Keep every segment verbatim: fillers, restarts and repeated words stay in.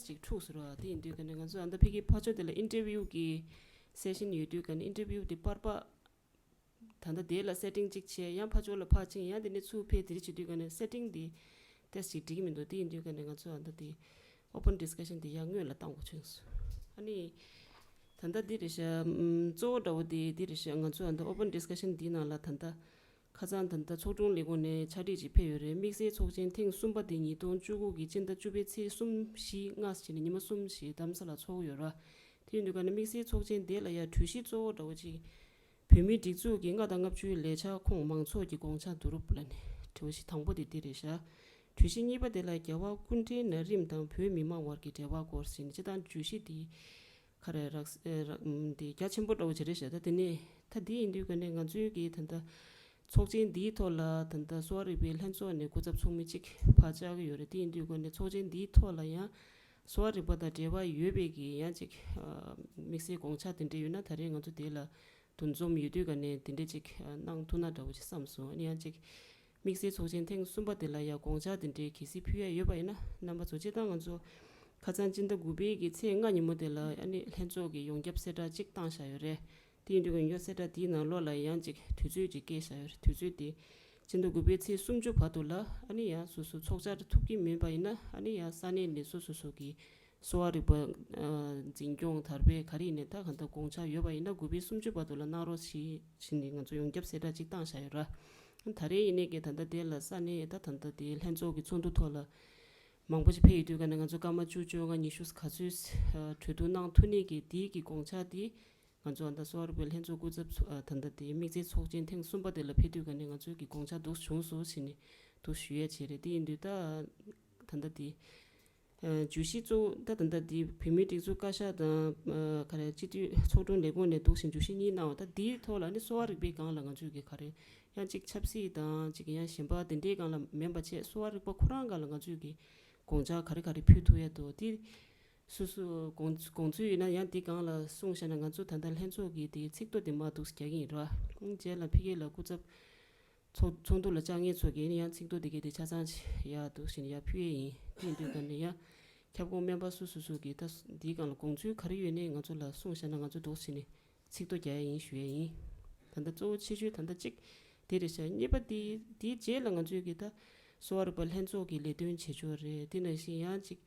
ཅིག་འཁྲུགས་སོང་ར། དེ་ཡིན་དུས་ཀ་ནས་ང་ཚོ་ཨ་མདའ་ཕ་གིའི་ཕར་ཕྱོགས་དེ་ལ་ཨིན་ཊར་བིའུ་གི་སེ་ཤན་ཡོད་དུས་ཀ་ནས་ཨིན་ཊར་བིའུ་དེ་པར་པ་ད་ལྟ་དེ་ལ་སེ་ཊིང་གཅིག་བྱས། ཡང་ཕར་ཕྱོགས་ལ་ཕར་ཕྱིན། ཡང་དེ་ནས་ཚུར་ཕེབས། དེ་རིགས་བྱེད་དུས་ཀ་ནས་སེ་ཊིང་དེ་ཏོག་ཙམ་ཅིག་འགྲིག་གི་མི་འདུག་དེ་ཡིན་དུས་ཀ་ནས་ང་ཚོ་ཨ་མདའ་དེ་ཨོ་པན་ཌི་སི་ཀ་ཤན་དེ་ཡང་སྔོན་ལ་བཏང་དགོས་བྱུང་སོང་། ཨ་ནི་ད་ལྟ་འདི་རེད་ཤག་ཨམ། གཙོ་བོ་འདྲ་བོ་དེ་འདི་རེད་ཤག་ང་ཚོ་ཨ་མདའ་ཨོ་པན་ཌི་སི་ཀ་ཤན་འདིའི་ནང་ལ་ད་ལྟ་ཁ་སང་ད་ལྟ་ཚོགས་དྲུང་ལས་ཁུངས་ནས་ཕྱག་བྲིས་ཅིག་ཕེབས་ཡོད་རེད། དམིགས་བསལ་ཚོགས་ཆེན་ཐེངས་གསུམ་པ་དེ་ཉིས་སྟོང་བཅུ་དགུ་གི་སྤྱི་ཟླ་བཅུ་པའི་ཚེས་གསུམ་བཞི་ལྔ་ཟེར་ནས་ཉི་མ་གསུམ་ཞིག་རྡ་རམ་ས་ལ་ཚོགས་ཀྱི་ཡོད་ར། དེ་ཡིན་དུས་ཀ་ནས་དམིགས་བསལ་ཚོགས་ཆེན་དེ་ལ་ཡང་གྲོས་གཞི་གཙོ་བོ་འདྲ་བོ་ཅིག་བོད་མིའི་སྒྲིག་འཛུགས་ཀྱི་ལྔ་དང་ལྔ་བཅུའི་ལས་འཆར་ཁོངས་མང་ཚོགས་ཀྱི་དགོངས་འཆར་བསྡུ་རུབ་ལབ་ནས། གྲོས་གཞི་དང་པོ་དེ་འདི་རེད་ཤག་གྲོས་གཞི་གཉིས་པ་དེ་ལ་རྒྱལ་བ་སྐུ་ཕྲེང་ན་རིམ་དང་བོད་མི་མང་དབར་གྱི་འབྲེལ་བ་སྐོར་ཟེར་ནས། སྤྱིར་བཏང་བརྗོད་གཞི་དེ་ག་རེ་རག་ཨེ་རག་ཨམ། དེ་རྒྱ་ཆེན་པོ་འདྲ་བོ་ཅིག་རེད་ཤག་ད་དེ་ནས་ད་དེ་ཡིན་དུས་ཀ་ནས་ང་ཚོའི་གི་ད་ལྟ་ཚོགས་ཆེན་འདིའི་ཐོག་ལ་ད་ལྟ་གསོ་བ་རིག་པའི་ལྷན་ཚོགས་ནས་སྐུ་ཚབ་ཚོགས་མི་གཅིག་ཕར་བཅར་གྱི་ཡོད་རེད། དེ་ཡིན་དུས་ཀ་ནས་ཚོགས་ཆེན་འདིའི་ཐོག་ལ་ཡང་གསོ་བ་རིག་པ་དང་འབྲེལ་བ་ཡོད་པའི་གི་ཡང་ཅིག་ཨ། དམིགས་བསལ་དགོངས་འཆར་དེ་འདྲ་ཡོད་ན་ད་རེས་ང་ཚོ་དེ་ལ་འདུ་འཛོམས་ཡོད་དུས་ཀ་ནས་དེ་འདྲ་ཅིག་ཨ། གནང་ཐུབ་ན་འདྲ་བོ་ཅིག་བསམ་སོང་། ཨ་ནི་ཡང་ཅིག་དམིགས་བསལ་ཚོགས་ཆེན་ཐེངས་གསུམ་པ་དེ་ལ་ཡང་དགོངས་འཆར་དེ་འདྲའི་གལ་སྲིད་ཕུལ་ཡ་ཡོད་པ་ཡིན་ན། རྣམ་པ་ཚོ་སྤྱིར་བཏང་ང་ཚོ་ཁ་སང་སྤྱི་ཟླ་དགུ་པའི་གི་ཚེས་ལྔ་ཉིན་མོ་དེ་ལ་ཨ་ནི་ལྷན་ཚོགས་ཀྱི་ཡོངས་ཁྱབ་གསལ་བསྒྲགས་གཅིག་བཏང་བཞག་ཡོད་རེད། དེ་ཡིན་དུས་ཀ་ཡོངས་ཁྱབ་གསལ་བསྒྲགས་དེའི་ནང་ལོགས་ལ་ཡང་ཅིག་དུས་ཚོད་ཅིག་བཀལ་བཞག་ཡོད་རེད། དུས་ཚོད་དེ་སྤྱི་ཟླ་དགུ་པའི་ཚེས་སུམ་ཅུ་བར་དུ་ལ་ཨ་ནི་ཡང་སོ་སོ་ཚོགས་བཅར་ཐུབ་ཀྱི་མིན་པ་ཡིན་ན། ཨ་ནི་ཡང་ས་གནས་ནས་སོ་སོ་སོ་གི་གསོ་བ་རིག་པ་ཨ། འཛིན་སྐྱོང་དར་སྤེལ་ག་རེ་ཡིན་ནའི་ད་གང་ལྟར་དགོངས་འཆར་ཡོད་པ་ཡིན་ན་དགུ་པའི་སུམ་ཅུ་བར་དུ་ལ་གནང་རོགས་ཞེས་ཟེར་ནས་ང་ཚོ་ཡོངས་ཁྱབ་གསལ་བསྒྲགས་ཅིག་བཏང་བཞག་ཡོད་ར། ད་རེས་ཡིན་ནའི་གི་ད་ལྟ་དེ་ལ་ས་གནས་ད་ད་ལྟ་དེ་ལྷན་ཚོགས་ཀྱི་ཚོགས་འདུ་ཐོག་ལ་མང་པོ་ཞིག་ཕེབས་ཡོད་དུས་ཀ་ནས་ང་ཚོ་སྐར་མ་བཅུ་བཅོ་ལྔ་ཉི་ཤུ་ག་ཚོད་ཨ། གྲོས་བསྡུར་གནང་ཐུབ་ནའི་གི་དེའི་གི་དགོངས་འཆར་དེ་ང་ཚོ་ཨ་ད་གསོ་བ་རིག་པའི་ལྷན་ཚོགས་སྐུ་ཚབ་ཚོ་ཨ། ད་ལྟ་དེ་དམིགས་བསལ་ཚོགས་ཆེན་ཐེངས་གསུམ་པ་དེ་ལ་ཕེབས་དུས་ཀ་ནས་ང་ཚོའི་གི་དགོངས་འཆར་འདུག་བྱུང་སོང་ཟེར་ནས་འདུག་ཞུ་ཡ་བྱས་རེད། དེ་ཡིན་དུས་ད་ད་ལྟ་དེ། ཨ། བརྗོད་གཞི་གཙོ་བོ་ད་ད་ལྟ་འདི་བོད་མིའི་སྒྲིག་འཛུགས་བཀའ་ཤག་དང་། ཨ། ག་རེ་སྤྱི་འཐུས་ཚོགས་དྲུང་ལས་ཁུངས་ནས་འདུག་བཞིན་བརྗོད་གཞི་གཉིས་གནང་བ། ད་འདིའི་ཐོག་ལ་ནི་གསོ་བ་རིག་པའི་སྒང་ལ་ང་ཚོས་ཀྱི་ག་རེ་ཡང་ཅིག་ཆབ་སྲིད་དང་ཅིག་ཡང་གཞན་པ་འདི་འདྲའི་སྒང་ལ་མིན་པ་བྱས། གསོ་བ་རིག་པ་ཁོ་རང་སྒང་ལ་ང་ཚོས་ཀྱི་དགོངས་འཆར་ག་རེ་ག་རེ་ཕུལ་ཐུབ་ཡ་འདུག་དེ་སོ་སོ་དགོངས་དགོངས་ཚུལ་ཡོད་ན་ཡང་འདི་སྒང་ལ་གསུངས་བཞག་ན། ང་ཚོ་ད་ལྟ་ལྷན་ཚོགས་ཀྱི་དེ་ཚིག་ཐོ་དེ་མར་འདུག་རྒྱག་གི་ཡིན་ར། རྗེས་ལ་ཕ་གི་ལ་སྐུ་ཚབ་ཚོགས་ཚོགས་འདུ་ལ་བཅར་མཁན་ཚོ་གིས་ནི་ཡང་ཚིག་ཐོ་དེ་གའི་དེ་ཆ་ཚང་ཅིག་ཡར་འདུག་བཞིན་ཡར་ཕུལ་ཡས་ཡིན། དེ་ཡིན་དུས་ཀ་ནས་ཡང་ཁྱབ་ཁོངས་སྨན་པ་སོ་སོ་སོ་གིས་ད་འདིའི་སྒང་ལ་དགོངས་ཚུལ་ག་རེ་ཡོད་ནའི་ང་ཚོ་ལ་གསུངས་བཞག་ན་ང་ཚོ་འདུག་བཞིན་ནས་ཚིག་ཐོ་རྒྱག་ཡས་ཡིན་ཞུ་ཡས་ཡིན། ད་ལྟ་གཙོ་བོ་ཆེ་ཤོས་ད་ལྟ་གཅིག་དེ་རེད་ཤག་གཉིས་པ་དེ་དེའི་རྗེས་ལ་ང་ཚོས་ཀྱི་ད་གསོ་བ་རིག་པ་ལྷན་ཚོགས་ཀྱི་ལས་དོན་བྱེད་ཕྱོགས་རེད། དེ་ནང་བཞིན་ཡང་ཅིག་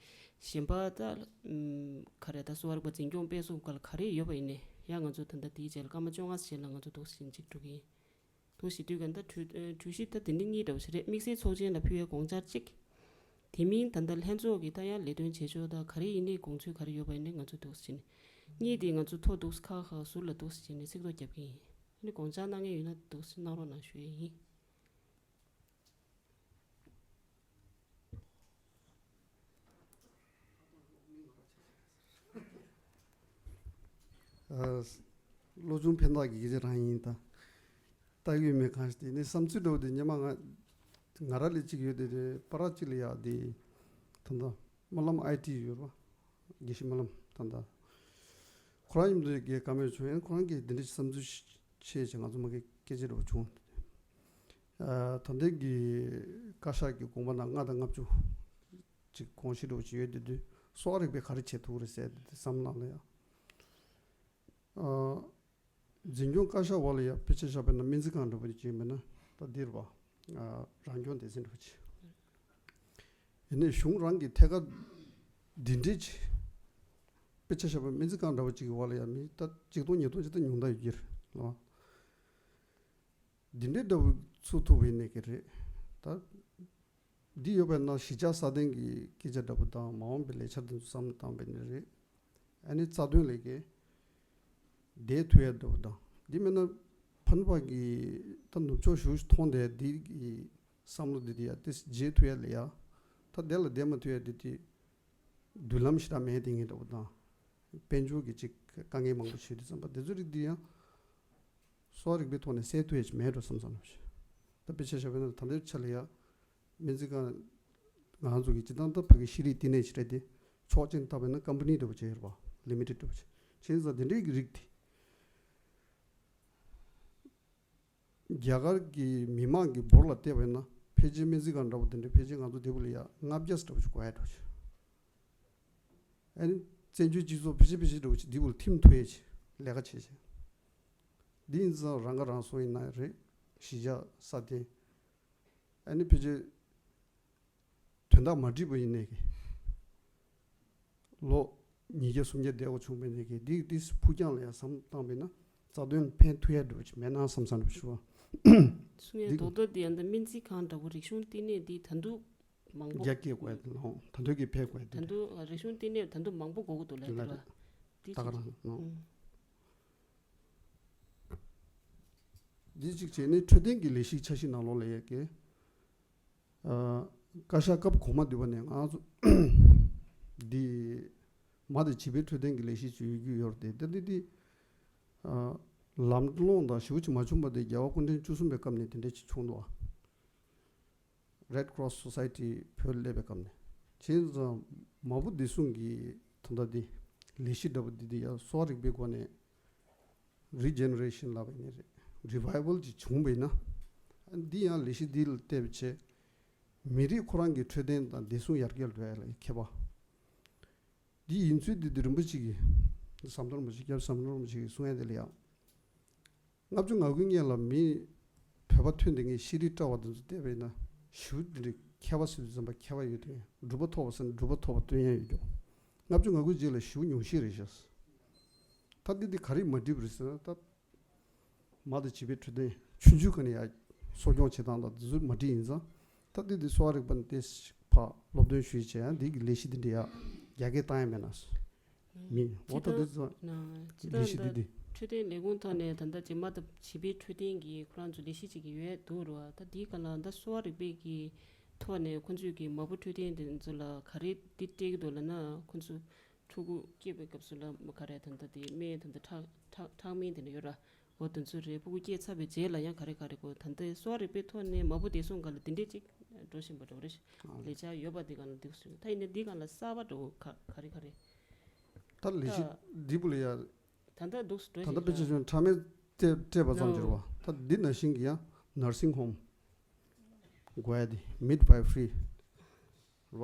གཞན་པ་ད་ཨམ། ག་རེ་ད་གསོ་བ་རིག་པ་འཛིན་སྐྱོང་སྤེལ་གསུམ་སྒང་ལ་ག་རེ་ཡོད་པ་ཡིན་ནའི་ཡང་ང་ཚོ་ད་ལྟ་དེའི་རྗེས་ལ་སྐར་མ་བཅོ་ལྔ་རྗེས་ལ་ང་ཚོ་འདུག་བཞིན་ཅིག་འགྲོ་གི་ཡིན། དུ་ཞུ་དུས་ག་ད་གྲོས་གྲོས་གཞི་ད་དེ་འདྲ་གཉིས་འདྲ་བོ་ཞིག་རེད། དམིགས་བསལ་ཚོགས་ཆེན་ལ་ཕུལ་བའི་དགོངས་འཆར་གཅིག་དེ་མིན་ད་ལྟ་ལྷན་ཚོགས་ཀྱི་ད་ཡང་ལས་དོན་བྱེད་ཕྱོགས་ད་ག་རེ་ཡིན་ནའི་དགོངས་ཚུལ་ག་རེ་ཡོད་པ་ཡིན་ནའི་ང་ཚོ་འདུག་སེ་བྱས་ནས། གཉིས་དེ་ང་ཚོ་ཐོ་འདུག་སེ་ཁག་ཁག་ཟུར་ལ་འདུག་སེ་བྱས་ནས་ཚིག་ཐོ་རྒྱབ་ཀྱི་ཡིན། ཨ་ནི་དགོངས་འཆར་གནང་མཁན་ཡོད་ན་འདུག་སེ་གནང་རོགས་གནང་ཞུ་ཡས་ཡིན། ཨ། བློ་ཆུང་ཕན་བདག་གི་སྐད་ཆ་རང་ཡིན་ད། ལྟ་གི་ཡོད་མེད་གང་ཞིག་དེ་ནི་བསམ་ཚུལ་འདྲ་བོ་དེ་སྔོན་མ་ང་ང་རང་ལས་གཅིག་ཡོད་དེ་རེད། པ་ར་གཅིག་ལ་ཡག་དེ་ད་ལྟ་སྨོན་ལམ་ཨའི་ཊི་ཡོད་རེད་པ། དགེ་བཤེས་སྨོན་ལམ་ད་ལྟ་ཁོ་རང་མཉམ་དུ་དགེ་བཀའ་མོལ་བྱུང་ཡང་ཁོ་རང་གིས་འདི་འདྲ་བསམ་ཚུལ་བཤད་བྱས་ང་ཚོ་མ་གི་སྐད་ཆ་འདྲ་བོ་བྱུང་། ཨ། ད་ལྟའི་གི་བཀའ་ཤག་གི་དགོངས་པ་ནང་ལྔ་དང་ལྔ་བཅུ་ཅིག་དགོངས་གཞི་འདྲ་བོ་ཅིག་ཡོད་དེ་དུས་གསོ་བ་རིག་པས་ག་རེ་བྱེད་ཐུབ་རེད་ཟེར་དེ་བསམ་བློ་ལ་ཡང་། ཨ། འཛིན་སྐྱོང་བཀའ་ཤག་འོག་ལ་ཡང་དཔེ་ཆ་བཞག་པ་ཡིན་ན་སྨན་རྩིས་ཁང་འདྲ་བོ་ཅིག་ཡིན་པ་ན་ད་འདིར་བ། ཨ། རང་སྐྱོང་སྡེ་ཚན་འདྲ་བོ་ཅིག་ཡིན་ནའི་གཞུང་རང་གི་ཐད་ཀར་འདི་འདྲའི་ཅིག་དཔེ་ཆ་བཞག་པ་སྨན་རྩིས་ཁང་འདྲ་བོ་ཅིག་གི་འོག་ལ་ཡང་མི་ད་ཆིག་སྟོང་ཉིས་སྟོང་ཅིག་ད་ཉུང་མཐའ་ཡོད་ཀྱི་རེད་ལ། འདི་འདྲའི་འདྲ་བོ་ཚུགས་ཐུབ་པ་ཡིན་ནའི་གི་རེད། ད་འདི་ཡོད་པ་ན་གཞིས་ཆགས་སྲ་བརྟན་གྱི་སྐད་ཆ་འདྲ་བོ་དང་མ་འོངས་པའི་ལས་འཆར་དེ་ཚོ་བསམ་བློ་བཏང་པ་ཡིན་ནའི་རེད། ཨ་ནི་རྩ་དོན་ལས་ཀའི་བསྡད་ཐུབ་ཡ་འདྲ་བོ་དང་འདི་མིན་ན་ཕན་པ་གི་ད་ནུབ་ཕྱོགས་བཞུགས་མཐོང་དེ་འདི་གི་བསམ་བློ་འདི་དེ་ཡ་དེ་བརྗེད་ཐུབ་ཡ་ལ་ཡ་ད་དེ་ལ་བསྡད་མ་ཐུབ་ཡ་འདི་དེ། མདུན་ལམ་ཞེ་དྲག་མེད་དེ་ངེས་འདྲ་བོ་དང་། དཔལ་འབྱོར་གྱི་ཅིག་དཀའ་ངལ་མང་པོ་བྱེད་དུས་ཙམ་པ་དེ་ཚོ་རིགས་འདི་ཡང་གསོ་བ་རིག་པའི་ཐོག་ནས་སེལ་ཐུབ་ཡ་ཅིག་མེད་འགྲོ་བསམ་བསམ་ལབ་ཤིག་ད་དཔེ་ཆ་བཞག་པ་ཡིན་ན་ད་ལྟའི་ཆ་ལ་ཡ་སྨན་རྩིས་ཁང་ང་རང་ཚོ་གི་སྤྱི་བཏང་ད་ཕ་གི་ཤེས་རིག་བསྟི་གནས་ཅིག་རེད་དེ་ཆོག་མཆན་བཏབ་པ་ཡིན་ན་ཀམ་པ་ནི་འདྲ་བོ་ཅིག་ཡོད་རེད་པ། ལི་མི་ཊེཌ་འདྲ་བོ་ཅིག་བྱས་ཙང་དེ་འདྲའི་གི་རིགས་དེ། རྒྱ་གར་གྱི་མི་མང་གི་འབོར་ལ་བལྟས་པ་ཡིན་ན་ཕལ་ཆེར་སྨན་རྩིས་ཁང་འདྲ་བོ་དེ་འདྲ་ཕལ་ཆེར་ང་ཚོ་འདི་བུ་ལ་ཡ་ལྔ་བརྒྱ་འདྲ་བོ་ཞིག་དགོས་ཡ་འདྲ་བོ་ཞིག་ཨ་ནི་བཙན་བྱོལ་སྤྱི་ཚོགས་ཕལ་ཆེར་ཕལ་ཆེར་འདྲ་བོ་ཅིག་འདི་བོ་ལ་ཐིམ་ཐུབ་ཡས་ཅིག་ལས་ཀ་བྱེད་ཅིག་འདི་ཡིན་ཙང་རང་ཁ་རང་གསོ་ཡིན་ན་རེད། གཞིས་ཆགས་སྲ་བརྟན། ཨ་ནི་ཕལ་ཆེར་དོན་དག་མ་འགྲིག་པ་ཡིན་ནའི་གི་ལོ་ཉིས་བརྒྱ་སུམ་བརྒྱ་བསྡད་དགོས་བྱུང་བའི་ནའི་གི་འདི་འདི་ཕུགས་རྒྱང་ལ་ཡང་བསམ་བཏང་བས་ན་རྩ་དོན་ཕན་ཐོགས་ཡ་འདྲ་བོ་ཅིག་མེད་ན་བསམ་བསམ་འདྲ་བོ་ཞུ་བ། གསུང་ཡ་འདི་རྡོག་རྡོག་འདི་ཡང་ད་སྨན་རྩིས་ཁང་འདྲ་བོ་རིག་གཞུང་བསྟི་གནས་འདི་ད་དུང་མང་པོ་རྒྱ་སྐྱེད་དགོས་ཡ་དེ་ལ་ད་དུང་གི་ཕན་དགོས་ཡ་དེ་ད་རེད། དུང་རིག་གཞུང་བསྟི་གནས་ད་དུང་མང་པོ་དགོས་ཀྱི་འདུག་ལབ་ལ་དེ་རེད། འདི་ད་ག་ཅིག་རང་ནོ། ཨུམ། འདི་གཅིག་བྱས་ནས་འཕྲོད་བསྟེན་གྱི་ལས་གཞི་འཆར་གཞི་ནང་ལོགས་ལ་ཡོད་ཀྱི། ཨ། བཀའ་ཤག་སྐབས་གོང་མ་འདི་བ་ནས་ང་ཚོ་འདི་མ་དང་བྱིས་པའི་འཕྲོད་བསྟེན་གྱི་ལས་གཞི་ཅིག་ཡོད་རྒྱུ་ཡོད་རེད་དེ། ད་འདི་འདི་ཨ། ལམ་ལྷོང་དང་ཞེ་པོ་ཅིག་མ་བྱུང་བ་དེ་རྒྱལ་བ་སྐུ་ཕྲེང་བཅུ་གསུམ་པའི་སྐབས་ནས་དེ་འདྲ་ཅིག་བྱུང་འདུག་ཨ། Red Cross Society བོད་སླེབས་པའི་སྐབས་ནས་བྱས་ཙང་མ་བུ་བདེ་སྲུང་གི་ད་ལྟ་འདི་ལས་གཞི་འདྲ་པོ་འདི་འདི་ཡང་གསོ་བ་རིག་པའི་སྒོ་ནས་Regeneration ལབ་པ་ཡིན་ནི་རེད། Revival ཅིག་བྱུང་བས་ན་འདི་ཡང་ལས་གཞི་འདི་ལ་བལྟས་པ་བྱས་མི་རིགས་ཁོ་རང་གི་འཕྲོད་བསྟེན་དང་བདེ་སྲུང་ཡར་རྒྱས་འགྲོ་ཡ་ལ་ཁྱད་པར། འདི་ཡིན་ཚུལ་འདི་འདི་རིན་པོ་ཆེ་གི་ཟམ་གདོང་རིན་པོ་ཆེ་སྐྱབས་ཟམ་གདོང་རིན་པོ་ཆེ་གི་གསུང་ཡ་འདི་ལ་ཡང་ལྔ་བཅུ་ང་དགུའི་སྔོན་ལ་མི་བོད་པ་ཐོན་དེ་ངས་ཤེས་རིག་བཀྲ་བ་འདི་ཚོ་བལྟས་པས་ན་ཞུ་འདི་འདྲའི་མཁས་པ་ཟེར་དུས་ཙམ་པ་མཁས་པ་ཡོད་དེ་གྲུབ་པ་ཐོབ་པ་ཟེར་ན་གྲུབ་པ་ཐོབ་པ་སྟོན་ཡ་ཡོད་ཀྱང་ལྔ་བཅུ་ང་དགུའི་རྗེས་ལ་ཞུ་ཉུང་ཤས་རེད་ཤག་ད་འདི་འདི་ག་རེ་མ་འགྲིག་པ་རེད་ཟེར་ན་ད། མ་དང་བྱིས་པའི་འཕྲོད་བསྟེན་ཆུང་ཆུང་ག་ནས་ཡ་གསོ་སྐྱོང་བྱེད་སྟངས་དང་དེ་ཚོ་མ་འགྲིག་ཡིན་ཙང་ད་ལྟའི་འདི་གསོ་བ་རིག་པ་ནས་ཏེ་ཕར་སློབ་སྟོན་ཞུས་བྱས་ཡང་འདི་གི་ལས་གཞི་འདི་འདྲ་ཡ་རྒྱ་སྐྱེད་བཏང་ཡ་མེད་ན་མི་འོ་ད་འདི་ཚོ་ལས་གཞི་འདི་འདི་འཕྲོད་བསྟེན་ལས་ཁུངས་ཐོག་ནས་ད་ལྟ་ཅིག་མ་དང་བྱིས་པའི་འཕྲོད་བསྟེན་གྱི་ཁོ་རང་ཚོ་ལས་གཞི་ཅིག་གི་ཡོད་འདུག་རོ། ད་འདིའི་སྒང་ལ་ད་གསོ་བ་རིག་པའི་གི་ཐོག་ནས་ཁོ་ཚོས་ཀྱི་མ་བུ་འཕྲོད་བསྟེན་དེ་ཚོ་ལ་ག་རེ་འདི་སྤྲད་ཀྱི་འདུག་ལབ་ན་ཁོ་ཚོ་ཕྲུ་གུ་སྐྱེས་པའི་སྐབས་སུ་ལ་མ་ག་རེ་ད་ལྟ་དེ་སྨན་ད་ལྟ་ཁྲག་ཁྲག་ཁྲག་སྨན་དེ་འདྲ་ཡོད་ར། འོ་དེ་ཚོ་རེད། ཕྲུ་གུ་སྐྱེས་ཚར་བའི་རྗེས་ལ་ཡང་ག་རེ་ག་རེ་དགོས་ད་ལྟའི་གསོ་བ་རིག་པའི་ཐོག་ནས་མ་བུ་བདེ་སྲུང་སྒང་ལ་དེ་འདྲས་ཅིག་འགྲོ་བཞིན་པ་འདྲ་བོ་རེད། ལས་འཆར་ཡོད་པ་དེ་སྒང་ལ་འདུག་ཟེར། ད་ཡིན་ནའི་འདི་སྒང་ལ་གསར་པ་འདྲ་བོ་ག་ག་རེ་ག་རེ། ད་ལས་གཞི་ད་འདི་བུ་ལ་ཡ། ད་ལྟ་འདུག་འགྲོ་ད་ལྟ་བཞིན་པ་ཅིག་ཡོད། ཚང་མས་སྤྲད་སྤྲད་པ་ཙམ་གྱིས་རེད་བ། ད་འདི་ནང་བཞིན་གྱི་ཡང་nursing home དགོས་ཡ་དེ་midwifery རེད་བ།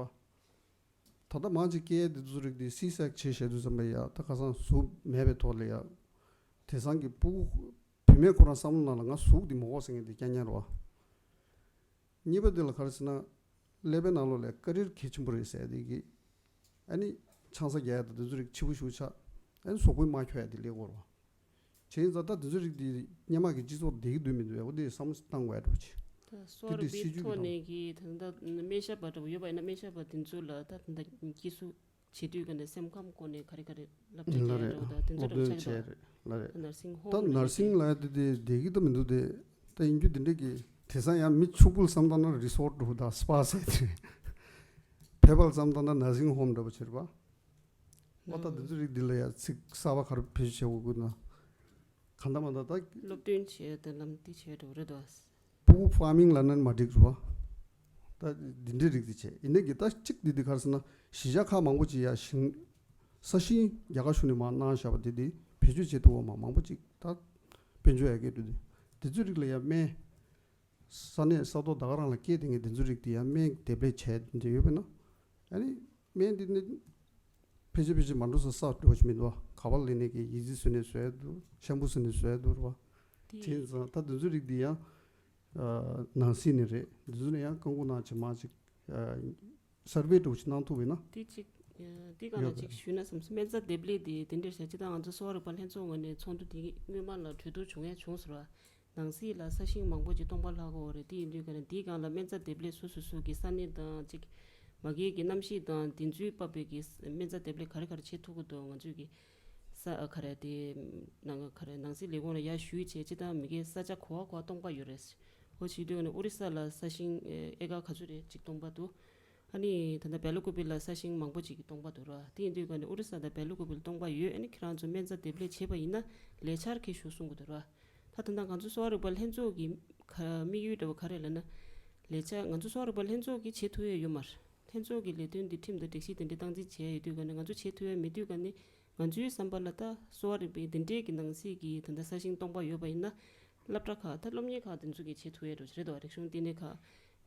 ད་ལྟ་མང་ཆེ་སྐད་འདི་ཚོ་རིགས་འདི་སི་སེག་བྱེད་བྱེད་དུས་ཙམ་པ་ཡ་ད་ཁ་སང་གཟུགས་མེད་པའི་ཐོག་ལ་ཡ། དེང་སང་གི་སྤུ་གུ་བུད་མེད་ཁོ་རང་བསམ་བློ་ནང་ལ་ང་གཟུགས་འདི་མ་དགོས་ཟེར་མཁན་འདི་རྐྱང་རྐྱང་རེད་བ། གཉིས་པ་འདི་ལ་ག་རེ་ཟེར་ན། ཀླད་པའི་ནང་ལོགས་ལ་ཀ་རིར་གལ་ཆེན་པོ་རེད་ཟེར་འདི་གི། ཨ་ནི་ཆང་ས་རྒྱག་ཡ་དང་འདི་ཚོ་རིགས་ཕྱི་པོ་ཞུ་ཆ། ཨ་ནི་གཟུགས་པོའི་མ་འཁྱོག་ཡ་འདི་ལས་དགོས་རེད་བ། བྱས་ཙང་ད་དེ་ཚོ་རིགས་འདི་སྔོན་མ་གི་སྤྱི་ཚོགས་བསྡད་ཀྱི་འདུག་མི་འདུག་ཡ་འོ་དེ་བསམ་བློ་བཏང་དགོས་ཡ་འདྲ་པོ་ཅིག་ད་གསོ་བ་རིག་པའི་ཐོག་ནས་ཀྱི་ད་ལྟ་སྨན་ཞབས་པ་འདྲ་པོ་ཡོད་པ་ཡིན་ན་སྨན་ཞབས་པ་དེ་ཚོ་ལ་ད་ད་ལྟ་སྐྱེལ་སྲོལ་བྱེད་དུས་ཀ་ནས་སེམས་ཁམས་སྐོར་ནས་ག་རེ་ག་རེ་བསླབ་བྱ་ལ་རྒྱག་རེད་འགྲོ་ད་དེ་ཚོ་སློབ་འདོན་འགྲོ་ཆགས་བྱས་ཀྱི་རེད་ལ་རེད། ད་nursing home ད་ལ་nursing ལ་དེ་དེ་བསྡད་ཀྱི་ད་མི་འདུག་དེ་ད་ཡིན་རྒྱུ་དེ་འདྲ་གི་དེང་སང་ཡང་མི་ཕྱུག་པོ་ལ་བསམ་བཏང་ན་resort འདྲ་པོ་དང་spa ཟེར་དེ་བོད་པ་ལ་བསམ་བཏང་ན་nursing home འདྲ་པོ་བྱེད་རེད་པ། ཨོ་ད་འདི་ཚོ་རིགས་འདི་ལ་ཡ་ཚིག་གསར་པ་ག་རེ་བེད་སྤྱོད་བྱེད་དགོས་ཀྱི་ན། གང་ལྟར་མ་ལྟར་ད། སློབ་སྟོན་བྱས་དང་ལམ་འདི་བྱས་འགྲོ་རེད་དོ། ཕྲུ་གུ་farming ལབ་ན་མ་འགྲིག་རེད་བ། ད་འདི་འདྲའི་རིགས་འདི་བྱས་ཡིན་ནའི་གི་ད་གཅིག་འདི་འདི་ག་རེ་ཟེར་ན་གཞིས་ཆགས་ཁག་མང་པོ་ཅིག་ཡ་ཞིང་ས་ཞིང་རྒྱ་གར་གཞུང་ནས་མར་གནང་བཞག་པ་འདི་འདི་བེད་སྤྱོད་བྱེད་ཐུབ་པ་མ་མང་པོ་ཅིག་ད་དཔལ་འབྱོར་ཡར་རྒྱས་འགྲོ་འདི་འདི་ཚོའི་རིགས་ལ་ཡ་སྨན། ས་གནས་ས་ཐོག་ད་ག་རང་ལ་སྐྱེས་དེ་ངས་དེ་ཚོའི་རིགས་དེ་ཡང་སྨན་འདེབས་ལས་བྱས་འདི་ཡོད་པས་ན། ཨ་ནི་སྨན་འདི་ནི་ཕལ་ཆེར་ཕལ་ཆེར་མ་འགྲོ་ས་ས་འགྲོ་ཞིག་མི་འདུག་བ། ག་པར་ལེན་ནས་ཀྱི་ཡི་ཙི་བཟོས་ནས་བཟོས་འདུག་ཤམ་བུ་བཟོས་ནས་བཟོས་འདུག་ར་བ། དེ་བྱས་ཙང་ད་དེ་ཚོའི་རིགས་འདི་ཡང་ནང་སྲིད་ནས་རེད། དེ་ཚོ་ནས་ཡང་རྐང་འཁོར་ནང་ཅིག་མ་ཅིག་survey འདྲ་བོ་ཅིག་གནང་ཐུབ་པས་ན། དེ་གཅིག་དེ་གང་ལ་ཡོད་པ་ཅིག་རེད། ཞུས་ན་བསམ་སོང་། སྨན་རྩྭ་འདེབས་ལས་དེ་དེ་འདྲ་བྱས་ཅི་ད་ང་ཚོ་གསོ་བ་རིག་པ་ལྷན་ཚོགས་ངོས་ནས་ཚོགས་འདུ་དེ་སྔོན་མ་ལ་གྲོས་བསྡུར་བྱུང་ཡས་བྱུང་ཟེར་བ། ནང་སྲིད་ལ་ས་ཞིང་མང་པོ་ཅིག་སྟོང་པ་ལྷག་གི་ཡོད་རེད། དེ་ཡིན་དུས་ཀ་ནས་དེའི་སྒང་ལ་སྨན་རྩྭ་འདེབས་ལས་སོ་སོ་སོ་གི་ས་གནས་དང་ཅིག་མ་གིའི་གི་གནམ་གཤིས་དང་དེ་ཚོའི་བབས་པའི་གི་སྨན་རྩྭ་འདེབས་ལས་ག་རེ་ག་རེ་བྱེད་ཐུབ་ཀྱི་འདུག་ང་ཚོས་གི་ས་ཨ་ག་རེ་དེ་ནང་ག་རེ་ནང་སྲིད་ལས་ཁུངས་ལ་ཡར་ཞུས་བྱས་ཅི་ད་མི་གི་ས་ཆ་ག་བ་ག་བ་སྟོང་པ་ཡོད་རེད། འོ་བྱེད་དུས་ཀ་ནས་ཨོ་རི་ས་ལ་ས་ཞིང་ཨེ་ཀར་ག་ཚོད་རེད་ཅིག་སྟོང་པ་འདུག་ཨ་ནི་ད་ལྟ་བེ་ལ་ཀུ་པི་ལ་ས་ཞིང་མང་པོ་ཅིག་གི་སྟོང་པ་འདུག་ར། དེ་ཡིན་དུས་ཀ་ནས་ཨོ་རི་ས་དང་བེ་ལ་ཀུ་པི་ལ་སྟོང་པ་ཡོད། ཨ་ནི་ཁྱེད་རང་ཚོ་སྨན་རྩྭ་འདེབས་ལས་བྱེད་པ་ཡིན་ན་ལས་འཆར་གལ་ཤོས་གསུང་གི་འདུག་ར། ད་ད་ལྟ་ང་ཚོ་གསོ་བ་རིག་པ་ལྷན་ཚོགས་ཀྱི་ཁ་དམིགས་ཡུལ་འདྲ་བོ་ག་རེ་ལབ་ན། ལས་འཆར་ང་ཚོ་གསོ་བ་རིག་པ་ལྷན་ཚོགས་ཀྱིས་བྱེད་ཐུབ་ཡས་ཡོད་མ་རེད། ལྷན་ཚོགས་ཀྱི་ལས་དོན་འདི་ཁྲིམས་དང་སྒྲིག་གཞི་དེ་འདྲའི་སྟངས་འཛིན་བྱས་ཡོད་དུས་ཀ་ནས་ང་ཚོ་བྱེད་ཐུབ་ཡས་མེད་དུས་ཀ་ནས་ང་ཚོའི་བསམ་པ་ལ་ད་གསོ་བ་རིག་པའི་འདི་འདྲའི་གི་ནང་གསེས་ཀྱི་ད་ལྟ་ས་ཞིང་སྟོང་པ་ཡོད་པ་ཡིན་ན་སློབ་གྲྭ་ཁག་ད་སློབ་གཉེར་ཁག་དེ་ཚོ་གིས་བྱེད་ཐུབ་ཡས་འགྲོ་གི་རེད་དོ། རིག་གཞུང་བསྟི་གནས་ཁག་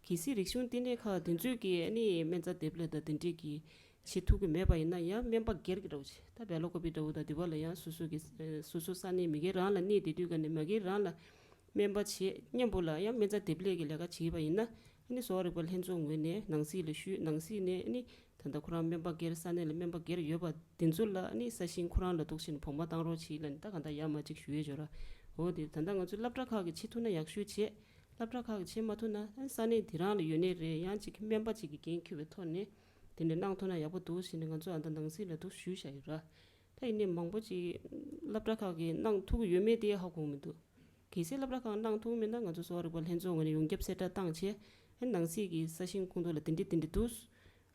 གལ་སྲིད་རིག་གཞུང་བསྟི་གནས་ཁག་དེ་ཚོས་ཀྱི་ཨ་ནི་སྨན་རྩྭ་འདེབས་ལས་དང་དེ་འདྲའི་གི་ བྱེད་ཐུབ་ཀྱི་མེད་པ་ཡིན་ན་ཡང་སྨན་པ་སྒེར་གྱི་འདྲ་བོ་བྱེད། ད་བེ་ལོ་ཀོ་པི་འདྲ་བོ་དང་འདི་བ་ལ་ཡང་སོ་སོ་གི་སོ་སོ་ས་གནས་མི་སྒེར་རང་ལ་གནས་བསྡད་དུས་ཀ་ནས་མ་སྒེར་རང་ལ་སྨན་པ་བྱེད་མཉམ་པོ་ལ་ཡང་སྨན་རྩྭ་འདེབས་ལས་ཀྱི་ལས་ཀ་བྱེད་པ་ཡིན་ན། ཨ་ནི་གསོ་བ་རིག་པ་ལྷན་ཚོགས་ངོས་ནས་ནང་སྲིད་ལ་ཞུས། ནང་སྲིད་ནས་ཨ་ནི་ད་ལྟ་ཁོ་རང་སྨན་པ་སྒེར་ས་གནས་ལ་སྨན་པ་སྒེར་ཡོད་པ་འདི་ཚོ་ལ་ཨ་ནི་ས་ཞིང་ཁོ་རང་ལ་གཏོགས་ཤིང་བོགས་མ་བཏང་རོགས་བྱེད་ལ་ནི་ད་ག་འདྲ་ཡ་མ་གཅིག་ཞུ་ཡས་འབྱོར་ར། འོ་དེ་ད་ལྟ་ང་ཚོའི་སློབ་གྲྭ་ཁག་གི་བྱེད་ཐུབ་ན་ཡག་ཤོས་བྱེད། སློབ་གྲྭ་ཁག་གི་བྱེད་མ་ཐུབ་ན་ཨ་ནི་ས་གནས་དེ་རང་ལ་ཡོད་ནའི་རེད། ཡང་གཅིག་སྨན་པ་གཅིག་གི་འགན་འཁྱེར་བའི་ཐོག་ནས་དེ་འདྲ་གནང་ཐུབ་ན་ཡག་པོ་འདུག་ཟེར་ནས་ང་ཚོ་ཨ་ད་ནང་སྲིད་ལ་འདུག་ཞུས་བཞག་ཡོད་ར། ད་ཡིན་ནའི་མང་པོ་ཅིག་སློབ་གྲྭ་ཁག་གིས་གནང་ཐུབ་ཀྱི་ཡོད་མེད་དེ་ཧ་གོ་མི་འདུག་གལ་སྲིད་སློབ་གྲྭ་ཁག་གནང་ཐུབ་མེད་ན་ང་ཚོ་གསོ་བ་རིག་པ་ལྷན་ཚོགས་ངོས་ནས་ཡོངས་ཁྱབ་གསལ་བསྒྲགས་བཏང་བྱས། ཨ་ནི་ནང་སྲིད་ཀྱི་ས་ཞིང་ཁོངས་གཏོགས་ལ་དེ་འདྲས་དེ་འདྲས་འདུག་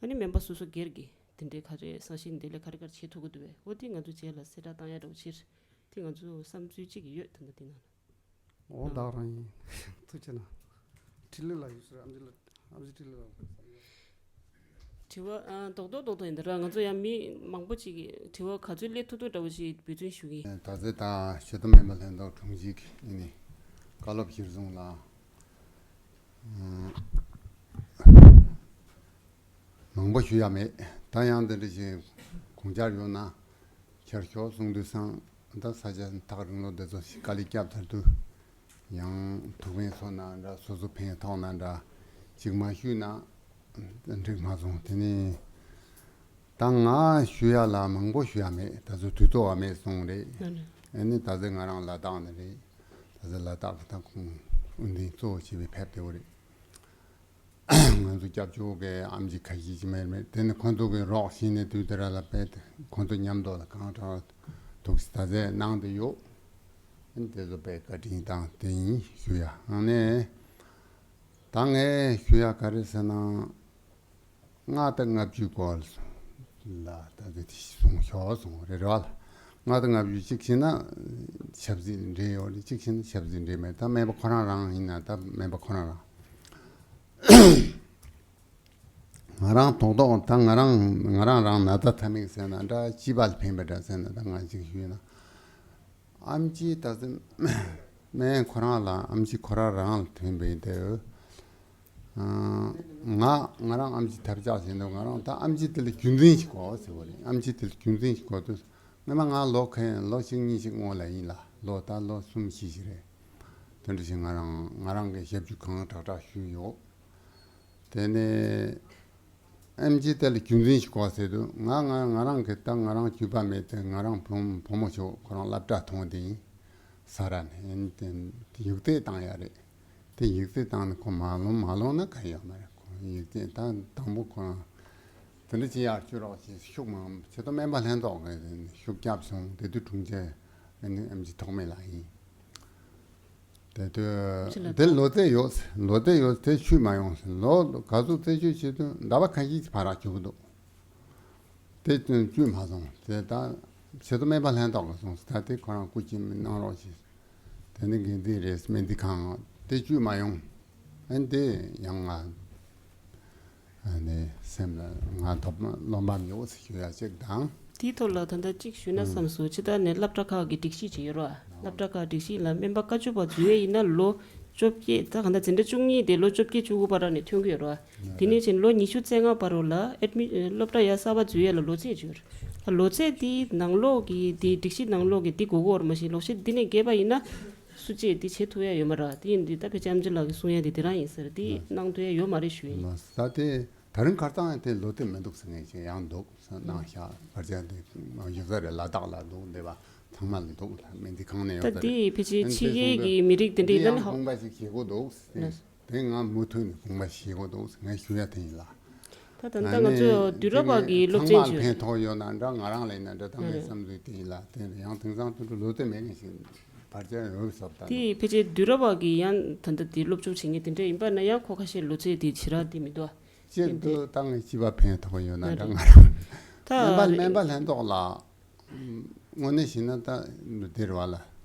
ཨ་ནི་སྨན་པ་སོ་སོ་སྒེར་གྱི་དེ་འདྲས་ག་རེ་ས་ཞིང་དེ་ལས་ག་རེ་ག་རེ་བྱེད་ཐུབ་ཀྱི་འདུག་བས། འོ་དེ་ང་ཚོ་རྗེས་ལ་གསལ་བསྒྲགས་བཏང་ཡ་འདྲ་བོ་ཕྱིར་དེ་ང་ཚོ་བསམ་ཚུལ་གཅིག་ཡོད་ད་ལྟ་དེ་ནང་ལ། འོ་བདག་རང་ཡིན། ཐུགས་རྗེ་གནང་། འཕྲིན་ལས་ལགས་ཡོད་ཟེར། ཨམ་ཆི་ལགས། ཨམ་ཆི་འཕྲིན་ལས་ལགས། དྲི་བ་ཨ་རྡོག་རྡོག་རྡོག་རྡོག་ཡིན་ད་ར། ང་ཚོ་ཡང་མི་མང་པོ་ཅིག་གིས་དྲི་བ་ག་ཚོད་སླེབས་ཐུབ་ཐུབ་འདྲ་བོ་ཞིག་འབད་བརྩོན་ཞུ་གི་ཡིན། ད་ཚེ་དང་ཤེས་ལྡན་སྨན་པ་ལྷན་ཚོགས་དྲུང་ཆེ་གི་ཨ་ནི་བཀའ་སློབ་གཞིར་བཟུང་ལ། ཨ། མང་པོ་ཞུ་ཡ་མེད། ད་ཡང་འདི་འདྲ་ཞིག་དགོངས་འཆར་ཡོད་ན་ཁྱེར་ཤོག་གསུང་དུས་སང་ད་ས་ཆ་ཐག་རིང་ལོ་འདི་ཚོ་ཞིག་དཀའ་ལས་བརྒྱབ་ཚར་དུས་ཡང་ཐུགས་ཕན་གསོས་ན་འདྲ། སོ་སོ་ཕན་ཐོགས་ན་འདྲ། ཅིག་མ་ཞུས་ན་འགྲིག་མ་སོང་། དེ་ནས་ད་ང་ཞུ་ཡ་ལ་མང་པོ་ཞུ་ཡ་མེད། ད་ཚོ་དུས་ཚོད་བ་མེད་སོང་རེད། ཨ་ནི་ད་ཚོ་ང་རང་ལ་དྭགས་ནས་རེད། ད་ཚོ་ལ་དྭགས་ཀྱི་ད་ཁོང་དབུ་འཛིན་གཙོ་བོ་བྱས་པའི་ཕེབས་བདེ་བོ་རེད། ང་ཚོ་སྐྱབས་བཅོལ་གྱི་ཨམ་ཆི་ཁ་ཤས་ཅིག་མེད་མེད། དེ་ནི་ཁོང་ཚོ་གི་རོགས་ཤིག་ནས་དུས་དེ་ར་ལ་བས་ཁོང་ཚོ་མཉམ་དུ་ལ་གང་དྲག་འདུག་ཟེར་ད་ཟེར་གནང་དེ་ཡོད། དེ་ཚོ་བས་བཀའ་དྲིན་དང་དེ་ཡིན་ཞུ་ཡ། ཨང་ནས་ད་ངས་ཞུ་ཡ་ག་རེ་ཟེར་ན། ལྔ་དང་ལྔ་བཅུའི་སྐོར་ལ་ད་དེ་གསུང་ཤོག་གསུང་རེད་ར། ལྔ་དང་ལྔ་བཅུ་གཅིག་བྱས་ན་ཆབ་སྲིད་འབྲེལ་ཡོད་རེད། གཅིག་བྱས་ན་ཆབ་སྲིད་འབྲེལ་མེད། ད་སྨན་པ་ཁོ་རང་རང་ཡིན་ན་ད་སྨན་པ་ཁོ་རང་རང་། ང་རང་ཐོག་ཐོག་ད་ང་རང་ང་རང་རང་ན་ད་ཐ་མིག་ཟེར་ན་འདྲ། སྐྱིད་པ་ལ་ཕན་པ་འདྲ་ཟེར་ན་ད་ང་གཅིག་ཞུས་ན། ཨམ་ཆི་ད་ཟེར་སྨན་ཁོ་རང་ལ་ཨམ་ཆི་ཁོ་རང་རང་ལ་ཐོན་པའི་དེ། ང་ང་རང་ཨམ་ཆི་ཐབས་ཆག་བྱས་འདུག་ང་རང་ད་ཨམ་ཆི་དེ་ལ་རྒྱུན་འཛིན་ཞིག་དགོས་ཟེར་བ་རེད། ཨམ་ཆི་དེ་ལ་རྒྱུན་འཛིན་ཞིག་དགོས་དུས། སྔོན་མ་ང་ལོ་ཁ་ལོ་གཅིག་གཉིས་ཤིག་སྔོན་ལ་ཡིན་ལ། ལོ་ད་ལོ་གསུམ་བཞི་ཞིག་རེད། དེ་འདྲ་ཞིག་ང་རང་ང་རང་གི་ཞབས་ཞུ་གང་དྲག་དྲག་ཞུས་ཡོད། དེ་ནས་ཨེམ་ཆི་དེ་ལ་རྒྱུན་འཛིན་ཞིག་དགོས་ཟེར་དུས། ང་ང་ང་རང་གི་ད་ང་རང་རྒྱུད་པ་མེད་དེ། ང་རང་བུ་བུ་མོ་ཞིག་ཁོ་རང་སློབ་གྲྭ་ཐོན་དེ་ཡིན་ས་ར་ནས་དེ་ཡིག་ཚད་བཏང་ཡ་རེད། དེ་ཡིག་ཚད་བཏང་ནས་ཁོ་མ་ལོངས་མ་ལོངས་ན་ག་ཡོད་མ་རེད། ཁོ་ཡིག་ཚད་ད་དང་པོ་ཁོ་རང་དེ་འདྲ་བྱེད་ཡག་བཅུག་རོགས་ཞེས་ཤུགས་མང་ཆེ་ཏོ་སྨན་པ་ལྷན་ཚོགས་ཀྱིས་ཤུགས་རྒྱབ་སོང་། དེ་དུས་དྲུང་ཆེ་ཨེམ་ཆི་ཐོགས་མེད་ལགས་ཡིན། དེ་དུས་ཅི་ལ་དེ་ལོ་ཚད་ཡོད། ལོ་ཚད་ཡོད། དེ་ཆུད་མ་ཡོང་ཟེར། ལོ་ག་ཚོད་རྩད་གཅོད་བྱེད་དུས་ཟླ་བ་ཁ་ཤས་ཀྱི་བར་ར་བཅུག་གི་འདུག་དེ་བཅུད་མ་སོང་། དེ་ད་ཆེད་དུ་སྨན་པ་ལྷན་ཚོགས་ཀྱིས་སོང་ཟེར། ད་དེ་ཁོ་རང་སྐུ་མཁྱེན་གནང་རོགས་ཞེས། དེ་ནི་འགན་འཛིན་རེད། སྨན་སྡེ་ཁང་དེ་བཅུད་མ་ཡོང་། ཨ་ནི་དེ་ཡང་ང་ཨ་ནི་སེམས་ལ་ང་ཐོབ་རློམ་པ་མེད་ཟེར་ཞུ་ཡ་གཅིག་དང་། དེའི་ཐོག་ལ་ད་ལྟ་གཅིག་ཞུས་ན་བསམ་སོང་། ཅི་ལྟར་ནས་སློབ་གྲྭ་ཁག་གི་སྒྲིག་གཞི་ཅིག་ཡོད་རེད་བ། སློབ་གྲྭ་ཁག་སྒྲིག་གཞི་ལ་སྨན་པ་བཀའ་བཅུ་པ་འཛུལ་ཡས་ཡིན་ན་ལོ་བཅོ་བརྒྱད། ད་ག་འདྲ་འཛིན་གྲྭ་བཅུ་གཉིས་དེ་ལོ་བཅོ་བརྒྱད་བཅུ་དགུ་བར་ནས་ཐོན་གྱི་ཡོད་རེད་བ། དེ་ནས་ཕྱིན་ལོ་ཉི་ཤུ་རྩ་ལྔ་བར་རུ་ལ་ཨེཌ་མི་སློབ་གྲྭ་ཡ་གསར་པ་འཛུལ་ཡས་ལ་ལོ་ཚད་ཅིག་ཡོད་རེད། ད་ལོ་ཚད་དེའི་ནང་ལོགས་ཀྱི་དེའི་སྒྲིག་གཞི་ནང་ལོགས་ཀྱི་དེ་དགོས་ཀྱི་ཡོད་རེད། མ་གཞི་ལོ་ཚད་འདི་ནས་བརྒལ་བ་ཡིན་ན། སུ་གཅིག་འདི་བྱེད་ཐུབ་ཡ་ཡོད་མ་རེད། དེ་ཡིན་དུས་ད་ཕལ་ཆེར་ཨེམ་ཆི་ལགས་ཀྱིས་གསུང་ཡ་དེ་དེ་རང་ཡིན་ཟེར། དེ་གནང་ཐུབ་ཡ་ཡོད་མ་རེད་ཞུ་ཡིན། ལགས་ད་དེ་ད་རིང་ཁ་སང་ཡང་དེ་ལོ་དེ་མི་འདུག་ཟེར་མཁན་ཅིག་ཡང་འདུག་ཟེར་གནང་ཤག་བར་ཆད་དེ་ཡོད་ས་རེད། ལ་དྭགས་ལ་འདུག་འདི་བ་ཚང་མ་ལ་འདུག་སྨན་སྡེ་ཁང་ནས་ཡོད་ས་རེད། ད་དེ་ཕལ་ཆེར་ཕྱི་རྒྱལ་གྱི་མི་རིགས་དེ་འདྲའི་ད་ནི་ཧ། དགོངས་པ་ཞིག་བཞེས་དགོས་འདུག་ཟེར། དེ་ང་མུ་མཐུད་ནས་དགོངས་པ་བཞེས་དགོས་འདུག་ཟེར་ངས་ཞུ་ཡ་དེ་ཡིན་ལགས། ད་ད་ལྟ་ང་ཚོ་དུས་རབས་བར་གྱི་སློབ་ཚན་ཚང་མར་ཅིག་ཕན་ཐོགས་ཡོད་ན་འདྲ། ང་རང་ལ་ཡིན་ན་འདྲ། ད་ངའི་བསམ་ཚུལ་དེ་ཡིན་ལ། དེ་ཡང་དེང་སང་དུས་འགྲོ་ལོ་ཚད་མེད་མཁན་ཞིག་བར་ཆད་ཡོད་བསམ་ད། དེ་ཕལ་ཆེར་དུས་རབས་བར་གྱི་ཡང་ད་ལྟ་དེ་སློབ་སྦྱོང་བྱེད་མཁན་དེ་འདྲ་ཡིན་པ་ན་ཡང་ཁོ་ཁ་ཤས་ལོ་ཚད་དེ་ཇེ་རག་དེ་མི་འདུག་ཨ། གཅིག་ཏུ་ད་ངས་སྐྱིད་པ་ཕན་ཐོགས་ཡོད་ན་འདྲ། ང་རང་ད་སྨན་པ་སྨན་པ་ལྷན་ཚོགས་ལ་དངོས་གནས་བྱས་ན་ད་འདིར་བ་ལ་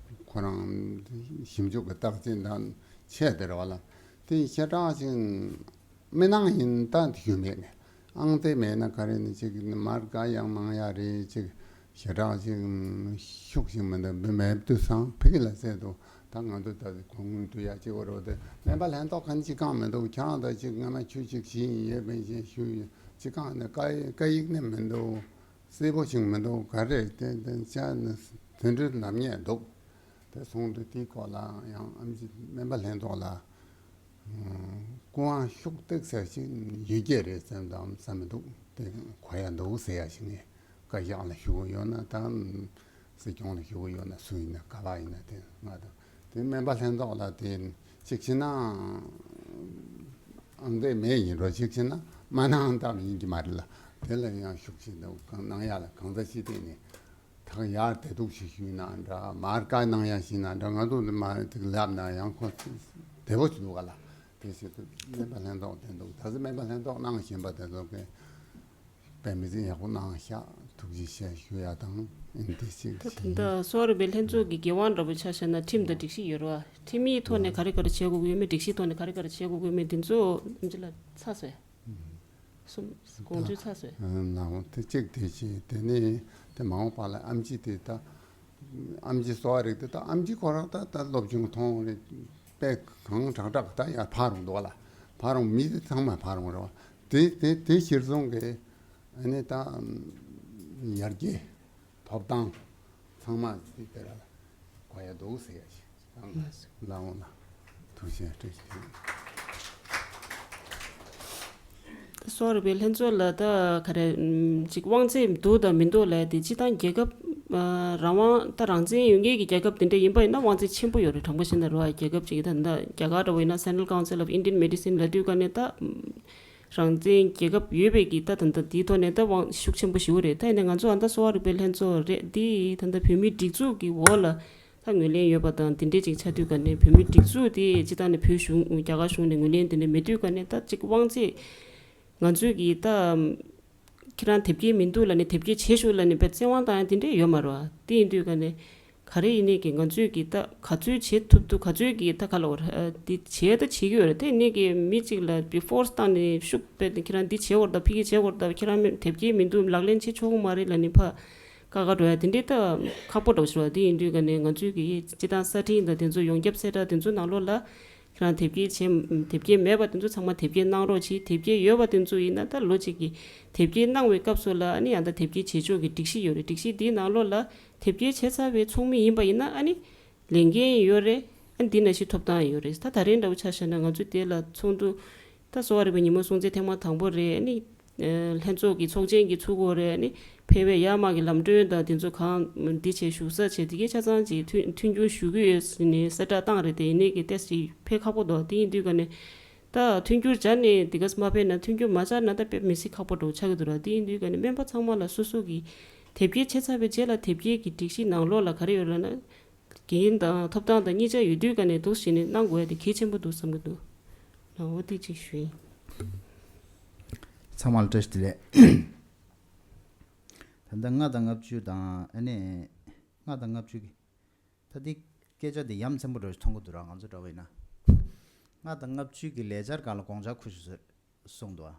ཁོ་རང་ཞིབ་འཇུག་གི་རྟགས་ཅན་དང་ཆེད་དེར་བ་ལ་དེ་ཞེ་དྲག་ཅིག་མི་སྣང་ཡིན་ད་ཞུ་མེད་ནས། ཨང་རྩིས་མེད་ན་ག་རེ་ནི་ཅིག་མར་དགའ་ཡང་མང་ཡ་རེད། ཅིག་ཞེ་དྲག་ཅིག་ཤུགས་ཤིག་མི་འདུག་འབུ་མེད་དུས་སང་ཕ་གི་ལ་བཙལ་འདུག་ད་ང་ཚོ་ད་གོང་སྔོན་དུ་ཡ་ཅིག་བ་རོ་དེ་སྨན་པ་ལྷན་ཚོགས་ག་ནི་ཅིག་གང་མི་འདུག་ཁྱེད་རང་ད་ཅིག་སྔ་མ་ཆུ་ཅིག་བྱིན་ཡོད་པའི་ཞེས་ཞུ་ཡོད། སྤྱི་ཁང་ནས་བཀའ་བཀའ་ཡིག་ནི་མི་འདུག་གསལ་པོ་ཞིག་མི་འདུག་ག་རེ་དེ་དེ་ཅག་ནི་དོན་འགྲུལ་ནམ་ཉེས་འདུག་དེ་སོང་དུས་དེའི་སྐོར་ལ་ཡང་ཨམ་ཆི་སྨན་པ་ལྷན་ཚོགས་ལ་སྐུ་དབང་ཤུགས་གཏུག་ཟེར་ཞིག་ཡོད་ཀྱི་རེད་བསམ་དང་བསམ་མི་འདུག་དེ་གོ་ཡ་འདུག་ཟེར་ཡ་ཞིག་ནས་བཀའ་ཤག་ལ་ཞུ་གི་ཡོད་ན་ད། སྲིད་སྐྱོང་ལ་ཞུ་གི་ཡོད་ན་སུ་ཡིན་ན་ག་པར་ཡིན་ན་དེ་ང་དང་དེ་སྨན་པ་ལྷན་ཚོགས་ལ་དེ་གཅིག་བྱས་ན་ཨང་རྟགས་མེད་ཡིན་འགྲོ། གཅིག་བྱས་ན་མ་གནང་སྟབས་ཡིན་གྱི་མ་རེད་ལ། དེ་ལ་ཡང་ཤུགས་ཆེ་འདུག་གང་གནང་ཡ་ལ་གང་ཟག་ཅིག་བལྟས་ནས་ཐག་ཡར་དེ་འདུག་ཞིག་ཞུས་ན་འདྲ། མར་བཀའ་གནང་ཡ་ཞིག་ན་འདྲ། ང་ཚོ་འདི་མ་དེ་ལབ་ན་ཡང་ཁོ་བདེ་པོ་ཞིག་འདུག་ག་ལ། དེ་བྱེད་དུས་སྨན་པ་ལྷན་ཚོགས་དེ་འདུག་ད་གཟོད་སྨན་པ་ལྷན་ཚོགས་གནང་བཞིན་པ་དེ་ཚོ་གི་དཔེ་མི་སྲིད་ཡག་པོ་གནང་ཤག་ཐུགས་རྗེ་ཆེ་ཞུ་ཡ་དང་ཨིན་དེ་ཅིག་ད་དེ་འདྲ་གསོ་བ་རིག་པའི་ལྷན་ཚོགས་ཀྱི་འགན་དབང་འདྲ་པོ་ཆ་བཞག་ན་ཁྲིམས་དང་སྒྲིག་གཞི་ཡོད་རེད་བ། ཁྲིམས་ཡིག་ཐོག་ནས་ག་རེ་ག་རེ་བྱེད་དགོས་ཀྱི་ཡོད་མེད། སྒྲིག་གཞིའི་ཐོག་ནས་ག་རེ་ག་རེ་བྱེད་དགོས་ཀྱི་ཡོད་མེད་འདི་ཚོ་ཨམ་ཆི་ལ་ཚར་སོང་། གསུམ་དགོངས་ཚུལ་ཚར་སོང་། ལའོ་དེ་གཅིག་དེ་བྱས་དེ་ནས་དེ་མ་འོངས་པ་ལ་ཨམ་ཆི་དེ་ད་ཨམ་ཆི་གསོ་བ་རིག་དེ་ད་ཨམ་ཆི་ཁོ་རང་ད་ད་སློབ་སྦྱོང་ཐོང་རེད། དཔེ་གང་དྲག་དྲག་ད་ཡར་ཕར་རུང་འདུག་བ་ལ། ཕར་རུང་མི་དེ་ཚང་མ་ཕར་རུང་རེད་བ། དེ་དེ་དེ་གཞིར་བཟུང་གི་ཨ་ནི་ད་ཡར་རྒྱས་ཐོབ་ཐང་ཚང་མ་དེ་དེ་ར་ལ་གོ་ཡ་འདུག་ཟེར་ཡ་ཞིག་ལ་འོང་ལ་ཐུགས་རྗེ་ཆེ། གསོ་བ་རིག་པའི་ལྷན་ཚོགས་ལ་ད་ག་རེ་ཅིག་དབང་ཚད་འདུག་དང་མི་འདུག་ལ་དེ་སྤྱི་བཏང་རྒྱལ་ཁབ་རང་དབང་ད་རང་བཙན་ཡོད་མཁན་གྱི་རྒྱལ་ཁབ་དེ་འདྲ་ཡིན་པ་ཡིན་ན་དབང་ཚད་ཆེན་པོ་ཡོད་རེད། དྲང་པོ་བཤད་ན་རེད་བ། རྒྱལ་ཁབ་ཅིག་ད་ད་རྒྱ་གར་འདྲ་བོ་ཡིན་ན་Central Council of Indian Medicine ལབ་དུས་ག་ནས་ད་རང་བཙན་རྒྱལ་ཁབ་ཡོད་པའི་གི་ད་ད་ད་དེའི་ཐོག་ནས་ད་དབང་ཤུགས་ཆེན་པོ་ཞིག་རེད། ད་ཡིན་ན་ང་ཚོ་ཨ་ད་གསོ་བ་རིག་པའི་ལྷན་ཚོགས་རེད། འདི་ད་ད་བོད་མིའི་སྒྲིག་འཛུགས་ཀྱི་འོག་ལ་ད་ངོས་ལེན་ཡོད་པ་དང་དེ་འདྲའི་ཅིག་ཆགས་དུས་ག་ནས་བོད་མིའི་སྒྲིག་འཛུགས་དེ་སྤྱི་བཏང་ནས་བོད་གཞུང་རྒྱ་གར་གཞུང་ནས་ངོས་ལེན་དེ་འདྲ་མེད་དུས་ག་ནས་ད་ཅིག་དབང་ཚད་ང་ཚོས་ཀྱི་ད་ཁྱེད་རང་དེབ་སྐྱེལ་མི་འདུག་ལབ་ནས་དེབ་སྐྱེལ་བྱེད་ཤོག་ལབ་ནས་བཙན་དབང་བཏང་ཡ་དེ་འདྲས་ཡོད་མ་རེད་བ། དེ་ཡིན་དུས་ག་ནས་ག་རེ་ཡིན་ནས་ཀྱི་ང་ཚོས་ཀྱི་ད་ག་ཚོད་བྱེད་ཐུབ་ཐུབ་ག་ཚོད་ཀྱི་ད་ག་ལ་བར་འདི་བྱས་ད་བྱེད་ཀྱི་ཡོད་རེད། དེ་ནས་ཀྱི་མི་གཅིག་ལ་བི་ཕོར་སི་བཏང་ནས་ཤུགས་སྤེལ་ཏེ་ཁྱེད་རང་འདི་བྱེད་དགོས་རེད་ད། ཕ་གི་བྱེད་དགོས་རེད་ད། ཁྱེད་རང་མི་དེབ་སྐྱེལ་མི་འདུག་ལག་ལེན་བྱེད་ཆོག་གི་མ་རེད་ལབ་ནས་ཕ་ཀ་ཀ་འགྲོ་ཡ་དེ་འདྲས་ད་ཁག་པོ་འདྲ་བོ་ཞིག་རེད་བ། དེ་ཡིན་དུས་ག་ནས་ང་ཚོས་ཀྱི་སྤྱི་བཏང་གསར་འཕྲིན་དང་དེ་ཚོ་ཡོངས་ཁྱབ་གསལ་བསྒྲགས་དེ་ཚོ་ནང་ལོགས་ལ་ཁྱེད་རང་དེབ་སྐྱེལ་བྱས་དེབ་སྐྱེལ་མེད་པ་དེ་ཚོ་ཚང་མ་དེབ་སྐྱེལ་གནང་རོགས་གྱིས། དེབ་སྐྱེལ་ཡོད་པ་དེ་ཚོ་ཡིན་ན་ད་ལོ་གཅིག་གི་དེབ་སྐྱེལ་གནང་བའི་སྐབས་སུ་ལ་ཨ་ནི་ཡང་ད་དེབ་སྐྱེལ་བྱེད་ཕྱོགས་ཀྱི་སྒྲིག་གཞི་ཡོད་རེད། སྒྲིག་གཞི་དེའི་ནང་ལོགས་ལ་དེབ་སྐྱེལ་བྱས་ཚར་བའི་ཚོགས་མི་ཡིན་པ་ཡིན་ན་ཨ་ནི་ལས་འགན་ཡོད་རེད། ཨ་ནི་འདི་ནང་བཞིན་ཐོབ་ཐང་ཡོད་རེད། ད་ད་རིང་འདྲ་བོ་ཆ་བཞག་ན་ང་ཚོ་དེ་ལ་ཚོགས་འདུ་ད་གསོ་བ་རིག་པའི་ཉིན་མོ་སྲུང་བརྩི་ཐེངས་མ་དང་པོ་རེད། ཨ་ནི་ལྷན་ཚོགས་ཀྱི་ཚོགས་ཆེན་གྱི་ཚུགས་ཀྱི་ཡོད་རེད། ཨ་ནི་ཕེབས་པའི་ཡར་མར་གྱི་ལམ་གྲོན་དང་དེ་ཚོ་གང་འདི་བྱས་བཞུགས་ས་བྱས་དེ་གའི་ཆ་ཚང་གྱི་མཐུན་མཐུན་འགྱུར་ཞུ་གི་ཡོད་ཟེར་ནས་གསལ་བསྒྲགས་བཏང་རེད། དེ་ཡིན་ནའི་གི་ཏོག་ཙམ་ཕན་ཁག་པོ་འདུག་དེ་ཡིན་དུས་ག་ནས་ད་མཐུན་འགྱུར་སྦྱར་ནས་དེ་ག་མ་ཕན་ན་མཐུན་འགྱུར་མ་སྦྱར་ན་ད་དཔེ་མི་སྲིད་ཁག་པོ་འདྲ་བོ་ཆགས་ཀྱི་འདུག་ར། དེ་ཡིན་དུས་ག་ནས་སྨན་པ་ཚང་མ་ལ་སོ་སོ་གི་དེབ་སྐྱེལ་བྱས་ཚར་བའི་རྗེས་ལ་དེབ་སྐྱེལ་གྱི་སྒྲིག་གཞི་ནང་ལོགས་ལ་ག་རེ་ཡོད་ལབ་ན། འགན་དང་ཐོབ་ཐང་དང་གཉིས་ཆ་ཡོད་དུས་ག་ནས་འདུག་བྱས་ནས་གནང་དགོས་ཡ་དེ་གལ་ཆེན་པོ་འདུག་བསམ་གྱི་འདུག་ལ་འོ་དེ་གཅིག་ཞུ་ཡིན། ཚང་མ་ལ་བཀྲ་ཤིས་བདེ་ལེགས། ད་ལྟ་ལྔ་དང་ལྔ་བཅུ་དང་ཨ་ནི་ལྔ་དང་ལྔ་བཅུ་གི་ད་འདི་སྐད་ཆ་འདི་ཡ་མཚན་པོ་འདྲ་ཞིག་མཐོང་གི་འདུག་ར། ང་ཚོ་འདྲ་བོ་ཡིན་ན་ལྔ་དང་ལྔ་བཅུ་གི་ལས་འཆར་སྒང་ལ་དགོངས་འཆར་ཁུ་བྱུག་གསུངས་འདུག་ཨ།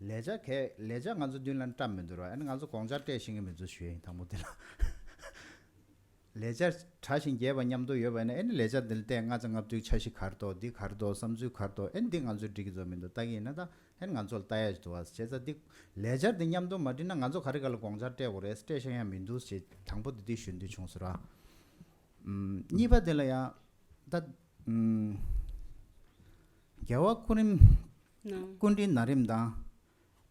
ལས་འཆར་གས་ལས་འཆར་ང་ཚོ་མདུན་ལ་བཀྲམ་མི་འདུག་ར། ཨ་ནི་ང་ཚོ་དགོངས་འཆར་སྤྲད་ཤེས་ཀྱི་མི་འདུག་ཞུ་ཡིན་དང་པོ་དེ་ལ། ལས་འཆར་དྲ་ཞིང་རྒྱས་པ་མཉམ་དུ་ཡོད་པ་ཡིན་ན་ཨ་ནི་ལས་འཆར་འདི་ལ་བལྟས་ལྔ་ཚེ་ལྔ་བཅུའི་འཆར་གཞི་ག་རེ་འདུག་འདི་ག་རེ་འདུག་བསམ་ཚུལ་ག་རེ་འདུག་ཨ་ནི་འདི་ང་ཚོས་འགྲིག་གི་བཟོ་མི་འདུག་ལྟ་གི་ཡིན་ན་ད་ཨ་ནི་ང་ཚོ་ལ་ལྟ་ཡ་ཞིག་འདུག་བ། བྱས་ཙང་འདི་ལས་འཆར་འདི་མཉམ་དུ་མ་བསྒྲིགས་ན་ང་ཚོ་ག་རེ་ག་ལ་དགོངས་འཆར་སྤྲད་དགོས་རེད། སྤྲད་ཤེས་ཡ་མི་འདུག་ཞེས་དང་པོ་འདི་འདི་ཞུ་འདོད་བྱུང་ཟེར་བ། ཨུམ། གཉིས་པ་དེ་ལ་ཡང་ད་ཨུམ། རྒྱལ་བ་སྐུ་རིམ་ནང་སྐུ་ཕྲེང་ན་རིམ་དང་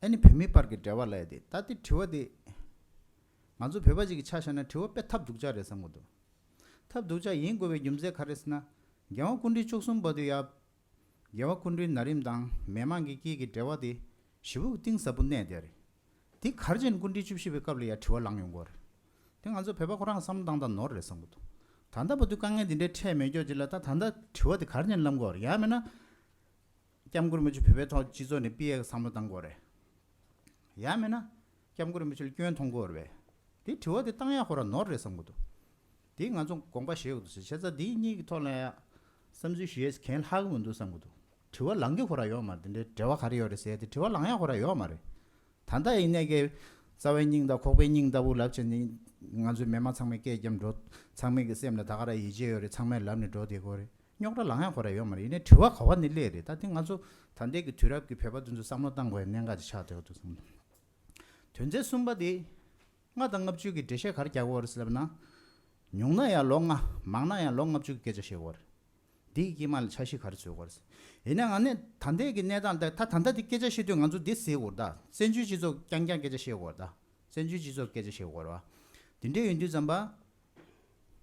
ཨ་ནི་བོད་མི་བར་གྱི་འབྲེལ་བ་ལབ་ཡ་དེ་ད་དེ་དྲི་བ་དེ་ང་ཚོ་བོད་པ་ཅིག་གི་ཆ་བཞག་ན་དྲི་བ་དཔེ་ཐབས་སྡུག་ཅག་རེད་བསམ་གྱི་འདུག་ཐབས་སྡུག་ཅག་ཡིན་དགོས་པའི་རྒྱུ་མཚན་ག་རེ་ཟེར་ན། རྒྱལ་བ་སྐུ་ཕྲེང་བཅུ་གསུམ་བར་དུ་ཡ། རྒྱལ་བ་སྐུ་ཕྲེང་ན་རིམ་དང་མི་མང་གི་དཀྱིལ་གྱི་འབྲེལ་བ་དེ་ཞེ་པོ་གཏིང་ཟབ་པོ་གནས་བསྡད་རེད། དེ་ག་རེ་བྱས་ནས་སྐུ་ཕྲེང་བཅུ་བཞི་པའི་སྐབས་ལ་ཡ་དྲི་བ་ལངས་ཡོང་གི་རེད། དེ་ང་ཚོ་བོད་པ་ཁོ་རང་བསམ་བློ་བཏང་སྟངས་ནོར་རེད་བསམ་གྱི་འདུག་ད་ལྟ་བར་དུ་དཀའ་ངལ་འདི་འདྲའི་འཕྲད་མེད་ཀྱོག་ཅིག་ལ་ད་ད་ལྟ་དྲི་བ་དེ་ག་རེ་བྱས་ནས་ལངས་དགོས་རེད། ཡང་མིན་ན། སྐྱབས་མགོན་རིན་པོ་ཆེ་བོད་པའི་ཐོག་སྤྱི་ཚོགས་ནས་ཕྱིའི་བསམ་བློ་བཏང་དགོས་རེད། ཡང་མིན་ན། སྐྱབས་མགོན་རིན་པོ་ཆེ་ལ་སྐྱོན་མཐོང་དགོས་རེད་པས། དེ་དྲི་བ་དེ་བཏང་ཡ་ཁོ་རང་ནོར་རེད་བསམ་གྱི་འདུག་དེ་ང་ཚོ་དགོངས་པ་བཞེས་དགོས་འདུག་ཟེར། བྱས་ཙང་དེ་གཉིས་ཀྱི་ཐོག་ལ་ཡ་བསམ་ཚུལ་ཞུ་ཡས་གན་ལྷག་གི་མི་འདུག་བསམ་གྱི་འདུག་དྲི་བ་ལངས་ཀྱི་ཁོ་རང་ཡོད་མ་རེད། དེ་འདྲའི་འབྲེལ་བ་ག་རེ་ཡོད་རེད་ཟེར་ཡ་དེ་དྲི་བ་ལངས་ཡ་ཁོ་རང་ཡོད་མ་རེད། ད་ལྟ་ཡིན་ནའི་གི་རྩ་བའི་སྙིང་དང་ཁོག་པའི་སྙིང་ལྟ་བུ་ལབ་བྱས་ནས་ང་ཚོའི་མི་མང་ཚང་མས་སྐད་བརྒྱབ་འགྲོ། ཚང་མས་ཀྱི་སེམས་ལ་ད་ག་རང་ཡིད་ཆེས་ཡོད་རེད། ཚང་མས་ལབ་ནས་འགྲོ་བསྡད་ཀྱི་ཡོད་རེད། རྙོག་དྲ་ལངས་ཡ་ཁོ་ར་ཡོད་མ་རེད། ཡིན་ནའི་དྲི་བ་ག་བ་ནས་སླེབས་རེད། ད་དེ་ང་ཚོ་ད་ལྟའི་གི་དུས་རབས་ཀྱི་བོད་པ་དེ་ཚོ་བསམ་བློ་བཏང་དགོས་ཡ་གནད་འགག་ཅིག་ཆགས་བསྡད་འདུག་བསམ། དོན་ཚན་གསུམ་པ་དེ། ལྔ་དང་ལྔ་བཅུ་གི་འགྲེལ་བཤད་ག་རེ་རྒྱག་དགོས་རེད་ཟེར་ལབ་ན། ཉུང་ན་ཡང་ལོ་ལྔ། མང་ན་ཡང་ལོ་ལྔ་བཅུ་གི་སྐད་ཆ་བཤད་དགོས་རེད། འདི་ཡི་དཀྱིལ་མ་ལ་འཆར་གཞི་ག་རེ་འཛུགས་དགོས་རེད། ཡིན་ན་ང་ནི་ད་ལྟའི་གི་གནས་སྟངས་ལྟར་ད་ད་ལྟ་འདི་སྐད་ཆ་བཤད་དུས་ང་ཚོ་འདི་གཟིགས་དགོས་རེད་ད། བཙན་བྱོལ་སྤྱི་ཚོགས་རྐྱང་རྐྱང་སྐད་ཆ་བཤད་དགོས་རེད་ད། བཙན་བྱོལ་སྤྱི་ཚོགས་སྐད་ཆ་བཤད་དགོས་རེད་བ། དེ་འདྲ་ཡིན་དུས་ཙམ་པ།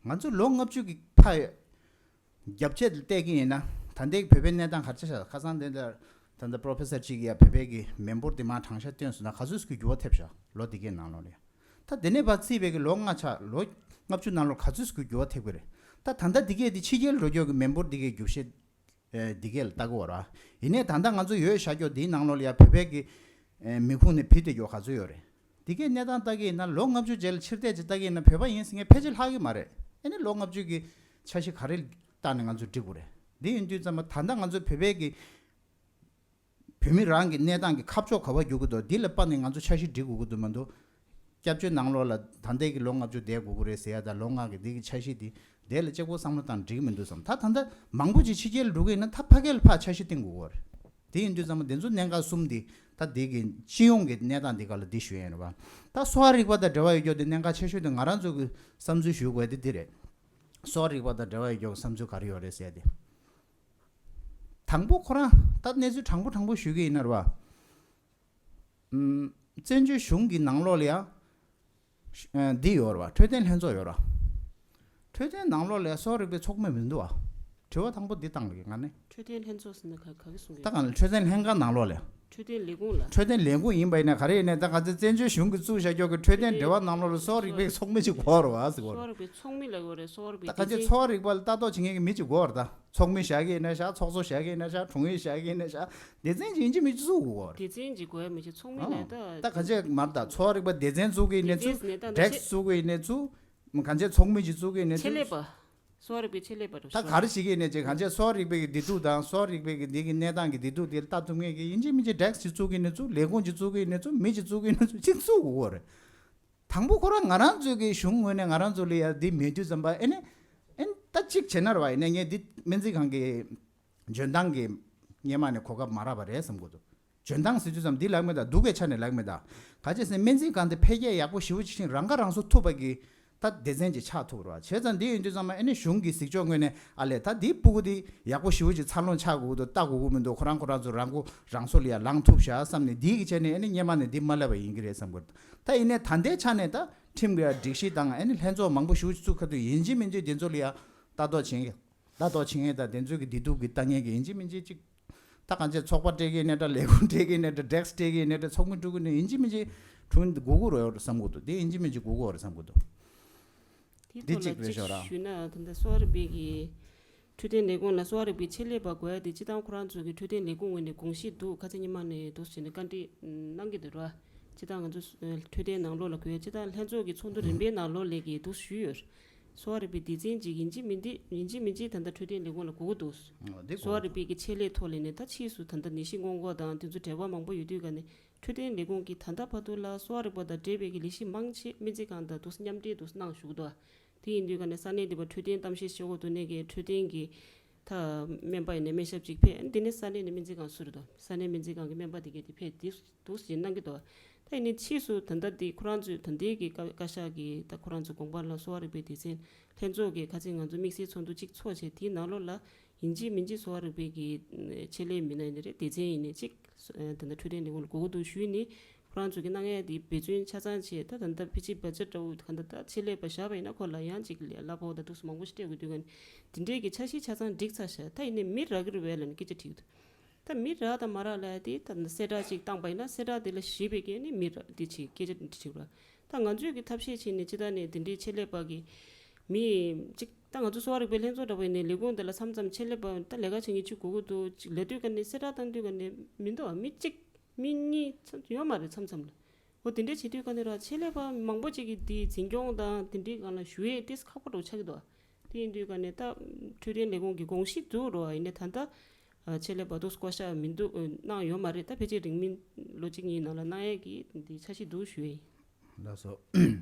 ང་ཚོ་ལོ་ལྔ་བཅུ་གི་ཕ་རྒྱབ་ཆད་ལ་བལྟས་ཀྱི་ཡིན་ན། ད་ལྟའི་བོད་པའི་གནས་སྟངས་ག་རེ་ཆགས་ཤག་ཁ་སང་དེ་འདྲ་ད་ལྟ་པོ་རོ་ཕེ་སར་གཅིག་གིས་ཡ་བོད་པའི་གི་མི་འབོར་དེ་མར་གྲངས་ཆ་བཏོན་སོང་ན་ག་ཚོད་ཀྱི་འགྱུར་བ་ཐེབས་ཤག་ལོ་དེ་གའི་ནང་ལོགས་ལ་ཡ། ད་དེ་ནས་ཕར་བརྩིས་པའི་གི་ལོ་ལྔ་ཆ་ལོ་ལྔ་བཅུ་ནང་ལོགས་ག་ཚོད་ཀྱི་འགྱུར་བ་ཐེབས་ཀྱི་རེད། ད་ད་ལྟ་དེ་གའི་དེ་ཕྱི་རྒྱལ་འགྲོ་རྒྱུ་གི་མི་འབོར་དེ་གའི་རྒྱུ་ཤེས། ཨེ། འདི་གས་ལ་ལྟ་གི་ཡོད་ར། ཡིན་ནའི་ད་ལྟ་ང་ཚོ་ཡོད་བཞག་རྒྱུ་འདིའི་ནང་ལོགས་ལ་ཡ་བོད་པའི་གི་ཨེ། མི་ཁུངས་ནས་ཕུད་བསྡད་རྒྱུ་ག་ཚོད་ཡོད་རེད། འདི་གའི་གནས་སྟངས་ལྟ་གི་ཡིན་ན་ལོ་ལྔ་བཅུ་རྗེས་ལ་ཕྱིར་བལྟས་ཅིག་ལྟ་གི་ཡིན་ན་བོད་པ་ཡིན་ཟེར་མཁན་ཕལ་ཆེར་ལྷག་གི་མ་རེད། ཨེ་ནི་ལོ་ལྔ་བཅུ་གི་འཆར་གཞི་ག་རེ་བཏང་ནས་ང་ཚོ་འགྲིག་དགོས་རེད། འདི་ཡིན་དུས་ཙམ་པ་ད་ལྟ་ང་ཚོ་བོད་པའི་གི་བོད་མི་རང་གི་གནས་སྟངས་ཀྱི་ཁ་ཕྱོགས་ག་པར་རྒྱུག་གི་འདུག་འདི་ལ་དཔག་ནས་ང་ཚོ་འཆར་གཞི་སྒྲིག་དགོས་ཀྱི་འདུག་མ་གཏོགས། སྐྱབས་བཅོལ་ནང་ལོགས་ལ་ད་ལྟའི་གི་ལོ་ལྔ་བཅུ་བསྡད་དགོས་ཀྱི་རེད་ཟེར་ཡ་དང་ལོ་ལྔ་གི་འདི་གི་འཆར་གཞི་འདི་དེ་ལ་གཅིག་པོ་བསམ་བློ་བཏང་འགྲིག་གི་མི་འདུག་བསམ། ད་ད་ལྟ་མང་པོ་ཅིག་ཕྱི་རྒྱལ་འགྲོ་གི་ཡིན་ན་ད་ཕ་གི་ལ་ཕར་འཆར་གཞི་བཏིང་དགོས་ཀྱི་རེད། དེ་ཡིན་དུས་ཙམ་པ་འདི་ཚོ་གནད་འགག་གསུམ་འདི་ད་འདི་གི་སྤྱི་ཡོངས་ཀྱི་གནས་སྟངས་འདི་ག་ལ་འདི་ཞུ་ཡ་ཡིན་རེད་བ། ད་གསོ་བ་རིག་པ་དང་འབྲེལ་བ་ཡོད་རྒྱུ་འདི་གནད་འགག་ཆེ་ཤོས་འདི་ང་རང་ཚོ་གི་བསམ་ཚུལ་ཞུ་དགོས་འདི་འདི་རེད། གསོ་བ་རིག་པ་དང་འབྲེལ་བ་ཡོད་རྒྱུ་བསམ་ཚུལ་ག་རེ་ཡོད་རེད་ཟེར་ཡ་དེ། དང་པོ་ཁོ་རང་ད་གནས་ཚུལ་དྲང་པོ་དྲང་པོ་ཞུ་གི་ཡིན་ན་རེད་བ། ཨམ། བཙན་བྱོལ་གཞུང་གི་ནང་ལོགས་ལ་ཡང་ཨ། འདི་ཡོད་རེད་བ། འཕྲོད་བསྟེན་ལྷན་ཚོགས་ཡོད་རེད། འཕྲོད་བསྟེན་ནང་ལོགས་ལ་ཡང་གསོ་བ་རིག་པའི་ཚོགས་མི་མི་འདུག་བ། དྲི་བ་དང་པོ་འདི་བཏང་གི་ང་ནི། འཕྲོད་བསྟེན་ལྷན་ཚོགས་ཟེར་ན་ག་ག་གི་གསུང་གི། ད་གང་ལ་འཕྲོད་བསྟེན་ལྷན་ཁང་ནང་ལོགས་ལ་ཡང་། འཕྲོད་བསྟེན་ལས་ཁུངས་ལ། འཕྲོད་བསྟེན་ལས་ཁུངས་ཡིན་པ་ཡིན་ན་ག་རེ་ཡིན་ནའི་ད་ག་ཚོད་བཙན་བྱོལ་གཞུང་གིས་བཙུགས་བཞག་རྒྱུ་གི་འཕྲོད་བསྟེན་འབྲེལ་བ་ནང་ལོགས་ལ་གསོ་བ་རིག་པའི་ཚོགས་མི་ཅིག་དགོས་རེད་བ་ཟེར་གོ་རེད། གསོ་བ་རིག་པའི་ཚོགས་མི་ལབ་དགོས་རེད། གསོ་བ་རིག་པའི་ད་ག་ཚོད་འཕྲོད་བསྟེན། གསོ་བ་རིག་པ་ལ་ལྟ་རྟོག་བྱེད་མཁན་གྱི་མི་ཅིག་དགོས་རེད་ད། ཚོགས་མི་བཞག་གི་ཡིན་ན་བཞག་ཚོགས་གཙོ་བཞག་གི་ཡིན་ན་བཞག་གྲོང་ཡུལ་བཞག་གི་ཡིན་ན་བཞག་སྡེ་ཚན་ཅིག་ཡིན་གཅིག་མིན་གཅིག་བཙུགས་དགོས་རེད། སྡེ་ཚན་ཅིག་དགོས་ཡ་མི་ཤེས་ཚོགས་མི་ལ་ད། ད་ག་ཚོད་མར་ད་གསོ་བ་རིག་པ་སྡེ་ཚན་བཙུགས་གི་ཡིན་ནའི་བཙུགས། སྡེ་ཚན་ནས་ད་འདྲེག་སི་བཙུགས་གི་ཡིན་ནའི་བཙུགས། གང་ཅི་ཚོགས་མི་ཅིག་བཙུགས་ཀྱི་ཡིན་ནའི་ཆེད་ལས་པ། གསོ་བ་རིག་པའི་ཆེད་ལས་པ་རུ་ད་ག་རེ་བྱེད་ཀྱི་ཡིན་ནའི་ཅིག་གང་ཅི་གསོ་བ་རིག་པའི་གི་བདེ་སྡུག་དང་གསོ་བ་རིག་པའི་གི་འདི་གི་གནས་སྟངས་ཀྱི་བདེ་སྡུག་དེ་ལ་ལྟ་ཐུབ་མཁན་གྱི་ཡིན་གཅིག་མིན་གཅིག་འདྲེག་སི་ཅིག་བཙུགས་ཀྱི་ཡིན་ནའི་བཙུགས། ལས་ཁུངས་ཅིག་བཙུགས་ཀྱི་ཡིན་ནའི་བཙུགས། མི་ཅིག་བཙུགས་ཀྱི་ཡིན་ནའི་བཙུགས། ཅིག་བཙུགས་དགོས་རེད། དང་པོ་ཁོ་རང་ང་རང་ཚོའི་གི་གཞུང་ངོས་ནས་ང་རང་ཚོ་ལ་ཡ་འདི་མེད་དུས་ཙམ་པ་ཨེ་ནི། ཨེ་ནི་ད་གཅིག་བྱས་ན་རེད་བ། ཡིན་ནའི་ངས་འདི་སྨན་རྩིས་ཁང་གི་འཇོན་ཐང་གི་སྔོན་མ་ནས་གོ་སྐབས་མ་རག་པ་རེད་བསམ་གྱི་འདུག་འཇོན་ཐང་ཟེར་དུས་ཙམ་འདི་ལབ་མེད་ད། སྡུག་གི་ཆ་ནས་ལབ་མེད་ད། ག་ཅི་ཟེར་ན་སྨན་རྩིས་ཁང་དེ་འཕེལ་རྒྱས་ཡག་པོ་ཞེ་པོ་ཅིག་ཕྱིན། རང་ཁ་རང་གསོ་ཐུབ་པ་གི་ད་སྡེ་ཚན་ཅིག་ཆགས་ཐུབ་རེད་བ། བྱས་ཙང་འདི་ཡིན་དུས་ཙམ་པ་ཨེ་ནི་གཞུང་གི་གཟིགས་ཕྱོགས་ངོས་ནས་ཨ་ལས་ད་འདི་སྤུ་གུ་འདི་ཡག་པོ་ཞེ་པོ་ཅིག་འཚར་ལོངས་ཆགས་དགོས་ཀྱི་འདུག་ཁོ་རང་ཁོ་རང་ཚོ་རང་མགོ་རང་ཚོ་ལ་ཡ་ལངས་ཐུབ་ཤག་བསམ་ནས་འདི་གི་ཆ་ནས་ཨེ་ནི་སྔོན་མ་ནས་འདི་མ་ལབ་པ་ཡིན་གྱི་རེད་བསམ་གྱི་འདུག་ད་ཡིན་ནའི་ད་ལྟའི་ཆ་ནས་ད་ཁྲིམས་ཀྱི་སྒྲིག་གཞི་དང་ཨེ་ནི་ལྷན་ཚོགས་མང་པོ་ཞེ་པོ་ཅིག་བཙུགས་ཁ་ཐུག་ཡིན་གཅིག་མིན་གཅིག་དེ་ཚོ་ལ་ཡ་ལྟ་རྟོག་བྱེད་མཁན། ལྟ་རྟོག་བྱེད་མཁན་དང་དེ་ཚོའི་གི་བདེ་སྡུག་གི་ལྟ་མཁན་གི་ཡིན་གཅིག་མིན་གཅིག་ཅིག་ད་གང་ཅི་ཚོགས་པ་སྤྲད་ཀྱི་ཡིན་ནའི་འདྲ། ལས་ཁུངས་སྤྲད་ཀྱི་ཡིན་ནའི་འདྲ། འདྲེག་སི་སྤྲད་ཀྱི་ཡིན་ནའི་འདྲ། ཚོགས་མི་འགྲོ་གི་ཡིན་ནའི་ཡིན་གཅིག་མིན་གཅིག་དྲུང་དགོས་ཀྱི་རེད་བསམ་གྱི་འདུག་དེ་ཡིན་གཅིག་མིན་གཅིག་དགོས་ཀྱི་རེད་བསམ་གྱི་འདུག་དེ་འདི་ཐོག་ལ་གཅིག་རེད་ཤག་ར། ཞུས་ན་ད་ལྟ་གསོ་བ་རིག་པའི་གི་འཕྲོད་བསྟེན་ལས་ཁུངས་ལ་གསོ་བ་རིག་པའི་ཆེད་ལས་པ་དགོས་ཡ་དེ་སྤྱིར་བཏང་ཁོ་རང་ཚོ་གི་འཕྲོད་བསྟེན་ལས་ཁུངས་ངོས་ནས་དགོངས་གཞི་འདུག་ཁ་སང་ཉི་མ་ནས་འདུག་ཟེར་ནས་བཀའ་འདྲི་གནང་གི་འདུག་ར། སྤྱིར་བཏང་ང་ཚོ་འཕྲོད་བསྟེན་ནང་ལོགས་ལ་དགོས་ཡ་སྤྱིར་བཏང་ལྷན་ཚོགས་ཀྱི་ཚོགས་འདུ་རིམ་པའི་ནང་ལོགས་ལ་གི་འདུག་ཞུས་ཡོད། གསོ་བ་རིག་པའི་སྡེ་ཚན་ཅིག་ཡིན་གཅིག་མིན་འདི་ཡིན་གཅིག་མིན་གཅིག་ད་ལྟ་འཕྲོད་བསྟེན་ལས་ཁུངས་ལ་དགོས་ཀྱི་འདུག་འོ་དེ་གསོ་བ་རིག་པའི་གི་ཆེད་ལས་ཐོག་ལས་ནས་ད་ཕྱིས་སུ་ད་ལྟ་ནད་གཞི་སྔོན་འགོག་དང་དེ་ཚོ་འབྲེལ་བ་མང་པོ་ཡོད་དུས་ག་ནས་འཕྲོད་བསྟེན་ལས་ཁུངས་ཀྱི་ད་ལྟ་བར་དུ་ལ་གསོ་བ་རིག་པ་དང་འབྲེལ་བའི་གི་ལས་གཞི་མང་ཆེ་སྨན་རྩིས་ཁང་དང་འདུག་མཉམ་འབྲེལ་འདུག་གནང་བཞུགས་འདུག་དེ་ཡིན་དུས་ག་ནས་ས་གནས་འདི་པ་འཕྲོད་བསྟེན་གཏམ་བཤད་བྱེད་དགོས་འདུག་ནས་གི་འཕྲོད་བསྟེན་གི་ད་སྨན་པ་ཡིན་ནས་སྨན་ཞབས་ཅིག་ཕེབས། འདི་ནས་ས་གནས་ནས་སྨན་རྩིས་ཁང་སུ་རེད་དོ། ས་གནས་སྨན་རྩིས་ཁང་གི་སྨན་པ་དེ་གས་དེ་ཕེབས་དེ་འདུག་ཟེར་གནང་གི་འདུག་ད་ཡིན་ནའི་ཕྱིས་སུ་ད་ལྟ་འདི་ཁོ་རང་ཚོས་ད་ལྟའི་གི་བཀའ་བཀའ་ཤག་གི་ད་ཁོ་རང་ཚོ་དགོངས་པ་ལ་གསོ་བ་རིག་པའི་སྡེ་ཚན་ལྷན་ཚོགས་ཀྱི་ཁ་ཚིག་ང་ཚོ་དམིགས་བསལ་ཚོགས་འདུ་གཅིག་ཚོགས་བྱས་དེའི་ནང་ལོགས་ལ་ཡིན་གཅིག་མིན་གཅིག་གསོ་བ་རིག་པའི་གི་ཆེད་ལས་མི་སྣ་ཡིན་ནའི་རེད། སྡེ་ཚན་ཡིན་ནའི་གཅིག་ད་ལྟ་འཕྲོད་བསྟེན་ལས་ཁུངས་ལ་དགོས་ཀྱི་འདུག་ཞུས་ནས་ཁོ་རང་ཚོ་གི་གནང་ཡ་དེ་འབད་བརྩོན་ཆ་ཚང་བྱས། ད་ད་ལྟ་ཕལ་ཆེར་བ་ཇེཊ་འདྲ་བོ་ག་འདྲ་ད་ཆེད་ལས་པ་བཞག་པ་ཡིན་ན་ཁོ་ལ་ཡང་གཅིག་གླ་ཕོགས་དང་འདུག་སེ་མང་པོ་ཞིག་སྤྲད་དགོས་དུས་ག་ནས་དེ་འདྲའི་གི་འཆར་གཞི་ཆ་ཚང་བསྒྲིགས་ཚར་ཤག་ད་ཡིན་ནའི་མི་རག་གི་རེད་པས་ལབ་ནས་སྐད་ཆ་དྲིས་ཀྱི་འདུག་ད་མི་རག་དང་མ་རག་ལབ་ཡ་དེ་ད་གསལ་བསྒྲགས་ཅིག་བཏང་པ་ཡིན་ན་གསལ་བསྒྲགས་དེ་ལ་གཞིགས་པའི་གི་ནི་མི་རག་དེ་ཅིག་སྐད་ཆ་དྲི་དྲི་བ། ད་ང་ཚོས་གི་ཐབས་ཤེས་བྱས་ནས་ཅི་ད་ནས་དེ་འདྲའི་ཆེད་ལས་པ་གི་མི་ཅིག་ད་ང་ཚོ་གསོ་བ་རིག་པའི་ལྷན་ཚོགས་འདྲ་བོ་ཡིན་ནའི་ལས་ཁུངས་དེ་ལ་མཚམས་མཚམས་ཆེད་ལས་པ་ད་ལས་ཀ་བྱེད་མཁན་གཅིག་དགོས་ཀྱི་འདུག་ཅིག་ལབ་དུས་ག་ནས་གསལ་བསྒྲགས་བཏང་དུས་ག་ནས་མི་འདུག་མི་གཅིག་མི་གཉིས་ཙམ་ཡོད་མ་རེད་མཚམས་མཚམས་ལ། འོ་དེ་འདྲ་བྱེད་དུས་ག་ནས་ར་ཆེད་ལས་པ་མང་པོ་ཅིག་གིས་དེའི་འཛིན་སྐྱོང་དང་དེ་འདྲའི་སྒང་ལ་ཞུ་ཡས་ཏོག་ཙམ་ཁག་པོ་འདྲ་བོ་ཆགས་ཀྱི་འདུག་དེ་ཡིན་དུས་ག་ནས་ད་འཕྲོད་བསྟེན་ལས་ཁུངས་ཀྱི་དགོངས་གཞི་འདུག་རོ། ཡིན་ནའི་ད་ལྟ་ཆེད་ལས་པ་ཏོག་ཙམ་བསྐོ་བཞག་མི་འདུག་གནང་ཡོད་མ་རེད། ད་ཕལ་ཆེར་རིང་མིན་ལོ་གཅིག་གཉིས་ནང་ལ་གནང་ཡས་ཀྱི་འདི་འཆར་གཞི་འདུག་ཞུ་ཡས་ཡིན། ལགས་སོ།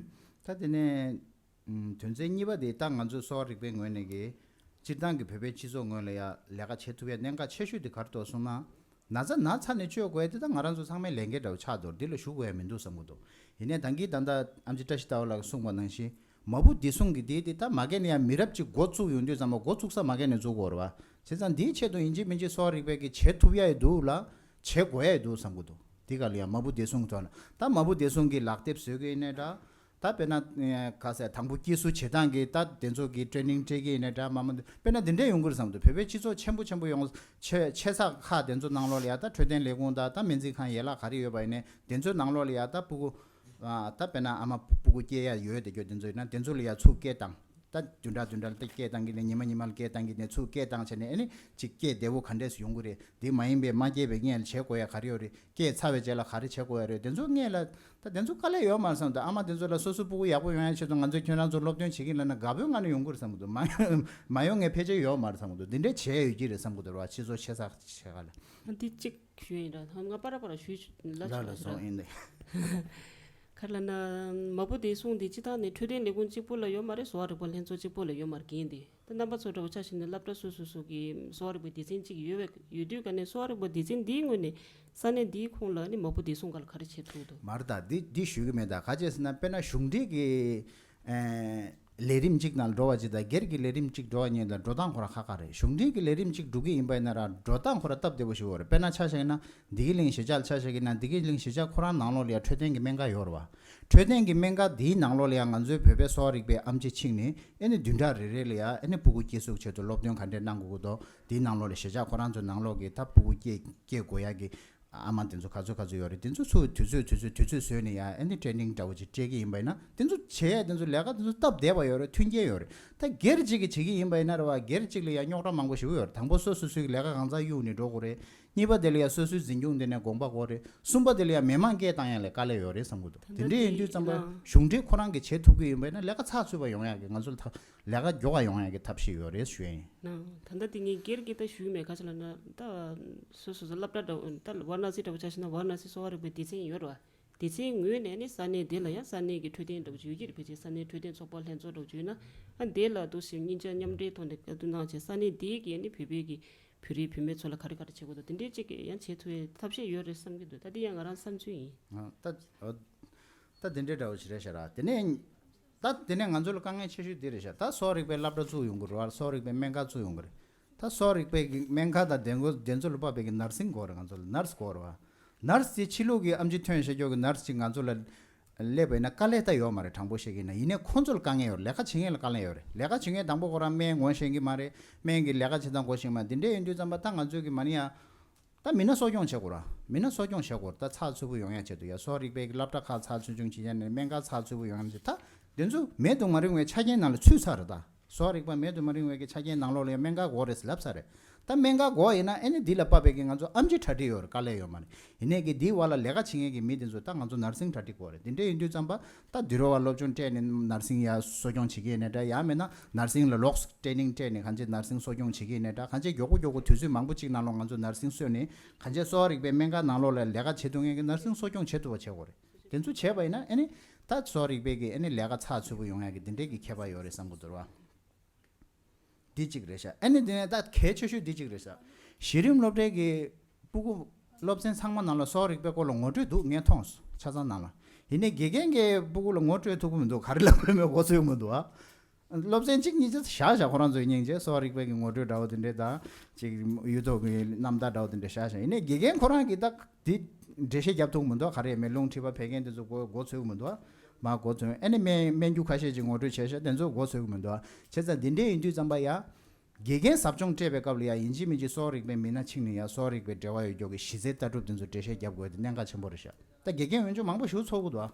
ད་དེ་ནས་དོན་ཚན་གཉིས་པ་དེ་ད་ང་ཚོའི་གསོ་བ་རིག་པའི་ངོས་ནས་ཀྱི་ སྤྱིར་བཏང་གི་བོད་པའི་སྤྱི་ཚོགས་ངོས་ལ་ཡ་ལས་ཀ་བྱེད་ཐུབ་ཡ་གནད་འགག་ཆེ་ཤོས་དེ་ག་རེ་འདུག་གསུངས་ན། ན་ཚ་ན་ཚ་ནས་བཅོས་དགོས་ཡ་དེ་ད་ང་རང་ཚོ་ཚང་མའི་ལས་འགན་འདྲ་བོ་ཆགས་འདུག་འདི་ལ་ཞུགས་དགོས་ཡ་མི་འདུག་བསམ་གྱི་འདུག་ཡིན་ནའི་ད་གིན་ད་ལྟ་ཨམ་ཆི་བཀྲ་ཤིས་ལྟ་བ་ལགས་གསུངས་པ་ནང་བཞིན། མ་བུ་བདེ་སྲུང་གི་དེ་དེ་ད་མ་གན་ནས་ཡང་མི་རབས་གཅིག་འགོ་བཙུགས་ཡོང་དུས་ཙམ་པ་འགོ་བཙུགས་ས་མ་གན་ནས་བཙུགས་དགོས་རེད་བ། བྱས་ཙང་འདིའི་ཆེད་དུ་ཡིན་གཅིག་མིན་གཅིག་གསོ་བ་རིག་པས་ཀྱི་བྱེད་ཐུབ་ཡ་ཡི་འདུག་ལ། བྱེད་དགོས་ཡ་ཡི་འདུག་བསམ་གྱི་འདུག་འདི་ག་ལ་ཡང་མ་བུ་བདེ་སྲུང་ཐོག་ལ་ད་མ་བུ་བདེ་སྲུང་གི་ལག་དེབ་བཟོ་གི་ཡིན་ནའི་འདྲ། ད་དཔེར་ན་ག་ཟེར་དང་པོ་སྐྱེས་གསོ་བྱེད་སྟངས་ཀྱི་ད་དེ་ཚོ་གི་ཊེ་ནིང་སྤྲད་ཀྱི་ཡིན་ནའི་འདྲ། མ་མ་དཔེར་ན་འདི་འདྲས་ཡོང་གི་རེད་བསམ་གྱི་འདུག་བོད་པའི་སྤྱི་ཚོགས་ཆེན་པོ་ཆེན་པོ་ཡོང་ཆེ་ཆེ་ས་ཁག་དེ་ཚོ་ནང་ལོགས་ལ་ཡ་ད་འཕྲོད་བསྟེན་ལས་ཁུངས་དང་ད་སྨན་རྩིས་ཁང་ཡན་ལག་ག་རེ་ཡོད་པ་ཡིན་ནའི་དེ་ཚོའི་ནང་ལོགས་ལ་ཡ་ད་སྤུ་གུ། ཨ་ད་དཔེར་ན་ཨ་མ་སྤུ་གུ་སྐྱེ་ཡ་ཡོད་དེ་སྐྱོ་དེ་ཚོ་ཡིན་ན་དེ་ཚོ་ལ་ཡ་ཚུར་སྐད་བཏང་། ད་བདུན་ཕྲག་བདུན་ཕྲག་ལ་སྐད་བཏང་གི་ནས་ཉི་མ་ཉི་མ་ལ་སྐད་བཏང་གི་ནས་ཚུར་སྐད་བཏང་བྱས་ནས་ཨ་ནི་ཅིག་སྐད་བདེ་བོ་ག་འདྲས་སུ་ཡོང་གི་རེད། འདི་མ་ཡིན་པའི་མ་སྐྱེས་པའི་སྔས་ལ་བྱེད་དགོས་ཡ་ག་རེ་ཡོད་རེད། སྐྱེས་ཚར་བའི་རྗེས་ལ་ག་རེ་བྱེད་དགོས་ཡ་རེད། དེ་ཚོ་སྔས་ལ་ད་དེ་ཚོ་དཀའ་ལས་ཡོད་མ་རེད་བསམ་འདུག་ཨ་མ་དེ་ཚོ་ལ་སོ་སོ་སྤུ་གུ་ཡག་པོ་ཡོང་ཡ་ཆེད་དུ་ང་ཚོས་ཁྱོད་རང་ཚོ་སློབ་སྟོན་བྱེད་ཀྱི་ལབ་ན་དགའ་པོའི་ངང་ནས་ཡོང་གི་རེད་བསམ་གྱི་འདུག་མ་མ་ཡོང་ངས་ཕལ་ཆེར་ཡོད་མ་རེད་བསམ་གྱི་འདུག་འདི་འདྲས་བྱས་ཡོད་ཀྱི་རེད་བསམ་གྱི་འདུག་ར། སྤྱི་ཚོགས་ཆེ་ས་ཆེ་ག་ལ། འདི་གཅིག་ཞུ་ཡིན་ར། ང་པ་ར་པ་ར་ཞུ་ལ་ལ་ཆོག་ལ་ཞུ་སོང་ར། ཡིན་ལེ། ག་རེ་ལབ་ན་མ་བུ་བདེ་སྲུང་འདི་སྤྱི་བཏང་ནས་འཕྲོད་བསྟེན་ལས་ཁུངས་གཅིག་པོ་ལ་ཡོད་མ་རེད། གསོ་བ་རིག་པ་ལྷན་ཚོགས་གཅིག་པོ་ལ་ཡོད་མ་རེད་འགན་དེ། ད་རྣམ་པ་ཚོ་འདྲ་བོ་ཆ་བཞག་ན་སློབ་གྲྭ་སོ་སོ་སོ་གི་གསོ་བ་རིག་པའི་སྡེ་ཚན་གཅིག་ཡོད་པའི་ཡོད་དུས་ག་ནས་གསོ་བ་རིག་པ་སྡེ་ཚན་འདིའི་ངོས་ནས་ས་གནས་འདིའི་ཁོངས་ལ་ནི་མ་བུ་བདེ་སྲུང་སྒང་ལ་ག་རེ་བྱེད་ཐུབ་འདུག་མ་རེད། ད་འདི་འདི་ཞུ་གི་མེད། ད་ག་ཅེས་ཟེར་ན་དཔེར་ན་གཞུང་འབྲེལ་གྱི་ཨེ་ལས་རིམ་གཅིག་ནང་འགྲོ་བ་གཅིག་དང་སྒེར་གྱི་ལས་རིམ་གཅིག་འགྲོ་བ་གཉིས་ལ་འགྲོ་སྟངས་ཁོ་རང་ཁག་ཁག་རེད། གཞུང་འབྲེལ་གྱི་ལས་རིམ་གཅིག་འགྲོ་གི་ཡིན་པ་ཡིན་ན་ར་འགྲོ་སྟངས་ཁོ་རང་སྟབས་བདེ་པོ་ཞིག་ཡོད་རེད། དཔེར་ན་ཆ་བཞག་ན་བདེ་སྐྱིད་གླིང་གཞིས་ཆགས་ལ་ཆ་བཞག་གི་ན་བདེ་སྐྱིད་གླིང་གཞིས་ཆགས་ཁོ་རང་ནང་ལོགས་ལ་ཡ་འཕྲོད་བསྟེན་གྱི་སྨན་ཁང་ཡོད་རེད་བ། འཕྲོད་བསྟེན་གྱི་སྨན་ཁང་དེའི་ནང་ལོགས་ལ་ཡ་ང་ཚོའི་བོད་པའི་གསོ་བ་རིག་པའི་ཨེམ་ཆི་ཕྱིན་ནས་ཨེ་ནི་བདུན་ཕྲག་རེ་རེ་ལ་ཡ་ཨེ་ནི་སྤུ་གུ་སྐྱེ་གཟུགས་ཆེད་དུ་སློབ་སྟོན་ག་འདྲས་གནང་དགོས་ཀྱི་འདུག་དེའི་ནང་ལོགས་ལ་གཞིས་ཆགས་ཁོ་རང་ཚོའི་ནང་ལོགས་ཀྱི་ད་སྤུ་གུ་སྐྱེ་སྐྱེ་དགོས་ཡ་གི་ཨ་མ་དེ་ཚོ་ག་ཚོད་ག་ཚོད་ཡོད་རེད། དེ་ཚོ་ཚུར་དུས་ཚོད་དུས་ཚོད་དུས་ཚོད་བཟོས་ནས་ཡ་ཨེ་ནི་ཊེ་ནིང་འདྲ་བོ་ཅིག་སྤྲད་ཀྱི་ཡིན་པ་ཡིན་ན་དེ་ཚོ་བྱེད་ཡ་དེ་ཚོ་ལས་ཀ་དེ་ཚོ་སྟབས་བདེ་བ་ཡོད་རེད། མཐུན་རྐྱེན་ཡོད་རེད། ད་སྒེར་གཅིག་གིས་བྱེད་ཀྱི་ཡིན་པ་ཡིན་ན་རེད་བ། སྒེར་གཅིག་ལ་ཡ་རྙོག་དྲ་མང་པོ་ཞིག་ཡོད་རེད། དང་པོ་སོ་སོ་སོའི་ལས་ཀ་གང་ཚང་གཡུག་ནས་འགྲོ་དགོས་རེད། གཉིས་པ་དེ་ལ་ཡ་སོ་སོའི་འཛིན་སྐྱོང་དེ་ནས་དགོངས་པ་དགོས་རེད། གསུམ་པ་དེ་ལ་ཡ་མི་མང་སྐད་བཏང་ཡ་ལ་དཀའ་ལས་ཡོད་རེད་བསམ་གྱི་འདུག་ད་དེ་ལྟ་འདྲ་ཡིན་དུས་ཙམ་པ་ཡིན་གཞུང་འབྲེལ་ཁོ་རང་གིས་བྱེད་ཐུབ་ཀྱི་ཡིན་པ་ཡིན་ན་ལས་ཀ་ཚགས་ཚུད་པ་ཡོང་ཡ་གི་ང་ཚོ་ལ་ད་ལས་ཀ་མགྱོགས་པ་ཡོང་ཡ་གི་ཐབས་ཤེས་ཡོད་རེད་ཞུ་ཡ་ཡིན། ན་ད་ལྟ་དེ་ངས་སྒེར་གྱི་ད་ཞུས་མེད། ག་ཚོད་ལབ་ན་ད་སོ་སོ་སོ་སློབ་གྲྭ་འདྲ་བོ་ད་ཝཱ་ར་ཎ་སི་འདྲ་བོ་ཆ་བཞག་ན་ཝཱ་ར་ཎ་སི་གསོ་བ་རིག་པའི་སྡེ་ཚན་ཡོད་རེད་བ། སྡེ་ཚན་ངོས་ནས་ནི་ས་གནས་དེ་ལ་ཡང་ས་གནས་ཀྱི་འཕྲོད་བསྟེན་འདྲ་བོ་ཅིག་ཡོད་ཀྱི་རེད། ཕལ་ཆེར་ས་གནས་འཕྲོད་བསྟེན་ཚོགས་པ་ལྷན་ཚོགས་འདྲ་བོ་ཅིག་ཡོད་ན་ཨ་དེ་ལ་འདུག་སེ་སྙིང་རྗེ་མཉམ་འབྲེལ་ཐོག་ནས་བཀའ་བསྡུར་གནང་བྱས་ས་གནས་དེའི་གི་ནི་བོད་པའི་གི་བོད་རིགས་བུད་མེད་ཚོ་ལ་ག་རེ་ག་རེ་བྱེད་དགོས་འདུག་དེ་འདྲའི་ཅིག་ཡང་བྱེད་ཐུབ་པའི་ཐབས་ཤེས་ཡོད་རེད་བསམ་གྱི་འདུག་ད་དེ་ཡང་ང་རང་བསམ་ཚུལ་ཡིན། ཨ་ད་ཨ་ད་དེ་འདྲའི་འདྲ་བོ་ཞིག་རེད་ཤག་ར། དེ་ནས་ད་དེ་ནས་ང་ཚོ་ལ་དཀའ་ངལ་ཆེ་ཤོས་འདི་རེད་ཤག་ད་གསོ་བ་རིག་པའི་སློབ་གྲྭ་བཙུགས་ཡོང་གི་རེད་བ། གསོ་བ་རིག་པའི་སྨན་ཁང་བཙུགས་ཡོང་གི་རེད། ད་གསོ་བ་རིག་པའི་གི་སྨན་ཁང་དང་དེ་ཚོ་དེ་ཚོ་ལ་དཔག་པའི་གི་ནར་སིང་དགོས་རེད། ང་ཚོ་ལ་ནར་སི་དགོས་རེད་བ། ནར་སི་དེ་ཕྱི་ལོགས་གི་ཨམ་ཆི་ཐོན་བཞག་རྒྱུ་གི་ནར་སི་ཅིག་ང་ཚོ་ལ་སླེབས་པ་ཡིན་ན་དཀའ་ལས་ད་ཡོད་མ་རེད། དྲང་པོ་བཤད་ཀྱི་ཡིན་ན། ཡིན་ནའི་ཁོང་ཚོ་ལ་དཀའ་ངལ་ཡོད་རེད། ལས་ཀ་བྱེད་མཁན་ལ་དཀའ་ངལ་ཡོད་རེད། ལས་ཀ་བྱེད་མཁན་དང་པོ་ཁོ་རང་སྨན་ངོ་ཤེས་ཀྱི་མ་རེད། སྨན་གྱི་ལས་ཀ་བྱེད་སྟངས་གོ་ཤེས་མ་རེད། འདི་འདྲ་ཡིན་དུས་ཙམ་པ་ད་ང་ཚོས་ཀྱི་མ་ནི་ཡ། ད་མི་སྣ་གསོ་སྐྱོང་བྱེད་དགོས་ར། མི་སྣ་གསོ་སྐྱོང་བྱེད་དགོས་ར། ད་ཚགས་ཚུད་པོ་ཡོང་ཡ་ཆེད་དུ་ཡ་གསོ་བ་རིག་པའི་སློབ་གྲྭ་ཁག་ཚགས་ཚུད་ཆུང་བྱེད་ཡ་ནས་སྨན་ཁང་ཚགས་ཚུད་པོ་ཡོང་ཡ་ཆེད། ད་དེ་ཚོ་མེད་དུ་མ་རུང་བའི་ཆ་རྐྱེན་ནང་ལ་ཚུད་ཚར་རེད། ད་གསོ་བ་རིག་པ་མེད་དུ་མ་རུང་བའི་གི་ཆ་རྐྱེན་ནང་ལོགས་ལ་ཡ་སྨན་ཁང་དགོས་རེད་ལབ་ཚར་རེད། ད་སྨན་ཁང་དགོས་ཡིན་ན་ཨེ་ནི་འདི་ལ་དཔག་པའི་གི་ང་ཚོ་ཨམ་ཆི་གྲ་སྒྲིག་ཡོད་རེད། དཀའ་ལས་ཡོད་མ་རེད། ཡིན་ནའི་གི་འདིའི་བར་ལ་ལས་ཀ་བྱེད་མཁན་གི་མི་དེ་ཚོ་ད་ང་ཚོ་ནར་སིང་གྲ་སྒྲིག་དགོས་རེད། དེ་འདྲ་ཡིན་དུས་ཙམ་པ། ད་དུས་རབས་བར་སློབ་སྦྱོང་སྤྲད་ནས་ནར་སིང་ཡ་གསོ་སྐྱོང་བྱེད་ཀྱི་ཡིན་ནའི་འདྲ། ཡང་མིན་ན་ནར་སིང་ལ་ལོགས་ཊེ་ནིང་སྤྲད་ནས་གང་ཅི་ནར་སིང་གསོ་སྐྱོང་བྱེད་ཀྱི་ཡིན་ནའི་འདྲ། གང་ཅི་མགྱོགས་པོ་མགྱོགས་པོ་དུས་ཚོད་མང་པོ་གཅིག་ནང་ལོགས་ང་ཚོ་ནར་སིང་གསོས་ནས་གང་ཅི་གསོ་བ་རིག་པའི་སྨན་ཁང་ནང་ལོགས་ལ་ལས་ཀ་བྱེད་ཐུབ་མཁན་གྱི་ནར་སིང་གསོ་སྐྱོང་བྱེད་ཐུབ་པ་བྱེད་དགོས་རེད། དེ་ཚོ་བྱས་པ་ཡིན་ན་ཨེ་ནི་ད་གསོ་བ་རིག་པའི་གི་ཨེ་ནི་ལས་ཀ་ཚགས་ཚུད་པོ་ཡོང་ཡ་གི་དེ་འདྲའི་གི་ཁྱད་པར་ཡོད་རེད་བསམ་གྱི་འདུག་ར། འདི་གཅིག་རེད་ཤག་ཨ་ནི་དེ་ནས་ད་གལ་ཆེ་ཤོས་འདི་གཅིག་རེད་ཤག་གཞི་རིམ་སློབ་གྲྭའི་གི་སྤུ་གུ་སློབ་ཚན་ཚང་མ་ནང་ལ་གསོ་བ་རིག་པའི་སྐོར་ལ་ངོ་སྤྲོད་འདུག་ངས་མཐོང་སོང་ཆ་ཚང་ནང་ལ། ཡིན་ནའི་དགེ་རྒན་གྱི་སྤུ་གུ་ལ་ངོ་སྤྲོད་ཐུབ་ཀྱི་མི་འདུག་ག་རེ་ལབ་དགོས་མེད་མགོ་ཚོས་མི་འདུག་ཨ། སློབ་ཚན་གཅིག་གཉིས་ཆ་བཞག་བཞག་ཁོ་རང་ཚོའི་སྙིང་རྗེ་གསོ་བ་རིག་པའི་གི་ངོ་སྤྲོད་འདྲ་བོ་དེ་འདྲས་དང་ཅིག་གཡུ་ཐོག་གི་རྣམ་ཐར་འདྲ་བོ་དེ་འདྲས་བཞག་བཞག་ཡིན་ནའི་དགེ་རྒན་ཁོ་རང་གིས་ད་འདི་འགྲེལ་བཤད་རྒྱབ་ཐུབ་ཀྱི་མི་འདུག་ག་རེ་མེད་རླུང་མཁྲིས་པ་བད་ཀན་དེ་ཚོ་མགོ་མགོ་ཚོས་ཀྱི་མི་འདུག་ཨ། མ་མགོ་ཚོས་ཨ་ནི་སྨན་སྨན་རྒྱུ་ཁ་ཤས་ཅིག་ངོ་སྤྲོད་བྱས་ཤག་དེ་ཚོ་མགོ་ཚོས་ཀྱི་མི་འདུག་ཨ། བྱས་ཙང་འདི་འདྲས་ཡིན་དུས་ཙམ་པ་ཡ། དགེ་རྒན་ཟབ་སྦྱོང་སྤྲད་པའི་སྐབས་ལ་ཡང་ཡིན་གཅིག་མིན་གཅིག་གསོ་བ་རིག་པའི་མི་སྣ་ཕྱིན་ནས་ཡང་གསོ་བ་རིག་པའི་འབྲེལ་བ་ཡོད་མཁན་གྱི་གཞི་རྩའི་ལྟ་གྲུབ་དེ་ཚོ་འགྲེལ་བཤད་རྒྱབ་དགོས་དེ་གནད་འགག་ཆེན་པོ་རེད་ཤག་ད་དགེ་རྒན་ཡོན་ཆབ་མང་པོ་ཞིག་ཚོགས་ཀྱི་འདུག་ཨ།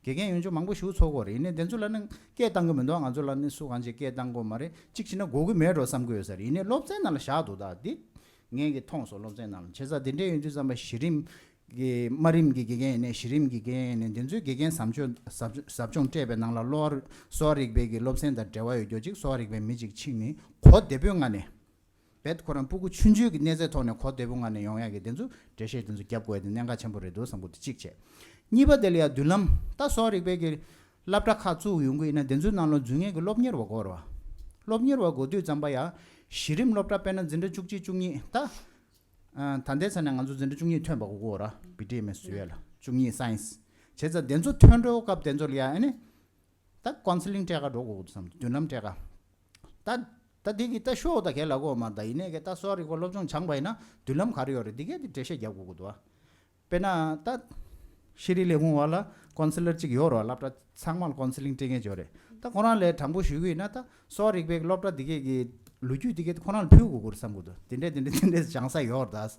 དགེ་རྒན་ཡོན་ཆབ་མང་པོ་ཞིག་ཚོགས་ཀྱི་ཡོད་རེད། ཡིན་ནའི་དེ་ཚོ་ལ་ནི་སྐད་བཏང་གི་མི་འདུག་ང་ཚོ་ལ་ནི་སུ་གང་ཅིག་སྐད་བཏང་དགོས་མ་རེད། གཅིག་བྱས་ན་དགོས་ཀྱི་མེད་འགྲོ་བསམ་གྱི་ཡོད་ས་རེད། ཡིན་ནའི་སློབ་ཚན་ནང་ལ་བཞག་འདུག་ད་འདི་ངས་ཀྱི་མཐོང་སོང་སློབ་ཚན་ནང་ལ། བྱས་ཙང་དེ་འདྲས་ཡོང་དུས་ཙམ་པ་གཞི་རིམ་གི་དམའ་རིམ་གྱི་དགེ་རྒན་ཡིན་ནའི་གཞི་རིམ་གྱི་དགེ་རྒན་ཡིན་ནའི་དེ་ཚོའི་དགེ་རྒན་ཟབ་སྦྱོང་ཟབ་ཟབ་སྦྱོང་སྤྲད་པའི་ནང་ལ་གློ་བར་གསོ་བ་རིག་པའི་གི་སློབ་ཚན་དང་འབྲེལ་བ་ཡོད་རྒྱུ་ཅིག་གསོ་བ་རིག་པའི་མི་ཅིག་ཕྱིན་ནས་གོ་བདེ་པོའི་ངང་ནས་རྦད་ཁོ་རང་སྤུ་གུ་ཆུང་ཆུང་གི་གནས་ཚད་ཐོག་ནས་གོ་བདེ་པོའི་ངང་ནས་ཡོང་ཡག་གི་དེ་ཚོ་འགྲེལ་བཤད་དེ་ཚོ་རྒྱབ་དགོས་ཡ་དེ་གནད་འགག་ཆེན་པོ་རེད་འདུག་བསམ་གི་འདུག་གཅིག་བྱས། གཉིས་པ་དེ་ལ་ཡ་མདུན་ལམ་ད་གསོ་བ་རིག་པའི་གི་སློབ་གྲྭ་ཁག་བཙུགས་ཡོང་གི་ཡིན་ན་དེ་ཚོའི་ནང་ལ་འཛུལ་མཁན་གྱི་སློབ་གཉེར་བ་དགོས་རེད་བ། སློབ་གཉེར་བ་དགོས་དུས་ཙམ་པ་ཡང་གཞི་རིམ་སློབ་གྲྭ་དཔེར་ན་འཛིན་གྲྭ་བཅུ་གཅིག་བཅུ་གཉིས་ད། ད་ལྟའི་ཆ་ནས་ང་ཚོ་འཛིན་གྲྭ་བཅུ་གཉིས་ཐོན་པ་དགོས་ཀྱི་ཡོད་ར། བི་ཊི་ཨེམ་ཨེས་བཟོ་ཡས་ལ་བཅུ་གཉིས་སའེན་སི། བྱས་ཙང་དེ་ཚོ་ཐོན་འགྲོ་སྐབས་དེ་ཚོ་ལ་ཡང་ཨ་ནི། ད་ཀོན་སི་ལིང་སྤྲད་ག་འགྲོ་དགོས་ཀྱི་འདུག་བསམ། མདུན་ལམ་སྤྲད་ག་ད་ད་འདི་གི་ད་ཤོག་ད་གས་ལ་གོ་མ་ད་ཡིན་ནས་གས་ད་གསོ་བ་རིག་པ་སློབ་སྦྱོང་སྦྱངས་པ་ཡིན་ན་མདུན་ལམ་ག་རེ་ཡོད་རེད། འདི་གས་འདི་འགྲེལ་བཤད་རྒྱབ་དགོས་ཀྱི་འདུག་ཨ། དཔེར་ན་ད་ཤེས་རིག་ལས་ཁུངས་བ་ལ་ཀོན་སི་ལར་གཅིག་ཡོད་རེད་བ། སློབ་གྲྭ་ཚང་མ་ལ་ཀོན་སི་ལིང་སྤྲད་མཁན་ཅིག་ཡོད་རེད། ད་ཁོ་རང་ལ་དྲང་པོ་ཞུ་གི་ཡིན་ན་ད་གསོ་བ་རིག་པའི་སློབ་གྲྭ་འདི་གས་ཀྱི་ལོ་རྒྱུས་འདི་གས་ཁོ་རང་ལ་ཕུལ་དགོས་ཀྱི་རེད་བསམ་གྱི་འདུག་དེ་འདྲས་དེ་འདྲས་དེ་འདྲས་སྦྱང་ས་ཡོད་རེད་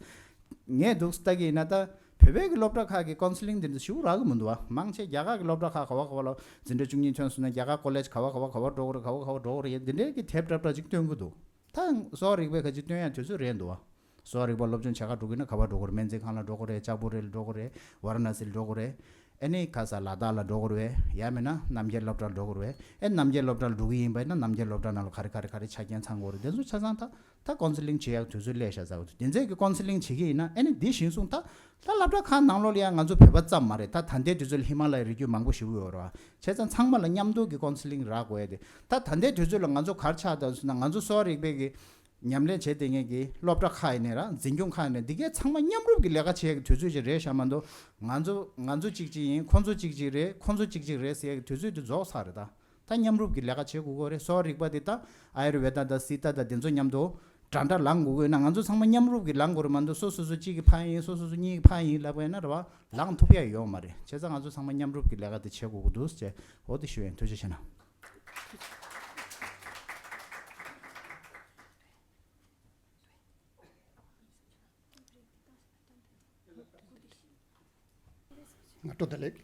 ད། ངས་འདུག་ལྟ་གི་ཡིན་ན་ད་བོད་པའི་གི་སློབ་གྲྭ་ཁག་གི་ཀོན་སི་ལིང་དེ་འདྲ་ཞེ་པོ་རག་གི་མི་འདུག་བ། མང་ཆེ་རྒྱ་གར་གི་སློབ་གྲྭ་ཁག་ག་བ་ག་བ་ལ་འཛིན་གྲྭ་བཅུ་གཉིས་ཐོན་སོང་ན་རྒྱ་གར་ཀོ་ལེཇ་ག་བ་ག་བ་ག་བ་འགྲོ་གི་རེད། ག་བ་ག་བ་འགྲོ་གི་རེད། དེ་འདྲའི་གི་དེབ་འདྲ་འདྲ་ཅིག་སྟོན་གི་འདུག་ད་གསོ་བ་རིག་པའི་ཁ་ཅིག་སྟོན་ཡ་དུས་ཚོད་རན་འདུག་བ། གསོ་བ་རིག་པ་སློབ་སྦྱོང་བྱེད་ག་འགྲོ་གི་ན་ག་བ་འགྲོ་གི་རེད། སྨན་རྩིས་ཁང་ལ་འགྲོ་གི་རེད། ལྕགས་པོ་རི་ལ་འགྲོ་གི་རེད། ཝ་ར་ཎ་སི་ལ་འགྲོ་གི་རེད། ཨེ་ནི་ཁ་ས་ལ་དྭགས་ལ་འགྲོ་གི་རེད། ཡང་མིན་ན་རྣམ་རྒྱལ་སློབ་གྲྭ་ལ་འགྲོ་གི་རེད། ཨེ་རྣམ་རྒྱལ་སློབ་གྲྭ་ལ་འགྲོ་གི་ཡིན་པ་ཡིན་ན་རྣམ་རྒྱལ་སློབ་གྲྭ་ནང་ལ་ག་རེ་ག་རེ་ག་རེ་ཆ་རྐྱེན་ཚང་དགོས་རེད། དེ་ཚོ་ཆ་ཚང་ད། ད་ཀོན་སི་ལིང་བྱེད་ཡག་དུས་ཚོད་སླེབས་ཤག་ཟེར་བ་དེ་ཚོས་ཀྱི་ཀོན་སི་ལིང་བྱེད་ཀྱི་ཡིན་ན་ཨེ་ནི་འདི་གཞིར་བཟུང་ད་ད་སློབ་གྲྭ་ཁག་ནང་ལོགས་ལ་ཡང་ང་ཚོ་བོད་པ་ཙམ་མ་རེད། ད་ད་ལྟའི་དུས་ཚོད་ལ་ཧི་མ་ལ་ཡའི་རི་རྒྱུད་མང་པོ་ཞིག་ཡོད་རེད་བ། བྱས་ཙང་ཚང་མ་ལ་མཉམ་དུ་གི་ཀོན་སི་ལིང་རག་དགོས་ཡ་དེ་ད་ད་ལྟའི་དུས་ཚོད་ལ་ང་ཚོ་ག་རེ་ཆགས་བསྡད་སོང་ན་ང་ཚོ་གསོ་བ་རིག་པའི་གི་ཉམས་ལེན་བྱེད་བསྡད་མཁན་གྱི་སློབ་གྲྭ་ཁག་ཡིན་ནའི་ར་འཛིན་སྐྱོང་ཁག་ཡིན་ནའི་འདི་གས་ཚང་མ་མཉམ་རུབ་ཀྱི་ལས་ཀ་བྱེད་ཡ་གི་དུས་ཚོད་ཅིག་རེད་ཤག་མ་གཏོགས་ང་ཚོ་ང་ཚོ་གཅིག་གཅིག་ཡིན། ཁོ་ཚོ་གཅིག་གཅིག་རེད། ཁོ་ཚོ་གཅིག་གཅིག་རེད་ཟེར་ཡ་གི་དུས་ཚོད་དེ་རྫོགས་ཚར་རེད་ད། ད་མཉམ་རུབ་ཀྱི་ལས་ཀ་བྱེད་དགོས་ཀྱི་རེད། གསོ་བ་རིག་པ་དེ་ད་ཨ་ཡུར་ཝེ་ད་དང་སི་ཏ་དང་དེ་ཚོ་མཉམ་དུ་འདྲ་འདྲ་ལངས་དགོས་ཀྱི་ཡོད་ན་ང་ཚོ་ཚང་མ་མཉམ་རུབ་ཀྱི་ལངས་དགོས་རེད་མ་གཏོགས་སོ་སོ་སོ་གཅིག་གི་ཕ་ཡིན། སོ་སོ་སོ་གཉིས་ཀྱི་ཕ་ཡིན་ལབ་པ་ཡིན་ན་རེད་བ། ལངས་ཐུབ་ཡ་ཡོད་མ་རེད། བྱས་ཙང་ང་ཚོ་ཚང་མ་མཉམ་རུབ་ཀྱི་ལས་ཀ་དེ་བྱེད་དགོས་ཀྱི་འདུག་ཅེས་འོ་དེ་ཞུ་ཡིན། ཐུགས་རྗེ་ཆེ་གནང་། སྔ་དྲོ་བདེ་ལེགས།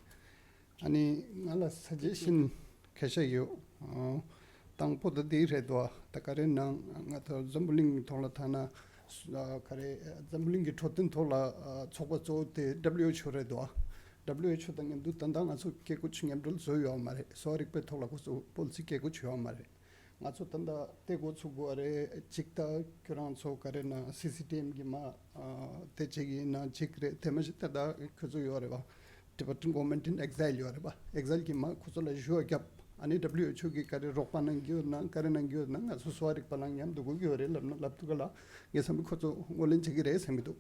ཨ་ནི་ང་ལ་ས་བཅད་ཤིན་ཁ་ཤས་ཡོད། ཨ། དང་པོ་ད་འདི་རེད་དོ། ད་ག་རེ་ནང་ང་ཚོ་འཛམ་བུ་གླིང་ཐོག་ལ་ཐ་ན་ཨ་ག་རེ་འཛམ་བུ་གླིང་གི་འཕྲོད་བསྟེན་ཐོག་ལ་ཨ་ཚོགས་པ་གཙོ་བོ་དེ་W H O རེད་དོ། W H O དང་མཉམ་དུ་ད་ལྟ་ང་ཚོ་བཀས་བཀོད་མཉམ་འགྲོ་བཟོས་ཡོད་མ་རེད། གསོ་བ་རིག་པའི་ཐོག་ལ་ཁོ་ཚོ་པོ་ལི་སི་བཀས་བཀོད་ཡོད་མ་རེད། ང་ཚོ་ད་ལྟ་དེ་འགོ་ཚུགས་དགོས་རེད། གཅིག་ད་ཁྱོད་རང་ཚོ་ག་རེ་ན་སི་སི་ཊི་ཨེམ་གི་མ་ཨ་དེ་བྱེད་ཀྱི་ཡིན་ན་གཅིག་རེད། དེ་མ་གཞི་ད་ལྟ་ཁོ་ཚོ་ཡོད་རེད་བ། Tibetan Government in Exile ཡོད་རེད་བ། ཨེག་ཛལ་གྱི་མ་ཁོ་ཚོ་ལ་ཞུ་བ་བརྒྱབ། ཨ་ནི་W H O གི་ག་རེ་རོགས་པ་གནང་གི་ཡོད་ན་ག་རེ་གནང་གི་ཡོད་ན་ང་ཚོ་གསོ་བ་རིག་པ་ལ་མཉམ་དུ་དགོས་ཀྱི་ཡོད་རེད་ལབ་ན་ལབ་དུས་ག་ལ་ངས་བསམ་པའི་ཁོ་ཚོ་ངོས་ལེན་བྱེད་ཀྱི་རེད་བསམ་གྱི་འདུག་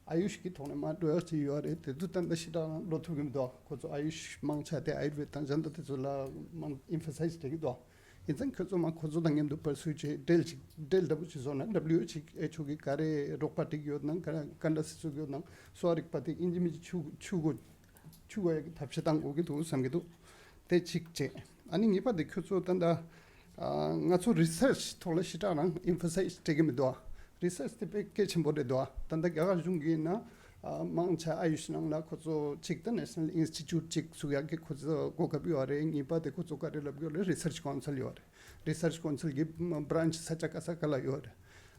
ཨ་ཡུཤ་གི་ཐོག་ནས་མ་འགྲོ་ཡག་ཅིག་ཡོད་རེད། དེ་དུས་ད་ལྟ་ཞེ་དྲག་འགྲོ་ཐུབ་ཀྱི་མི་འདུག་ཁོ་ཚོ་ཨ་ཡུཤ་མང་ཆེ་དེ་ཨ་ཡུར་ཝེད་དང་གཞན་དང་དེ་ཚོ་ལ་མང་ཨེམ་ཕ་སའིཛ་བྱེད་ཀྱི་འདུག་ཡིན་ཙང་ཁྱོད་ཚོ་མ་ཁོ་ཚོ་དང་མཉམ་དུ་པར་སུ་བྱེད་འབྲེལ་ཅིག་འབྲེལ་འདྲ་པོ་ཅིག་བཟོ་ན་W H O གི་ག་རེ་རོགས་པ་སྒྲིག་ཡོད་ན་ག་ག་འདྲ་སེ་བཟོ་གི་ཡོད་ན་གསོ་བ་རིག་པ་དེ་ཨིན་ཇི་མི་ཇི་ཆུ་ཆུ་གོ་ཆུ་གོ་ཡ་གི་ཐབས་ཤེས་བཏང་དགོས་ཀྱི་འདུག་བསམ་གྱི་འདུག་དེ་གཅིག་བྱས། ཨ་ནི་གཉིས་པ་དེ་ཁྱོད་ཚོ་ད་ལྟ་ཨ་ང་ཚོ་རི་སར་ཆི་ཐོག་ལ་ཞེ་དྲག་རང་ཨེམ་ཕ་སའིཛ་སྤྲད་ཀྱི་མི་འདུག་ཨ། རི་སར་ཆི་དེ་དཔེ་གལ་ཆེན་པོ་རེད་འདུག་ཨ། ད་ལྟ་རྒྱ་གར་གཞུང་གིས་ན་ཨ་མང་ཆེ་ཨ་ཡུཤ་ནང་ལ་ཁོ་ཚོ་གཅིག་ད་ནེ་ཤ་ནལ་ཨིན་སི་ཊི་ཊུཊ་གཅིག་བཙུགས་ཡག་གི་ཁོ་ཚོ་གོ་སྐབས་ཡོད་རེད། གཉིས་པ་དེ་ཁོ་ཚོ་ག་རེ་ལབ་ཡོད་རེད། རི་སར་ཆི་ཀའུན་སིལ་ཡོད་རེད། རི་སར་ཆི་ཀའུན་སིལ་གྱི་བྷ་རན་ཆི་ས་ཆ་ག་ས་ག་ལ་ཡོད་རེད།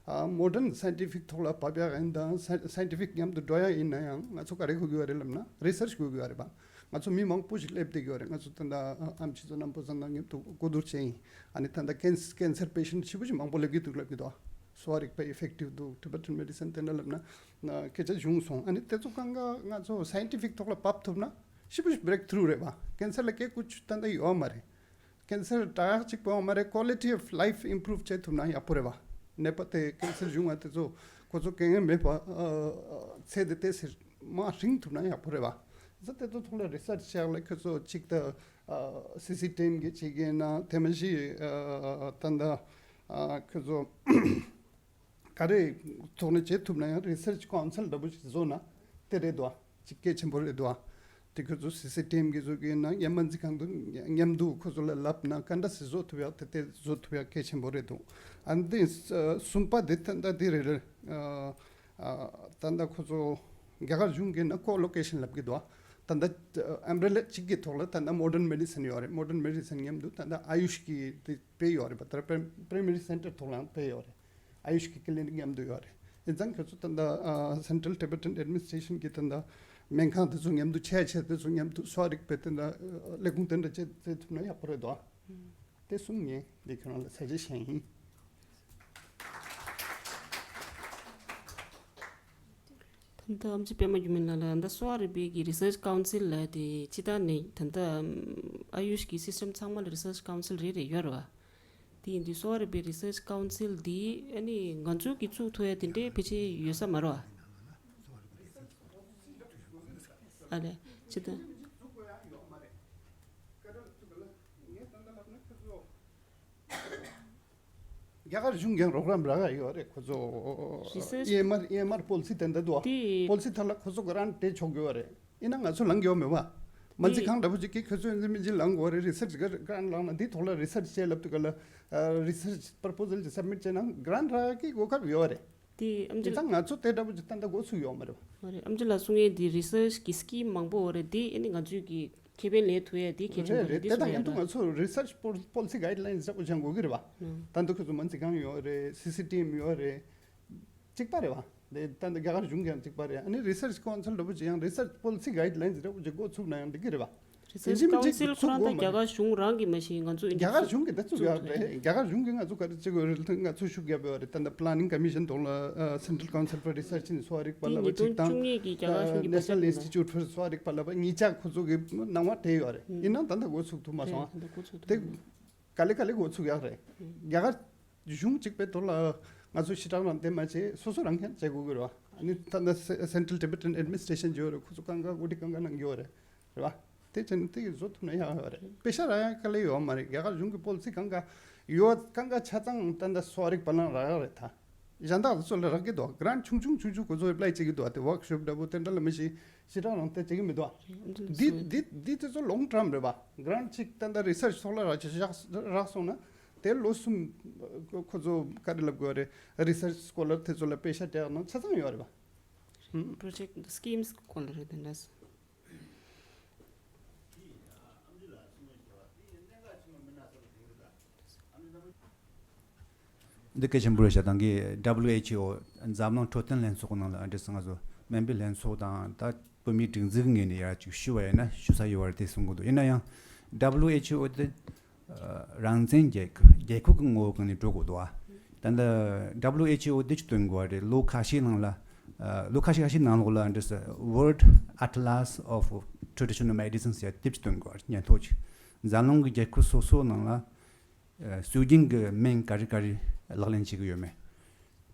ཨ་མོ་ཌན་སའེན་ཊི་ཕིག་ཐོག་ལ་བབས་ཡག་ཡིན་དང་སའེན་ཊི་ཕིག་མཉམ་དུ་འགྲོ་ཡག་ཡིན་ན་ཡང་ང་ཚོ་ག་རེ་དགོས་ཀྱི་ཡོད་རེད་ལབ་ན་རི་སར་ཆི་དགོས་ཀྱི་ཡོད་རེད་པ། ང་ཚོ་མི་མང་པོ་ཞིག་སླེབས་བསྡད་ཀྱི་ཡོད་རེད། ང་ཚོ་ད་ལྟ་ཨ་ཨམ་ཆི་ཚོ་རྣམ་པ་ཚོ་དང་མཉམ་དུ་གོ་བསྡུར་བྱས་ཡིན། ཨ་ནི་ད་ལྟ་ཀེན་ཀེན་སར་པེ་ཤན་ཊི་ཞེ་པོ་ཞིག་མང་པོ་སླེབས་ཀྱི་འདུག་ལབ་ཀྱི་འདུག་གསོ་བ་རིག་པ་ཨི་ཕེག་ཊིབ་འདུག་ཊི་བེ་ཊན་མེ་ཌི་སིན་དེ་འདྲ་ལབ་ན་སྐད་ཆ་བྱུང་སོང་། ཨ་ནི་དེ་ཚོ་གང་ག་ང་ཚོ་སའེན་ཊི་ཕིག་ཐོག་ལ་བབས་ཐུབ་ན་ཞེ་པོ་ཞིག་བྷི་རེག་ཐུ་རུ་རེད་པ། ཀེན་སར་ལ་བཀས་བཀོད་ད་ལྟ་ཡོད་མ་རེད། ཀེན་སར་དྲག་ཡག་གཅིག་པོ་མ་རེད། ཀོ་ལི་ཊི་ཨོཕ་ལའིཕ་ཨིམ་པུ་རུབ་བྱེད་ཐུབ་ན་ཡག་པོ་རེད་བ། ནད་པ་དེ་ཀེན་སར་བྱུང་བ་དེ་ཚོ་ཁོ་ཚོ་དཀའ་ངལ་མེད་པ་ཚེ་འདི་ཏོག་ཙམ་མར་ཧྲེང་ཐུབ་ན་ཡག་པོ་རེད་བ། ས་དེ་ཚོ་ཐོག་ལ་རི་སར་ཆི་བྱས་ལ་ཁོ་ཚོ་གཅིག་ད་སི་སི་ཊི་ཨེམ་གི་བྱེད་ཀྱི་ཡིན་ན་དེ་མ་གཞི་ད་ད་ཁོ་ཚོ་ག་རེ་ཐོག་ནས་བྱེད་ཐུབ་ན་ཡང་རི་སར་ཆི་ཀའུན་སིལ་འདྲ་པོ་ཞིག་བཟོ་ན་དེ་རེད་དོ། ཅིག་གལ་ཆེན་པོ་རེད་དོ། དེ་ཁྱོད་ཚོ་སི་སི་ཊི་ཨེམ་གི་བཟོ་གི་ཡིན་ན་ཡང་སྨན་རྩིས་ཁང་དུ་མཉམ་དུ་ཁོ་ཚོ་ལ་ལབ་ན་ག་འདྲ་སེ་བཟོ་ཐུབ་ཡག་དེ་དེ་བཟོ་ཐུབ་ཡག་གལ་ཆེན་པོ་རེད་དོ། ཨ་འདི་གསུམ་པ་དེ་ད་ལྟ་དེ་རེད་རེད། ད་ལྟ་ཁོ་ཚོ་རྒྱ་གར་གཞུང་གི་ན་ཀོ་ལོ་ཀེ་ཤན་ལབ་གི་འདུག་ད་ལྟ་ཨམ་བྷེ་རེ་ལ་གཅིག་གི་ཐོག་ལ་ད་ལྟ་མོ་ཌན་མེ་ཌི་སིན་ཡོད་རེད། མོ་ཌན་མེ་ཌི་སིན་མཉམ་དུ་ད་ལྟ་ཨ་ཡུཤ་གི་དེ་དཔེ་ཡོད་རེད་པ། ད་པི་རའི་མ་རི་སེན་ཊར་ཐོག་ལའང་དཔེ་ཡོད་རེད། ཨ་ཡུཤ་གི་ཀི་ལི་ནིག་མཉམ་དུ་ཡོད་རེད། ཡིན་ཙང་ཁྱོད་ཚོ་ད་ལྟ་ཨ་Central Tibetan Administration གི་ད་ལྟ་སྨན་ཁང་དེ་ཚོ་མཉམ་དུ་ཆེ་ཆེ་དེ་ཚོ་མཉམ་དུ་གསོ་བ་རིག་པའི་ད་ལྟ་ལས་ཁུངས་དེ་འདྲ་བྱེད་བྱེད་ཐུབ་ན་ཡག་པོ་རེད་དོ། དེ་གསུམ་ངས་འདི་ཁྱོད་རང་ལ་ཚད་གཞི་བཤད་ཡིན། ད་ལྟ་ཨམ་ཆི་པད་མ་འགྱུར་མེད་ལགས་ལ་ད་ལྟ་གསོ་བ་རིག་པའི་གི་རི་སར་ཆི་ཀའུན་སིལ་ལ་དེ་སྤྱི་བཏང་ནས་ད་ལྟ་ཨ་ཡུཤ་གི་སི་སི་ཊམ་ཚང་མ་ལ་རི་སར་ཆི་ཀའུན་སིལ་རེ་རེ་ཡོད་རེད་བ། དེ་ཡིན་དུས་གསོ་བ་རིག་པའི་research council འདི་ཨ་ནི་ང་ཚོའི་གི་བཙུགས་ཐུབ་ཡ་དེ་འདྲའི་ཕལ་ཆེར་ཡོད་ས་མ་རེད་བ། ཨ་ལས་ཅི་ལྟ། རྒྱ་གར་གཞུང་གིས་རོགས་རམ་རག་གི་ཡོད་རེད་ཁོ་ཚོ། research EMR EMR policy དེ་འདྲ་འདུག་དེ་policy ཐད་ལ་ཁོ་ཚོ་grant སྤྲད་ཆོག་གི་ཡོད་རེད། ཡིན་ན་ང་ཚོ་ལངས་ཀྱི་ཡོད་མེད་བ། སྨན་རྩིས་ཁང་འདྲ་པོ་ཅིག་གིས་ཁོ་ཚོས་འཛིན་མི་ཅིག་ལངས་དགོས་རེད། research grant བླངས་ན་འདིའི་ཐོག་ལ་research བྱས་ལབ་དུས་ག་ལ་research proposal ཅིག་submit བྱས་ན་grant རག་གི་གོ་སྐབས་ཡོད་རེད། དེ་ཨམ་ཅི་ལགས། ད་ང་ཚོ་དེ་འདྲ་པོ་ཅིག་ད་ལྟ་འགོ་ཚུགས་ཡོད་མ་རེད་བ། ཨོ་རེད། ཨམ་ཅི་ལགས་གསུང་ཡས་འདི་research གི་scheme མང་པོ་ཡོད་རེད། དེ་ཨ་ནི་ང་ཚོས་ཀྱི་ཁེ་ཕན་ལེན་ཐུབ་ཡས་དེ་གལ་ཆེན་པོ་རེད། རེད་རེད། དེ་དེ་དང་མཉམ་དུ་ང་ཚོ་research policy guidelines འདྲ་པོ་ཅིག་དགོས་ཀྱི་རེད་བ། ད་ལྟ་ཁོ་ཚོ་སྨན་རྩིས་ཁང་ཡོད་རེད། CCTM ཡོད་རེད། གཅིག་པ་རེད་བ། དེ་ད་ལྟ་རྒྱ་གར་གཞུང་གི་ཡང་གཅིག་པ་རེད། ཨ་ནི་research council འདྲ་པོ་ཅིག་ཡང་research policy guidelines འདྲ་པོ་ཅིག་འགོ་ཚུགས་ན་ཡང་འགྲིག་གི་རེད་བ། research council ཁོ་རང་ད་རྒྱ་གར་གཞུང་རང་གི་མ་གཞི་ང་ཚོ་རྒྱ་གར་གཞུང་གི་ད་བཙུགས་ཡག་རེད། རྒྱ་གར་གཞུང་གིས་ང་ཚོ་ག་རེ་བྱེད་དགོས་རེད། ང་ཚོ་ཤུགས་རྒྱབ་ཡོད་རེད། ད་ལྟ་planning commission ཐོག་ལ་Central Council for Research ནས་གསོ་བ་རིག་པ་ལབ་པ་གཅིག་དང་National Institute for གསོ་བ་རིག་པ་ལབ་པ་གཉིས་ཆ་ཁོ་ཚོ་གི་གནང་བ་སྤྲད་ཡོད་རེད། ཡིན་ནའང་ད་ལྟ་འགོ་ཚུགས་ཐུབ་མ་སོང་ཨ། དེ་ག་ལེ་ག་ལེ་འགོ་ཚུགས་ཡག་རེད། རྒྱ་གར་གཞུང་གཅིག་པའི་ཐོག་ལ་ང་ཚོ་ཞེ་དྲག་རང་བསྟེན་མ་བྱེད། སོ་སོ་རང་གིས་བྱེད་དགོས་ཀྱི་རེད་བ། ཨ་ནི་ད་ལྟ་Central Tibetan Administration ཡོད་རེད། ཁོ་ཚོ་གང་ག་གོ་སྒྲིག་གང་ག་གནང་གི་ཡོད་རེད། རེད་བ། དེ་བྱས་ན་དེ་གི་བཟོ་ཐུབ་ན་ཡག་ཡོད་རེད། པེ་ཤ་རག་ཡག་དཀའ་ལས་ཡོད་མ་རེད། རྒྱ་གར་གཞུང་གི་policy གང་ག་ཡོད་གང་ག་ཆ་ཚང་ད་ལྟ་གསོ་བ་རིག་པ་ལ་རག་ཡག་རེད་ད། གཞན་དག་ཚོ་ལ་རག་གི་འདུག grant ཆུང་ཆུང་ཆུང་ཆུང་ཁོ་ཚོ་apply བྱེད་ཀྱི་འདུག་དེ་workshop འདྲ་པོ་དེ་འདྲ་ལ་མི་ཞིག་ཞེ་དྲག་རང་བསྟེན་བྱེད་ཀྱི་མི་འདུག་འདི་འདི་འདི་དེ་ཚོ་long term རེད་བ། grant ཅིག་ད་ལྟ་research ཐོག་ལ་རག་ཅིག་རག་སོང་ན་དེ་ལོ་གསུམ་ཁོ་ཚོ་ག་རེ་ལབ་དགོས་རེད། research scholar དེ་ཚོ་ལ་པེ་ཤ་སྤྲད་ན་ཆ་ཚང་ཡོད་རེད་བ། project schemes སྐོར་ལ་རེད་དེ་འདྲ། འདི་གལ་ཆེན་པོ་རེད་ཤག་དང་གི་WHO འཛམ་གླིང་འཕྲོད་བསྟེན་ལྷན་ཚོགས་ནང་ལ་འདྲི་སང་ང་ཚོ་སྨན་པའི་ལྷན་ཚོགས་དང་ད་བོད་མིའི་སྒྲིག་འཛུགས་ངོས་ནས་ཡར་ཅིག་ཞུ་བ་ཡིན་ན་ཞུ་ས་ཡོད་པ་རེད་དེ་གསུང་གི་འདུག་ཡིན་ན་ཡང་WHO དེ་རང་བཙན་རྒྱལ་རྒྱལ་ཁབ་ཀྱི་ངོ་བོ་གང་ནས་འགྲོ་དགོས་འདུག་ཨ། ད་ལྟ་WHO འདི་ཅིག་སྟོན་དགོས་པ་རེད། ལོ་ཁ་ཤས་ནང་ལ་ལོ་ཁ་ཤས་ཁ་ཤས་ནང་ལོགས་ལ་འདྲི་ས་World Atlas of Traditional Medicine ཟེར་དེབ་ཅིག་སྟོན་དགོས་པ་རེད། ཉན་ཐོག་ཅིག་འཛམ་གླིང་གི་རྒྱལ་ཁབ་སོ་སོ་ནང་ལ་སྲོལ་རྒྱུན་གྱི་སྨན་ག་རེ་ག་རེ་ལག་ལེན་བྱེད་ཀྱི་ཡོད་མེད།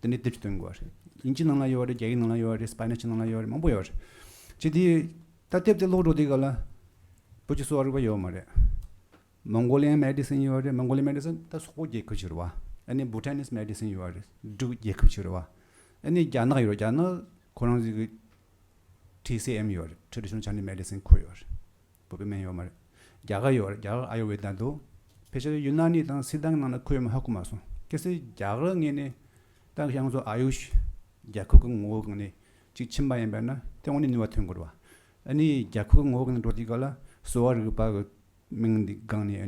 དེ་འདྲའི་དེབ་ཅིག་སྟོན་དགོས་པ་རེད། དབྱིན་ཇི་ནང་ལ་ཡོད་པ་རེད། རྒྱ་ཡིག་ནང་ལ་ཡོད་པ་རེད། སྤ་ཉ་ཅིག་ནང་ལ་ཡོད་པ་རེད། མང་པོ་ཡོད་པ་རེད། ཅི་དེ་ད་དེབ་དེ་ཀློག་འགྲོ་དུས་ག་ལ་བོད་ཀྱི་གསོ་བ་རིག་པ་ཡོད་མ་རེད། Mongolian medicine ཡོད་རེད། Mongolian medicine ད་སོག་པོ་རྒྱལ་ཁབ་ཅིག་རེད་བ། ཨ་ནི་Bhutanese medicine ཡོད་རེད། འབྲུག་རྒྱལ་ཁབ་ཅིག་རེད་བ། ཨ་ནི་རྒྱ་ནག་ཡོད་རེད། རྒྱ་ནག་ཁོ་རང་ཚོའི་གི་ཊི་སི་ཨེམ་ཡོད་རེད། Traditional Chinese Medicine ཁོ་ཡོད་རེད། བོད་པའི་སྨན་ཡོད་མ་རེད། རྒྱ་གར་ཡོད་རེད། རྒྱ་གར་ཨ་ཡུར་ཝེ་ད་འདུག་ཕལ་ཆེར་ཡུ་ན་ནི་དང་སི་ཏཱ་གི་ནང་ན་ཁོ་ཡོད་མ་ཧ་གོ་མ་སོང་། གལ་སྲིད་རྒྱ་གར་ངོས་ནས་ད་ཡང་ཚོ་ཨ་ཡུཤ་རྒྱལ་ཁབ་ཀྱི་ངོ་བོ་གང་ནས་ཅིག་ཕྱིན་པ་ཡིན་པ་ན་དེ་དངོས་གནས་ནུས་པ་ཐོན་དགོས་རེད་བ། ཨ་ནི་རྒྱལ་ཁབ་ཀྱི་ངོ་བོ་གང་ནས་འགྲོ་དུས་ག་ལ་གསོ་བ་རིག་པ་གི་མིང་འདི་སྒང་ནས་ཨེ་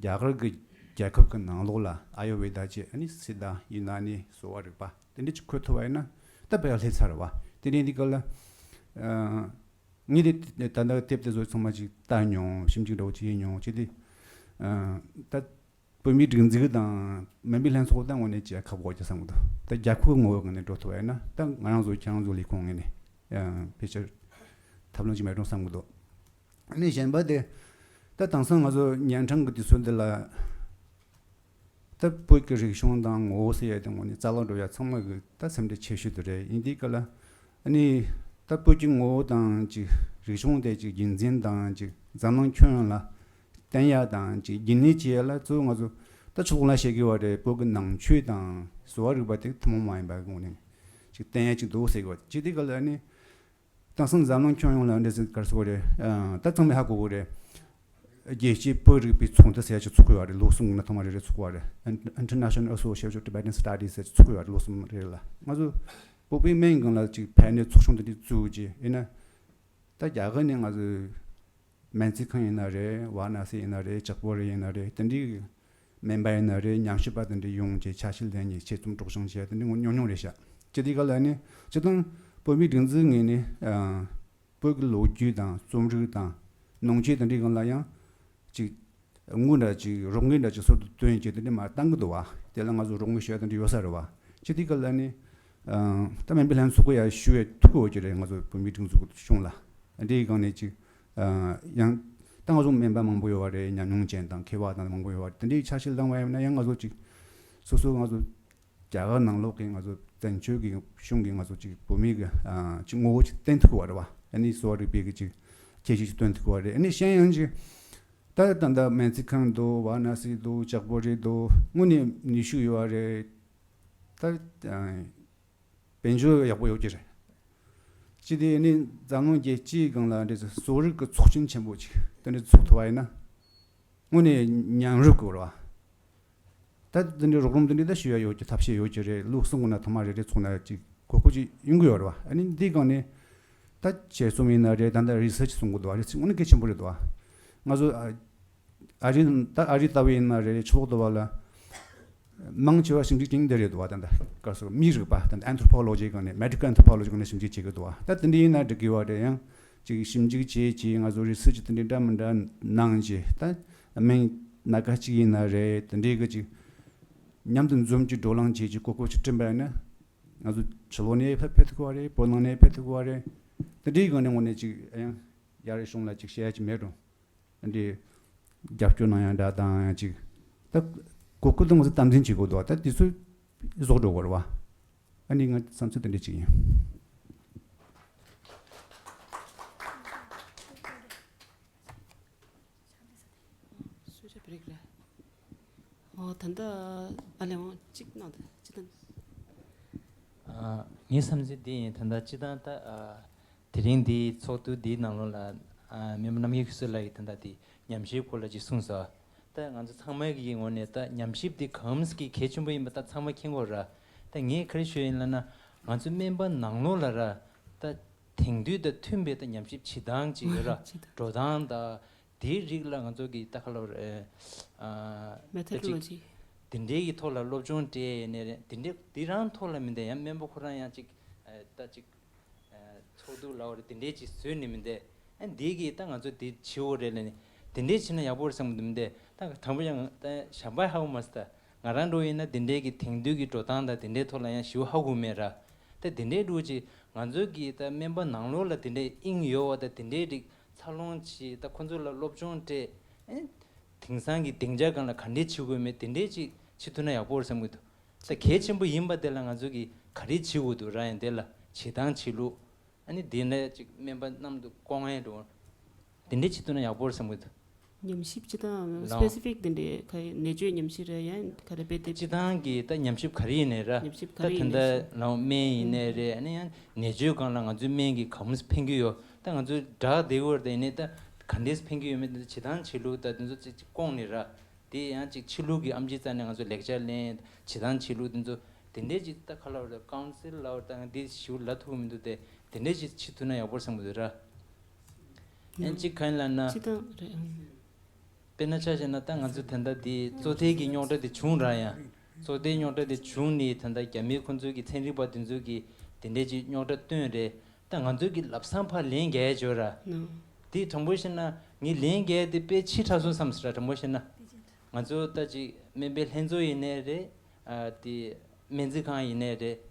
འདྲ་རྒྱ་གར་གྱི་རྒྱལ་ཁབ་ཀྱི་ནང་ལོགས་ལ་ཨ་ཡུར་ཝེ་ད་བཅས་ཨ་ནི་སི་ཏཱ་ཡུ་ན་ནི་གསོ་བ་རིག་པ་དེ་འདྲ་ཅིག་འཁོད་ཐུབ་པ་ཡིན་ན་ད་དཔེ་ཡག་སླེབས་ཚར་བ། དེ་འདྲ་འདི་ག་ལ་ངས་དེ་ད་ལྟ་དེབ་དེ་ཚོ་ཚང་མ་ཅིག་ལྟ་མྱོང་། ཞིབ་འཇུག་འདྲ་བོ་ཅིག་ཡིན་མྱོང་ཅིག་དེ་ད་བོད་མིའི་སྒྲིག་འཛུགས་དང་སྨན་པའི་ལྷན་ཚོགས་ད་དངོས་གནས་ཅིག་ཁག་པོ་ཅིག་བསམ་གི་འདུག་ད་རྒྱལ་ཁབ་ངོ་བོ་ངོས་ནས་འགྲོ་ཐུབ་པ་ཡིན་ན་ད་ང་རང་ཚོ་ཁྱེད་རང་ཚོ་ལས་ཁུངས་ངོས་ནས་ཕལ་ཆེར་ཐབས་ལམ་ཅིག་མེད་འགྲོ་བསམ་གི་འདུག་ཨ་ནི་གཞན་པ་དེ་ད་དེང་སང་ང་ཚོ་ཉན་ཁྲང་གི་དུས་ཚོད་འདི་ལ་ད་བོད་ཀྱི་རིག་གཞུང་དང་ངོ་བོ་ཟེར་ཡ་དེ་ངོ་ནས་རྩ་བ་འགྲོ་ཡ་ཚང་མ་གི་ད་སེམས་ཁྲལ་ཆེ་ཤོས་དེ་རེད། ཡིན་དུས་ག་ལ་ཨ་ནི་ད་བོད་ཀྱི་ངོ་བོ་དང་ཅིག་རིག་གཞུང་དེ་ཅིག་རྒྱུན་འཛིན་དང་ཅིག་འཛམ་གླིང་ཁྱོན་ཡོངས་ལ་བསྟན་ཡ་དང་ཅིག་རྒྱུན་གནས་བྱེད་ཡ་ལ་གཙོ་བོ་ང་ཚོ་ད་ཕྱི་ལོགས་ལ་བཤད་གི་བ་རེད། བོད་ཀྱི་ནང་ཆོས་དང་གསོ་བ་རིག་པ་དེ་ཐུན་མོང་མ་ཡིན་པ་ངོ་ནས་ཅིག་བསྟན་ཡ་ཅིག་འདུག་ཟེར་གི་བ། ཅིག་དེ་ག་ལ་ཨ་ནི། དེང་སང་འཛམ་གླིང་ཁྱོན་ཡོངས་ལ་འདྲ་ཟིག་གར་སོགས་རེད། ད་ཚང་མས་ཧ་གོ་གི་རེད། རྒྱལ་སྤྱིའི་བོད་རིག་པའི་ཚོགས་འདུ་ཟེར་ཡ་ཅིག་ཚོགས་ཀྱི་ཡོད་རེད། ལོ་གསུམ་གྱི་ནང་ཐོག་མ་རེ་རེ་ཚོགས་པ་རེད། International Association of Tibetan Studies ཟེར་ཚོགས་ཀྱི་ཡོད་རེད། ལོ་གསུམ་རེ་རེ་ལ། ང་ཚོ་བོད་པའི་སྨན་ཁང་ལ་ཅིག་ཕན་ནས་ཚོགས་ཆུང་དེ་འདྲ་བཙུགས་རྗེས་ཡིན་ན། ད་རྒྱ་གར་ནས་ང་ཚོའི་སྨན་རྩིས་ཁང་ཡིན་ན་རེད། ཝཱ་ར་ཎ་སི་ཡིན་ན་རེད། ལྕགས་པོ་རི་ཡིན་ན་རེད། དེ་འདྲའི་སྨན་པ་ཡིན་ན་རེད། ཉམས་ཞིབ་པ་དེ་འདྲ་ཡོང་བྱས་ཆ་ཤས་ལེན་ནས་དཔྱད་རྩོམ་སྒྲོག་སྦྱང་བྱས་དེ་འདྲ་ཉུང་ཉུང་རེད་ཤག་ཅི་དེ་ག་ལ་ནི་སྤྱིར་བཏང་བོད་མིའི་སྒྲིག་འཛུགས་ངོས་ནས་བོད་ཀྱི་ལོ་རྒྱུས་དང་རྩོམ་རིག་དང་ནང་ཆོས་དེ་འདྲའི་སྒང་ལ་ཡང་ཅིག་དངུལ་འདྲ་ཅིག་རོགས་དངུལ་འདྲ་ཅིག་ཟུར་དུ་བཏོན་བྱས་དེ་འདྲ་མར་བཏང་གི་འདུག་བ། དེ་ལ་ང་ཚོ་རོགས་དངུལ་ཞུ་ཡ་དེ་འདྲ་ཡོད་ས་རེད་བ། ཅི་དེ་ག་ལ་ནི་ད་སྨན་པའི་ལྷན་ཚོགས་ཀྱི་ཡ་ཞུ་ཡ་ཐུག་གི་ཡོད་ཀྱི་རེད། ང་ཚོ་བོད་མིའི་སྒྲིག་འཛུགས་གཞུང་ལ་འདིའི་སྒང་ནས་ཅིག་ཡང་ ད་ང་ཚོ་སྨན་པ་མང་པོ་ཡོད་པ་རེད། ཉམས་མྱོང་ཅན་དང་མཁས་པ་དང་མང་པོ་ཡོད་པ་རེད། དེ་འདྲའི་ཆ་ཤས་བླངས་པ་ཡིན་ན་ཡང་ང་ཚོ་ཅིག་སོ་སོ་ང་ཚོ་རྒྱ་གར་ནང་ལོགས་ཀྱི་ང་ཚོ་བཙན་བྱོལ་གྱི་གཞུང་གི་ང་ཚོ་ཅིག་བོད་མི་གི་ཨ་ཅིག་ངོ་བོ་ཅིག་བསྟན་ཐུབ་པ་རེད་བ། ཨ་ནི་གསོ་བ་རིག་པའི་གི་ཅིག་ཁྱད་ཆོས་ཅིག་སྟོན་ཐུབ་པ་རེད། ཨ་ནི་གཞན་ཡང་ཅིག་ད་ད་ལྟ་སྨན་རྩིས་ཁང་འདུག་ཝཱ་ར་ཎ་སི་འདུག་ལྕགས་པོ་རི་འདུག་དངོས་གནས་ནུས་ཤུགས་ཡོད་པ་རེད། ད་ཨ་དཔལ་འབྱོར་ཡག་པོ་ཡོད་ཀྱི་རེད། ཅི་སྟེ་ནི་འཛམ་གླིང་རྒྱལ་སྤྱིའི་སྒང་ལ་འདྲ་གསོ་རིག་གི་ཚོགས་ཆེན་ཆེན་པོ་ཅིག་དེ་འདྲ་ཚོགས་ཐུབ་པ་ཡིན་ན་དངོས་གནས་མཉམ་རུབ་དགོས་རེད་བ། ད་དེ་འདྲའི་རོགས་རམ་དེ་འདྲའི་ད་ཞུ་ཡ་ཡོད་ཀྱི་ཐབས་ཤེས་ཡོད་ཀྱི་རེད། ལོ་གསུམ་གྱི་ནང་ཐེངས་མ་རེ་རེ་ཚོགས་ན་ཅིག་གོ་སྐབས་ཅིག་ཡོང་གི་ཡོད་རེད་བ། ཨ་ནི་འདིའི་སྒང་ནས་ད་དཔྱད་རྩོམ་ཡིན་ན་རེད། ད་ལྟ་རི་སར་ཆི་གསུང་གི་འདུག་བ། རི་སར་ཆི་དངོས་གནས་གལ་ཆེན་པོ་རེད་འདུག་བ། ང་ཚོ་ཨ་ཨ་རི་ད་ཨ་རི་ལྟ་བུ་ཡིན་ན་རེད། ཆུ་ལོག་ལྟ་བུ་ལ་མང་ཆེ་བ་ཞིབ་འཇུག་བྱེད་མཁན་དེ་རེད་འདུག་བ། ད་ལྟ་ག་སོ་མིའི་རིག་པ་ད་ལྟ་ཨན་ཐྲོ་པོ་ལོ་ཇི་སྒང་ནས་མེ་ཌི་ཀལ་ཨན་ཐྲོ་པོ་ལོ་ཇི་སྒང་ནས་ཞིབ་འཇུག་བྱེད་ཀྱི་འདུག་བ། ད་དེ་འདྲ་ཡིན་ན་འགྲིག་གི་བ་རེད། ཡང་ཅིག་ཞིབ་འཇུག་བྱེད་ཀྱི་ང་ཚོ་རི་སར་ཆི་དེ་འདྲའི་འདྲ་མི་འདྲ་གནང་རྗེས་ད་སྨན་སྣ་ཁ་ཅིག་ཡིན་ན་རེད། དེ་འདྲའི་གི་ཅིག་མཉམ་དུ་འཛོམས་ཀྱི་བགྲོ་གླེང་བྱེད་ཀྱི་གོ་སྐབས་ཅིག་བསྐྲུན་པ་ཡིན་ན་ང་ཚོ་ཕྱི་ལོགས་ནས་ཕེབས་ཕེབས་ཐུབ་ཀྱི་བ་རེད། བོད་ནང་ནས་ཕེབས་ཐུབ་ཀྱི་བ་རེད། དེ་འདྲའི་སྒང་ནས་དངོས་གནས་ཅིག་ཡང་ཡར་གཞུང་ལ་ཅིག་བཤད་ཡ་ཅིག་མེད་རུང་། འདི་རྒྱབ་སྐྱོར་གནང་ཡང་འདྲ་དང་ཡང་ཅིག་ད་གོ་སྐབས་དེ་ང་ཚོ་དམ་འཛིན་བྱེད་དགོས་འདུག་ད་དེ་ཚོ་རྫོགས་འགྲོ་དགོས་རེད་བ། ཨ་ནི་ང་བསམ་ཚུལ་དེ་འདྲ་ཅིག་ཡིན། སུ་ཆ་བི་རིག་རེད། ཨོ་ད་ལྟ་ཨ་ལས་འོང་གཅིག་གནང་དང་གཅིག་དང་། ཨ་ངའི་བསམ་ཚུལ་འདི་ཡིན། ད་ལྟ་སྤྱི་བཏང་ད་ཨ། དེ་རིང་འདིའི་ཚོགས་འདུ་འདིའི་ནང་ལོགས་ལ་ཨ་སྨན་པ་རྣམ་རྒྱལ་སྐྱིད་གསོལ་ལགས་ཀྱིས་ད་ལྟ་དེ་ཉམས་ཞིབ་སྐོར་ལ་ཅིག་གསུངས་སོང་། ད་ང་ཚོ་ཚང་མ་གི་ངོས་ནས་ད་ཉམས་ཞིབ་འདི་གང་གི་གལ་ཆེན་པོ་ཡིན་པ་ད་ཚང་མ་མཁྱེན་གྱི་ཡོད་རེད། ད་ངས་ག་རེ་ཞུ་ཡིན་ལབ་ན་ང་ཚོ་སྨན་པ་ནང་ལོགས་ལ་ར་ད་དེང་དུས་དང་མཐུན་པའི་ད་ཉམས་ཞིབ་བྱེད་སྟངས་ཅིག་ཡོད་ར། བྱེད་སྟངས། འགྲོ་སྟངས་དང་དེའི་རིགས་ལ་ང་ཚོ་གི་ད་ག་ལབ་རེད། ཨ་ད་ཅིག་Methodology། དེ་འདྲའི་གི་ཐོག་ལ་སློབ་སྦྱོང་སྤྲད་ནས་རེད། དེ་འདྲའི་དེ་རང་ཐོག་ལ་མི་འདྲ་ཡང་སྨན་པ་ཁོ་རང་ཡང་ཅིག་ཨ་ད་ཅིག་ཚོགས་འདུ་ལབ་རེད། དེ་འདྲའི་ཅིག་བཟོས་ནས་མི་འདུག་ཨ་འདི་གིས་ད་ང་ཚོ་འདི་བྱེད་འོ་རེད་ལབ་ནས་དེ་འདྲའི་བྱས་ན་ཡག་པོ་རེད་བསམ་གི་འདུག་མི་འདུག་ད་དང་པོ་ཡང་ད་ཞམ་པ་ཧ་གོ་མ་སོང་། ད་ང་རང་འདྲ་བོ་ཡིན་ན་དེ་འདྲའི་གི་དེང་དུས་ཀྱི་འགྲོ་སྟངས་དང་དེ་འདྲའི་ཐོག་ལ་ཡང་ཞེ་པོ་ཧ་གོ་མེད་ར། ད་དེ་འདྲའི་འདྲ་བོ་ཅིག་ང་ཚོ་གི་ད་སྨན་པ་ནང་ལོགས་ལ་དེ་འདྲའི་དབྱིངས་ཡོད་པ་ད་དེ་འདྲའི་རིགས་འཚར་ལོངས་བྱེད། ད་ཁོ་ཚོ་ལ་སློབ་སྦྱོང་སྤྲད། ཨེ་དེང་སང་གི་སྡིངས་ཆ་སྒང་ལ་ག་འདྲས་བྱེད་དགོས་མེད་དེ་འདྲས་ཅིག་བྱེད་ཐུབ་ན་ཡག་པོ་རེད་བསམ་གི་འདུག་ད་གལ་ཆེན་པོ་ཡིན་པ་དེ་ལ་ང་ཚོ་གིས་ག་རེ་བྱེད་དགོས་འདུག་ར། ཡང་དེ་ལ་བྱེད་སྟངས་བྱེད་ལུགས། ཨ་ནི་དེ་འདྲ་ཅིག་སྨན་པ་མཉམ་དུ་སྐོང་ཡས་འགྲོ། དེ་འདྲས་བྱེད་ཐུབ་ན་ཡག་པོ་རེད་བསམ་གི་འདུག་ཉམས་ཞིབ་ཅིག་དང་ལའོ། སི་པེ་སི་ཕིག་དེ་འདྲས་ག་ནད་བཅོས་ཉམས་ཞིབ་རེད། ཡང་ག་རེ་དཔེ་དེབ། སྤྱི་བཏང་གི་ད་ཉམས་ཞིབ་ག་རེ་ཡིན་ནའི་ར། ཉམས་ཞིབ་ག་རེ་ད་ཡིན་ད་ནའི་ལའོ་སྨན་ཡིན་ནའི་རེད། ཨ་ནི་ཡང་ནད་བཅོས་སྒང་ལ་ང་ཚོའི་སྨན་གྱིས་ག་མོ་ཕན་གྱི་ཡོད། ད་ང་ཚོའི་ཌག་དེ་བོར་དེ་ནས་ད་ག་འདྲས་ཕན་གྱི་ཡོད་མེད་དེ་ཚོ་བྱེད་སྟངས་བྱེད་ལུགས་ད་དེ་ཚོ་ཅིག་ཅིག་སྐོང་ནས་ར། དེ་ཡང་ཅིག་ཕྱི་ལུགས་ཀྱི་ཨེམ་ཆི་རྩ་ནས་ང་ཚོ་ལེགས་ཆ་ལེན་བྱེད་སྟངས་བྱེད་ལུགས་དེ་ཚོ་དེ་འདྲས་ཅིག་ད་ག་ལབ་རེད། ཀའུན་སིལ་ལབ་རེད། ད་ང་འདི་ཞིབ་ལབ་ཐུབ་ཀྱི་མི་འདུག་དེ་དེ་འདྲས་ཅིག་བྱེད་ཐུབ་ན་ཡག་པོ་རེད་བསམ་གྱི་འདུག་ར། ཡང་ཅིག་གང་ཡིན་ལབ་ན། སྤྱི་བཏང་རེད་ཨང་། དཔེར་ན་ཆ་བཞག་ན་ད་ང་ཚོ་དེ་འདྲ་འདི་བཙོ་ཐལ་གྱི་རྙོག་དྲ་དེ་བྱུང་ར། ཡང་བཙོ་ཐལ་རྙོག་དྲ་དེ་བྱུང་ནས་ད་ལྟ་རྒྱ་མི་ཁོང་ཚོ་གི་ཚན་རིག་པ་དེ་ཚོ་གིས་དེ་འདྲས་ཅིག་རྙོག་དྲ་བཏོན་རེད། ད་ང་ཚོ་གི་ལམ་སང་ཕར་ལན་རྒྱག་ཡ་ཅིག་ཡོད་ར། ནོ། དེ་དྲང་པོ་བཤད་ན་ངས་ལན་རྒྱག་ཡ་དེ་དཔེ་ཕྱི་དྲགས་སོང་བསམ་སོང་ར། དྲང་པོ་བཤད་ན། ང་ཚོ་ད་ཅིག་སྨན་པའི་ལྷན་ཚོགས་ཡིན་ནའི་རེད། ཨ་དེ་སྨན་རྩིས་ཁང་ཡིན་ནའི་རེད།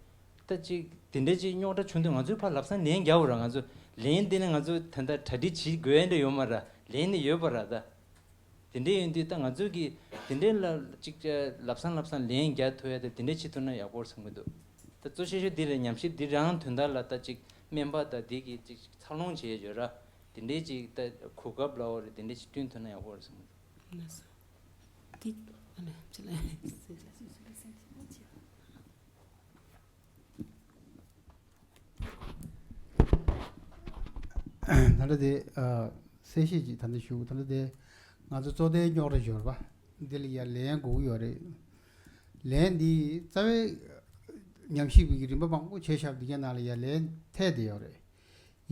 ད་ཅིག་དེ་འདྲ་ཅིག་རྙོག་དྲ་བྱུང་དུས་ང་ཚོས་ཕར་ལམ་སང་ལན་རྒྱག་དགོས་ར། ང་ཚོ་ལན་དེ་ནི་ང་ཚོ་ད་ལྟ་གྲ་སྒྲིག་བྱེད་དགོས་ཡ་འདྲ་ཡོད་མ་ར། ལན་ནི་ཡོད་པ་ར་ད། དེ་འདྲ་ཡིན་དུས་ད་ང་ཚོ་གིས་དེ་འདྲའི་ལ་ཅིག་ལབ་སང་ལབ་སང་ལན་རྒྱག་ཐུབ་ཡ་དེ་དེ་འདྲ་བྱེད་ཐུབ་ན་ཡག་པོ་རེད་བསམ་གྱི་འདུག་ད་གཙོ་ཆེ་ཤོས་འདི་རེད། ཉམས་ཞིབ་འདི་རང་དོན་དག་ལ་ད་ཅིག་སྨན་པ་དང་འདི་གི་ཅིག་འཚར་ལོངས་བྱེད་ཡ་ཡོད་ར། དེ་འདྲའི་ཅིག་ད་གོ་སྐབས་ལ་འོ་རེད། དེ་འདྲ་ཅིག་བསྐྲུན་ཐུབ་ན་ཡག་པོ་རེད་བསམ་གྱི་འདུག་ལགས་སོ། འདི་ཨ་ལས་ཅི་ལས། ད་ལྟ་དེ་ཨ་གསལ་བཤད་ཅིག་ད་ལྟ་ཞུ། ད་ལྟ་དེ་ང་ཚོ་བཙོ་ཐལ་རྙོག་དྲ་ཞིག་ཡོད་རེད་པ། འདི་ལ་ཡ་ལན་དགོས་ཀྱི་ཡོད་རེད། ལན་འདི་རྩ་བའི་ཉམས་ཞིབ་ཀྱི་རིམ་པ་མང་པོ་བྱས་བཞག་འདི་གའི་ནང་ལ་ཡ་ལན་ཐེབས་བསྡད་ཡོད་རེད།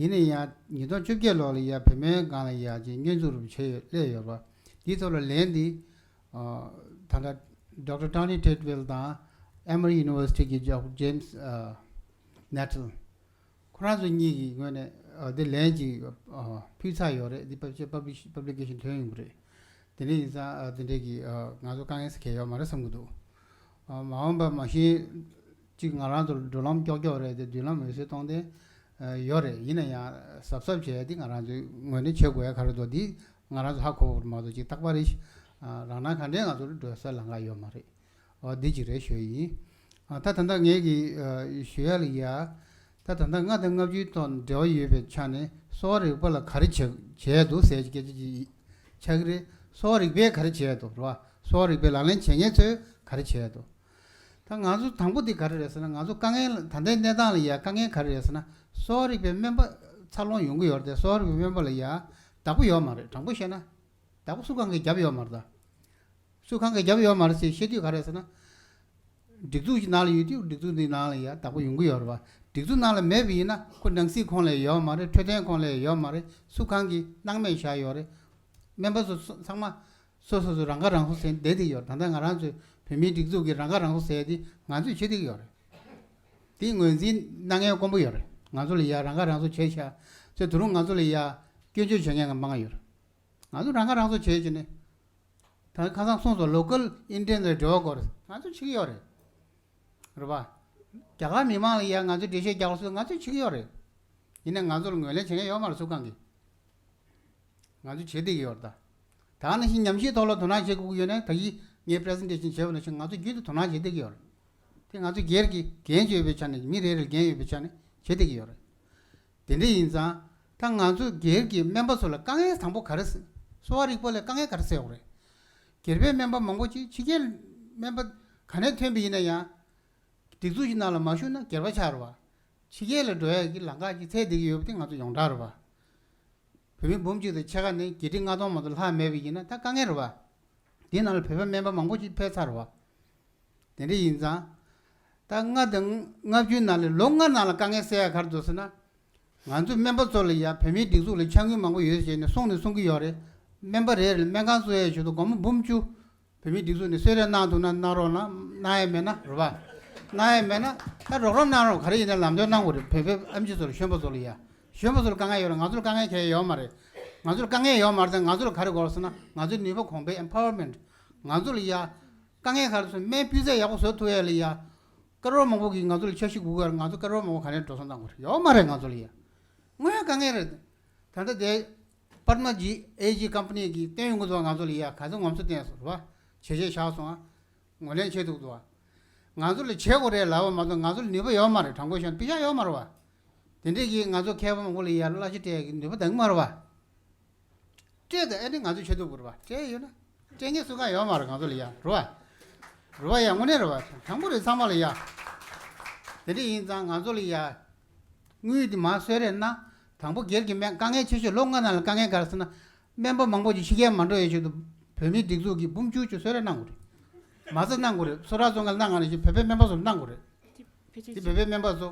ཡིན་ན་ཡང་ཉིས་སྟོང་བཅོ་བརྒྱད་ལོ་ལ་ཡ་བོད་སྨན་སྒང་ལ་ཡ་ཅིག་བསྙོན་འཛུགས་རུ་བྱས་ཡོད་སླེབས་ཡོད་རེད་པ། འདིའི་ཐོག་ལ་ལན་འདི་ཨ་ད་ལྟ་Doctor Tony Treadwell དང་Emory University གི་Doctor James ཨ་Nuttall ཁོ་རང་ཚོ་གཉིས་ཀྱི་ངོས་ནས་ཨ་འདི་ལན་ཅིག་ཨ་ཕུལ་ཚར་ཡོད་རེད། འདི་publish- publication ཐོན་ཡོང་གི་རེད། དེ་འདྲ་ཡིན་ཙང་ཨ་དེ་འདྲའི་གི་ཨ་ང་ཚོ་དཀའ་ངལ་ཟེར་གྱི་ཡོད་མ་རེད་བསམ་གྱི་འདུག་ཨ་མ་འོངས་པ་མ་གཞི་གཅིག་ང་རང་ཚོར་འགྲོ་ལམ་ཀྱོག་ཀྱོག་རེད་དེ་མདུན་ལམ་འོད་ཟེར་གཏོང་དེ་ཨ་ཡོད་རེད། ཡིན་ན་ཡང་གཟབ་གཟབ་བྱས་ཏེ་ང་རང་ཚོའི་ངོས་ནས་བྱེད་དགོས་ཡ་ག་རེ་འདུག་འདི་ ང་རང་ཚོ་ཧ་གོ་བར་མ་གཏོགས་ཅིག་རྟག་པར་རེ་ཞིག་རང་སྣང་ག་འདྲས་ང་ཚོར་འགྲོ་ས་ལམ་ཁ་ཡོད་མ་རེད། འོ་འདི་ཅིག་རེད་ཞུ་ཡིན། ཨ་ད་ད་ལྟ་ངས་ཀྱི་ཨ་ཞུ་ཡ་ལ་ཡ། ད་ད་ལྟ་ལྔ་དང་ལྔ་བཅུའི་ཐོག་འབྲེལ་བ་ཡོད་པའི་ཆ་ནས་གསོ་བ་རིག་པ་ལ་ག་རེ་བྱེད་བྱས་འདུག་ཟེར་གྱི་སྐད་ཆ་ཅིག་ཆགས་ཀྱི་རེད། གསོ་བ་རིག་པས་ག་རེ་བྱས་འདུག་རེད་བ། གསོ་བ་རིག་པའི་ལག་ལེན་བྱེད་མཁན་ཚོས་ག་རེ་བྱས་འདུག་ད་ང་ཚོ་དང་པོ་འདི་ག་རེ་རེད་ཟེར་ན། ང་ཚོ་དཀའ་ངལ་ད་ལྟའི་གནས་སྟངས་ལ་ཡ་དཀའ་ངལ་ག་རེ་རེད་ཟེར་ན། གསོ་བ་རིག་པའི་སྨན་པ་འཚར་ལོངས་ཡོང་གི་ཡོད་རེད་དེ། གསོ་བ་རིག་པའི་སྨན་པ་ལ་ཡ་བདག་པོ་ཡོད་མ་རེད། དྲང་པོ་བཤད་ན་བདག་པོ་སུ་གང་གིས་རྒྱབ་ཡོད་མ་རེད་ད། སུ་གང་གིས་རྒྱབ་ཡོད་མ་རེད་ཟེར་བཤད་དུས་ག་རེ་ཟེར་ན། སྒྲིག་འཛུགས་ཀྱི་ནང་ལ་ཡོད་དུས་སྒྲིག་འཛུགས་འདི་ནང་ལ་ཡ་བདག་པོ་ཡོང་གི་ཡོད་རེད་བ། སྒྲིག་འཛུགས་ནང་ལ་མེད་པ་ཡིན་ན་ཁོ་ནང་སྲིད་ཁོངས་ལ་ཡོད་མ་རེད། འཕྲོད་བསྟེན་ཁོངས་ལ་ཡོད་མ་རེད། སུ་གང་གིས་སྣང་མེད་བཞག་ཡོད་རེད། སྨན་པ་ཚོ་ཚང་མ་སོ་སོ་སོ་རང་ཁ་རང་གསོ་ཟེར་བསྡད་དེ་ཡོད། ད་ལྟ་ང་རང་ཚོའི་བོད་མིའི་སྒྲིག་འཛུགས་ཀྱི་རང་ཁ་རང་གསོ་ཟེར་དེ་ང་ཚོས་བྱེད་བསྡད་ཀྱི་ཡོད་རེད། དེ་ངོས་འཛིན་གནང་མཁན་དཀོན་པོ་ཡོད་རེད། ང་ཚོ་ལ་ཡ་རང་ཁ་རང་གསོ་བྱས་ཤག་ཚོས་དུ་རུང་ང་ཚོ་ལ་ཡ་སྐྱོན་བརྗོད་བྱེད་མཁན་གྱི་མང་ཡོད་རེད། ང་ཚོ་རང་ཁ་རང་གསོ་བྱས་བྱས་ནས། ད་ཁ་སང་གསུངས་སོང་། Local Indian ལ་འབྲེལ་བ་དགོས་རེད། ང་ཚོ་བྱེད་ཀྱི་ཡོད་རེད། རེད་པ། རྒྱ་གར་མི་མང་ལ་ཡ་ང་ཚོ་འགྲེལ་བཤད་རྒྱག་སོང་། ང་ཚོ་བྱེད་ཀྱི་ཡོད་རེད། ཡིན་ནའི་ང་ཚོ་ལ་ངོས་ལེན་བྱེད་མཁན་ཡོད་མ་རེད། སུ་གང་གིས། ང་ཚོ་བྱེད་བསྡད་ཀྱི་ཡོད་རེད་ད། ད་ནང་བཞིན་ཉམས་ཞིབ་ཐོག་ལ་དོ་སྣང་བྱེད་དགོས་ཀྱི་ཡོད་ན། ད་གིན་ངས་པི་རི་སེན་ཊེ་ཤན་བྱས་པ་ནང་བཞིན་ང་ཚོ་རྒྱུན་དུ་དོ་སྣང་བྱེད་བསྡད་ཀྱི་ཡོད་རེད། དེ་ང་ཚོ་སྒེར་གྱི་འགན་ཡོད་པའི་ཆ་ནས། མི་རེ་རེར་འགན་ཡོད་པའི་ཆ་ནས་བྱེད་བསྡད་ཀྱི་ཡོད་རེད། དེ་འདྲ་ཡིན་ཙང་། ད་ང་ཚོ་སྒེར་གྱི་སྨན་པ་ཚོ་ལ་དཀའ་ངལ་དང་པོ་ག་རེ་སེལ། གསོ་བ་རིག་པ་ལ་དཀའ་ངལ་ག་རེ་སེལ་དགོས་རེད། སྒེར་པའི་སྨན་པ་མང་པོ་ཅིག་ཕྱི་རྒྱལ་སྨན་པ་ག་ནས་ཐོན་པ་ཡིན་ན་ཡང་། སྒྲིག་འཛུགས་ཀྱི་ནང་ལ་མ་ཞུགས་ན་སྒེར་པ་ཆགས་རེད་བ། ཕྱི་རྒྱལ་ལ་འགྲོ་ཡག་གི་ལམ་ཁ་ཅིག་འཚོལ་བསྡད་ཀྱི་ཡོད་པ་དེ་ང་ཚོ་ཡོངས་གྲགས་རེད་བ། བོད་མི་འབུམ་གཅིག་དང་ཕྱེད་ཀ་ནས་བརྒྱད་ཁྲི་ལྔ་སྟོང་མ་གཏོགས་ལྷག་མེད་པ་ཡིན་ན་ད་དཀའ་ངལ་རེད་བ། དེའི་ནང་ལ་བོད་པ་སྨན་པ་མང་པོ་ཅིག་ཕེབས་ཚར་བ། དེ་འདྲ་ཡིན་ཙང་། ད་ལྔ་དང་ལྔ་བཅུའི་ནང་ལ་ལོ་ལྔ་ནང་ལ་དཀའ་ངལ་སེལ་ཡ་ག་རེ་འདུག་ཟེར་ན། ང་ཚོ་སྨན་པ་ཚོ་ལ་ཡ་བོད་མིའི་སྒྲིག་འཛུགས་ལ་ཕྱག་དངུལ་མང་པོ་ཡོད་ཟེར་ནས་གསུངས་ནས་གསུང་གི་ཡོད་རེད། སྨན་པ་རེ་རེ་ལ་སྨན་ཁང་བཟོ་ཡའི་ཆེད་དུ་སྒོར་མོ་འབུམ་བཅུ། བོད་མིའི་སྒྲིག་འཛུགས་ནས་གསོལ་རས་གནང་ཐུབ་ན་གནང་རོགས་གནང་། གནང་ཡ་མེད་ན་རེད་བ། གནང་ཡ་མེད་ན་ད་རོགས་རམ་གནང་རོགས། ག་རེ་ཡིན་ན་ལམ་སྟོན་གནང་དགོས་རེད། བོད་པའི་ཨེམ་ཆི་ཚོ་ལ་གཞོན་པ་ཚོ་ལ་ཡ། གཞོན་པ་ཚོ་ལ་དཀའ་ངལ་ཡོད་རེད། ང་ཚོ་ལ་དཀའ་ངལ་གང་ཡང་ཡོད་མ་རེད། ང་ཚོ་ལ་དཀའ་ངལ་ཡོད་མ་རེད་དེ། ང་ཚོ་ལ་ག་རེ་དགོས་རེད་ཟེར་ན། ང་ཚོའི་ནུས་པ་གོང་འཕེལ་empowerment། ང་ཚོ་ལ་ཡ། དཀའ་ངལ་ག་རེ་སོང་། སྨན་སྤུས་ཚད་ཡག་པོ་བཟོ་ཐུབ་ཡ་ལ་ཡ། སྐལ་བ་མང་པོ་གིས་ང་ཚོ་ལ་འཆར་གཞི་དགོས་ཀྱི་ཡོད་རེད། ང་ཚོ་སྐལ་བ་མང་པོ་ག་ནས་འགྲོ་སོང་གཏོང་དགོས་རེད། ཡོད་མ་རེད་ང་ཚོ་ལ་ཡ། དངོས་ཡོད་དཀའ་ངལ་རེད། ད་ལྟ་དེ་པདྨ་ཇི་ཨེ་ཇི་ཀམ་པ་ནི་གིས་བཏོན་ཡོང་གི་འདུག་ང་ཚོ་ལ་ཡ་ག་ཚོད་ངོམ་སོ་བསྟན་སོང་རེད་བ། བྱས་རྗེས་བཞག་སོང་ཨ། ངོས་ལེན་བྱེད་ཐུབ་འདུག་བ། ང་ཚོ་ལ་བྱེད་དགོས་རེད་ལབ་པ་མ་གཏོགས་ང་ཚོ་ལ་ནུས་པ་ཡོད་མ་རེད། དྲང་པོ་བཤད་ན་པེ་ཤག་ཡོད་མ་རེད་བ། དེ་འདྲས་ཀྱིས་ང་ཚོ་མཁས་པ་མང་པོ་ལ་ཡ་གླ་ཆ་སྤྲད་ཀྱི་ནུས་པ་ལྡན་གྱི་མ་རེད་བ། སྤྲད་དང་ཨེ་ནི་ང་ཚོས་བྱེད་ཐུབ་དགོས་རེད་བ། སྤྲད་ཡོད་ན། སྤྲད་མཁན་སུ་གང་ཡོད་མ་རེད་ང་ཚོ་ལ་ཡ། རེད་བ། རེད་བ་ཡ། དངོས་གནས་རེད་བ། དྲང་པོ་རེད་ཚང་མ་ལ་ཡ། དེ་འདྲས་ཡིན་ཙང་ང་ཚོ་ལ་ཡ། དངུལ་དེ་མར་གསོལ་རས་གནང་། དང་པོ་སྒེར་གྱི་སྨན་དཀའ་ངལ་ཆེ་ཤོས་ལོ་ལྔ་ནང་ལ་དཀའ་ངལ་ག་རེ་ཟེར་ན། སྨན་པ་མང་པོ་ཞིག་ཕྱི་རྒྱལ་མ་འགྲོ་ཡའི་ཆེད་དུ་བོད་མིའི་སྒྲིག་འཛུགས་ཀྱིས་འབུམ་བཅུ་ཅིག་གསོལ་རས་གནང་དགོས་རེད། མ་རྩ་གནང་དགོས་རེད། གསོལ་རས་གསོལ་མཁན་གནང་ག་ནང་བཞིན་བོད་པའི་སྨན་པ་ཚོར་གནང་དགོས་རེད། དེ་བོད་པའི་སྨན་པ་ཚོ་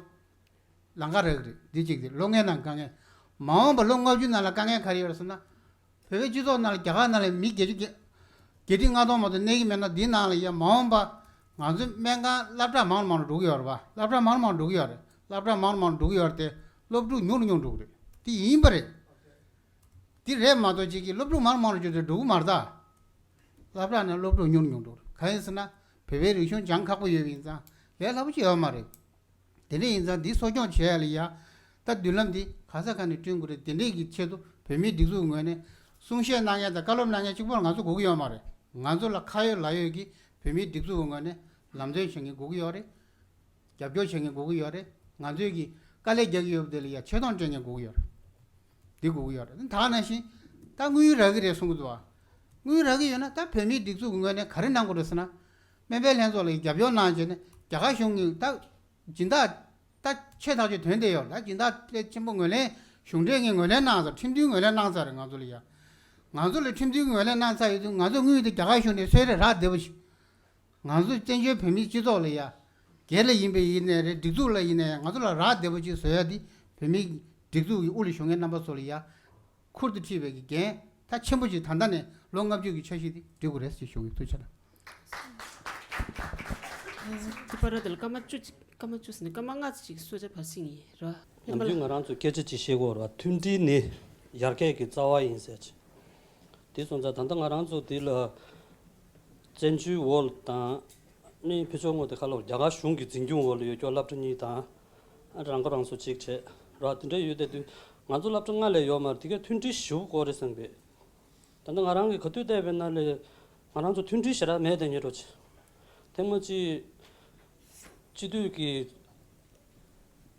ལམ་ཁ་རག་གི་རེད། འདི་གཅིག་དེ་ལོ་ལྔའི་ནང་དཀའ་ངལ། མ་འོངས་པ་ལོ་ལྔ་བཅུ་ནང་ལ་དཀའ་ངལ་ག་རེ་ཡོད་རེད་ཟེར་ན། བོད་པའི་སྤྱི་ཚོགས་ནང་ལ་རྒྱ་གར་ནང་ལ་མི་བརྒྱད་ཅུ་གྱ་བརྒྱད་ཁྲི་ལྔ་སྟོང་མ་གཏོགས་གནས་ཀྱི་མེད་ན། འདིའི་ནང་ལ་ཡ་མ་འོངས་པ་ང་ཚོའི་སྨན་ཁང་སློབ་གྲྭ་མང་རུ་མང་རུ་འགྲོ་གི་ཡོད་རེད་བ། སློབ་གྲྭ་མང་རུ་མང་རུ་འགྲོ་གི་ཡོད་རེད། སློབ་གྲྭ་མང་རུ་མང་རུ་འགྲོ་གི་ཡོད་རེད་དེ། སློབ་ཕྲུག་ཉུང་རུ་ཉུང་རུ་འགྲོ་གི་རེད། དེ་ཡིན་པ་རེད། དེ་རེད་མ་གཏོགས་ཅིག་གིས་སློབ་ཕྲུག་མང་རུ་མང་རུ་འགྲོ་དུས་འགྲོ་གི་མ་རེད་ད། སློབ་གྲྭ་ནང་སློབ་ཕྲུག་ཉུང་རུ་ཉུང་རུ་འགྲོ་གི་རེད། གང་ཡིན་ཟེར་ན། བོད་པའི་རིག་གཞུང་སྦྱང་ཁག་པོ་ཡོད་པ་ཡིན་ཙང་ལས་སླ་པོ་ཅིག་ཡོད་མ་རེད། དེ་འདྲ་ཡིན་ཙང་འདི་གསོ་སྐྱོང་བྱེད་ཡ་ལ་ཡ། ད་མདུན་ལམ་འདི་ག་ས་ག་ནས་བསྐྲུན་དགོས་རེད། དེ་འདྲས་ཀྱི་ཆེད་དུ་བོད་མིའི་སྒྲིག་འཛུགས་ངོས་ནས་གསུང་བཤད་གནང་མཁན་དང་བཀའ་སློབ་གནང་མཁན་གཅིག་པོ་ང་ཚོ་དགོས་ཀྱི་ཡོད་མ་རེད། ང་ཚོ་ལ་ཁ་ཡོད་ལག་ཡོད་ཀྱི་བོད་མིའི་སྒྲིག་འཛུགས་ངོས་ནས་ལམ་སྟོན་བྱེད་མཁན་དགོས་ཀྱི་ཡོད་རེད། རྒྱབ་སྐྱོར་བྱེད་མཁན་དགོས་ཀྱི་ཡོད་རེད། ང་ཚོས་ཀྱི་དཀའ་ལས་རྒྱག་གི་ཡོད་པ་དེ་ལ་ཡ་ཆེ་མཐོང་སྤྲད་མཁན་དགོས་ཀྱི་ཡོད་རེད། འདི་དགོས་ཀྱི་ཡོད་རེད། ད་ག་ནང་བཞིན་ད་དངུལ་རག་གི་རེད་གསུང་གི་འདུག་བ། དངུལ་རག་གི་ཡོད་ན་ད་བོད་མིའི་སྒྲིག་འཛུགས་ཀྱི་ངོས་ནས་ག་རེ་གནང་དགོས་རེད་ཟེར་ན། སྨན་པའི་ལྷན་ཚོགས་ལ་རྒྱབ་སྐྱོར་གནང་བྱས་ནས་རྒྱ་གར་གཞུང་གིས་ད་སྦྱིན་བདག་ད་ཆེ་ཐག་ཆོད་དོན་དེ་ཡོད་རེད། ད་སྦྱིན་བདག་དཔེ་ཆེན་པོ་ངོས་ལེན་གཞུང་འབྲེལ་གྱི་ངོས་ལེན་གནང་ཚར། ཁྲིམས་མཐུན་ངོས་ལེན་གནང་ཚར་རེད་ང་ཚོ་ལ་ཡ། ང་ཚོ་ལ་ཁྲིམས་མཐུན་ངོས་ལེན་གནང་ཚར་ཡོད་དུས་ང་ཚོ་དངུལ་དེ་རྒྱ་གར་གཞུང་ནས་གསོལ་རས་རག་བསྡད་པ་ཞིག་ང་ཚོ་བཙན་བྱོལ་བོད་མིའི་སྤྱི་ཚོགས་ལ་ཡ། སྒེར་ལ་ཡིན་པའི་ཡིན་ནའི་རེད། སྒྲིག་འཛུགས་ལ་ཡིན་ནའི་ང་ཚོ་ལ་རག་བདེ་པོ་ཅིག་བཟོ་ཡ་འདི་བོད་མིའི་སྒྲིག་འཛུགས་ཀྱི་དབུ་ལ་བཞུགས་མཁན་རྣམ་པ་ཚོ་ལ་ཡ། ཁུར་དུ་ཁྲིད་པའི་གི་འགན་ད་ཆེན་པོ་ཅིག་ད་ལྟ་ནས་ལོ་ལྔ་བཅུ་གི་འཆར་གཞི་འདི་སྒྲིག་དགོས་རེད་ཅེས་ཞུ་གི། ཐུགས་རྗེ་ཆེ་གནང་། དེ་པར་དེ་ལ་སྐར་མ་བཅུ་ཅིག་སྐར་མ་བཅུ་ཟིན་ནས་སྐར་མ་ལྔ་ཅིག་གསོལ་ཇ་ཕར་ཕྱིན་ཡིན་ར། ནམ་རྒྱུན་ང་རང་ཚོས་སྐད་ཆ་ཅིག་བཤད་ཀྱི་ཡོད་རེད་བ། མཐུན་སྒྲིལ་ནི་ཡར་རྒྱས་ཀྱི་རྩ་བ་ཡིན་ཟེར་ཅིག་དེ་སོང་ཙང་ད་ལྟ་ང་རང་ཚོ་འདི་ལ་བཙན་བྱོལ་འོག་དང་ནི་ཕྱི་ཕྱོགས་ངོས་དེ་ཁ་ལོ་རྒྱ་གར་གཞུང་གི་འཛིན་སྐྱོང་འོག་ལ་ཡོད་ཀྱོག་སློབ་གྲྭ་གཉིས་དང་། རང་ཁ་རང་གསོ་གཅིག་བྱས་ར། དེ་འདྲ་ཡོད་དེ་དུས་ང་ཚོ་སློབ་གྲྭ་ལྔ་ལས་ཡོད་མ་རེད། དེ་གའི་མཐུན་སྒྲིལ་ཞེ་པོ་དགོས་རེད་བསམ་པས། ད་ལྟ་ང་རང་གིས་ག་དུས་བལྟས་པ་ཡིན་ན་ལས་ང་རང་ཚོ་མཐུན་སྒྲིལ་ཞེ་དྲག་མེད་དེ་ཉེ་འགྲོ་ཆེ། ཐེངས་མ་གཅིག་སྤྱི་འཐུས་ཀྱི་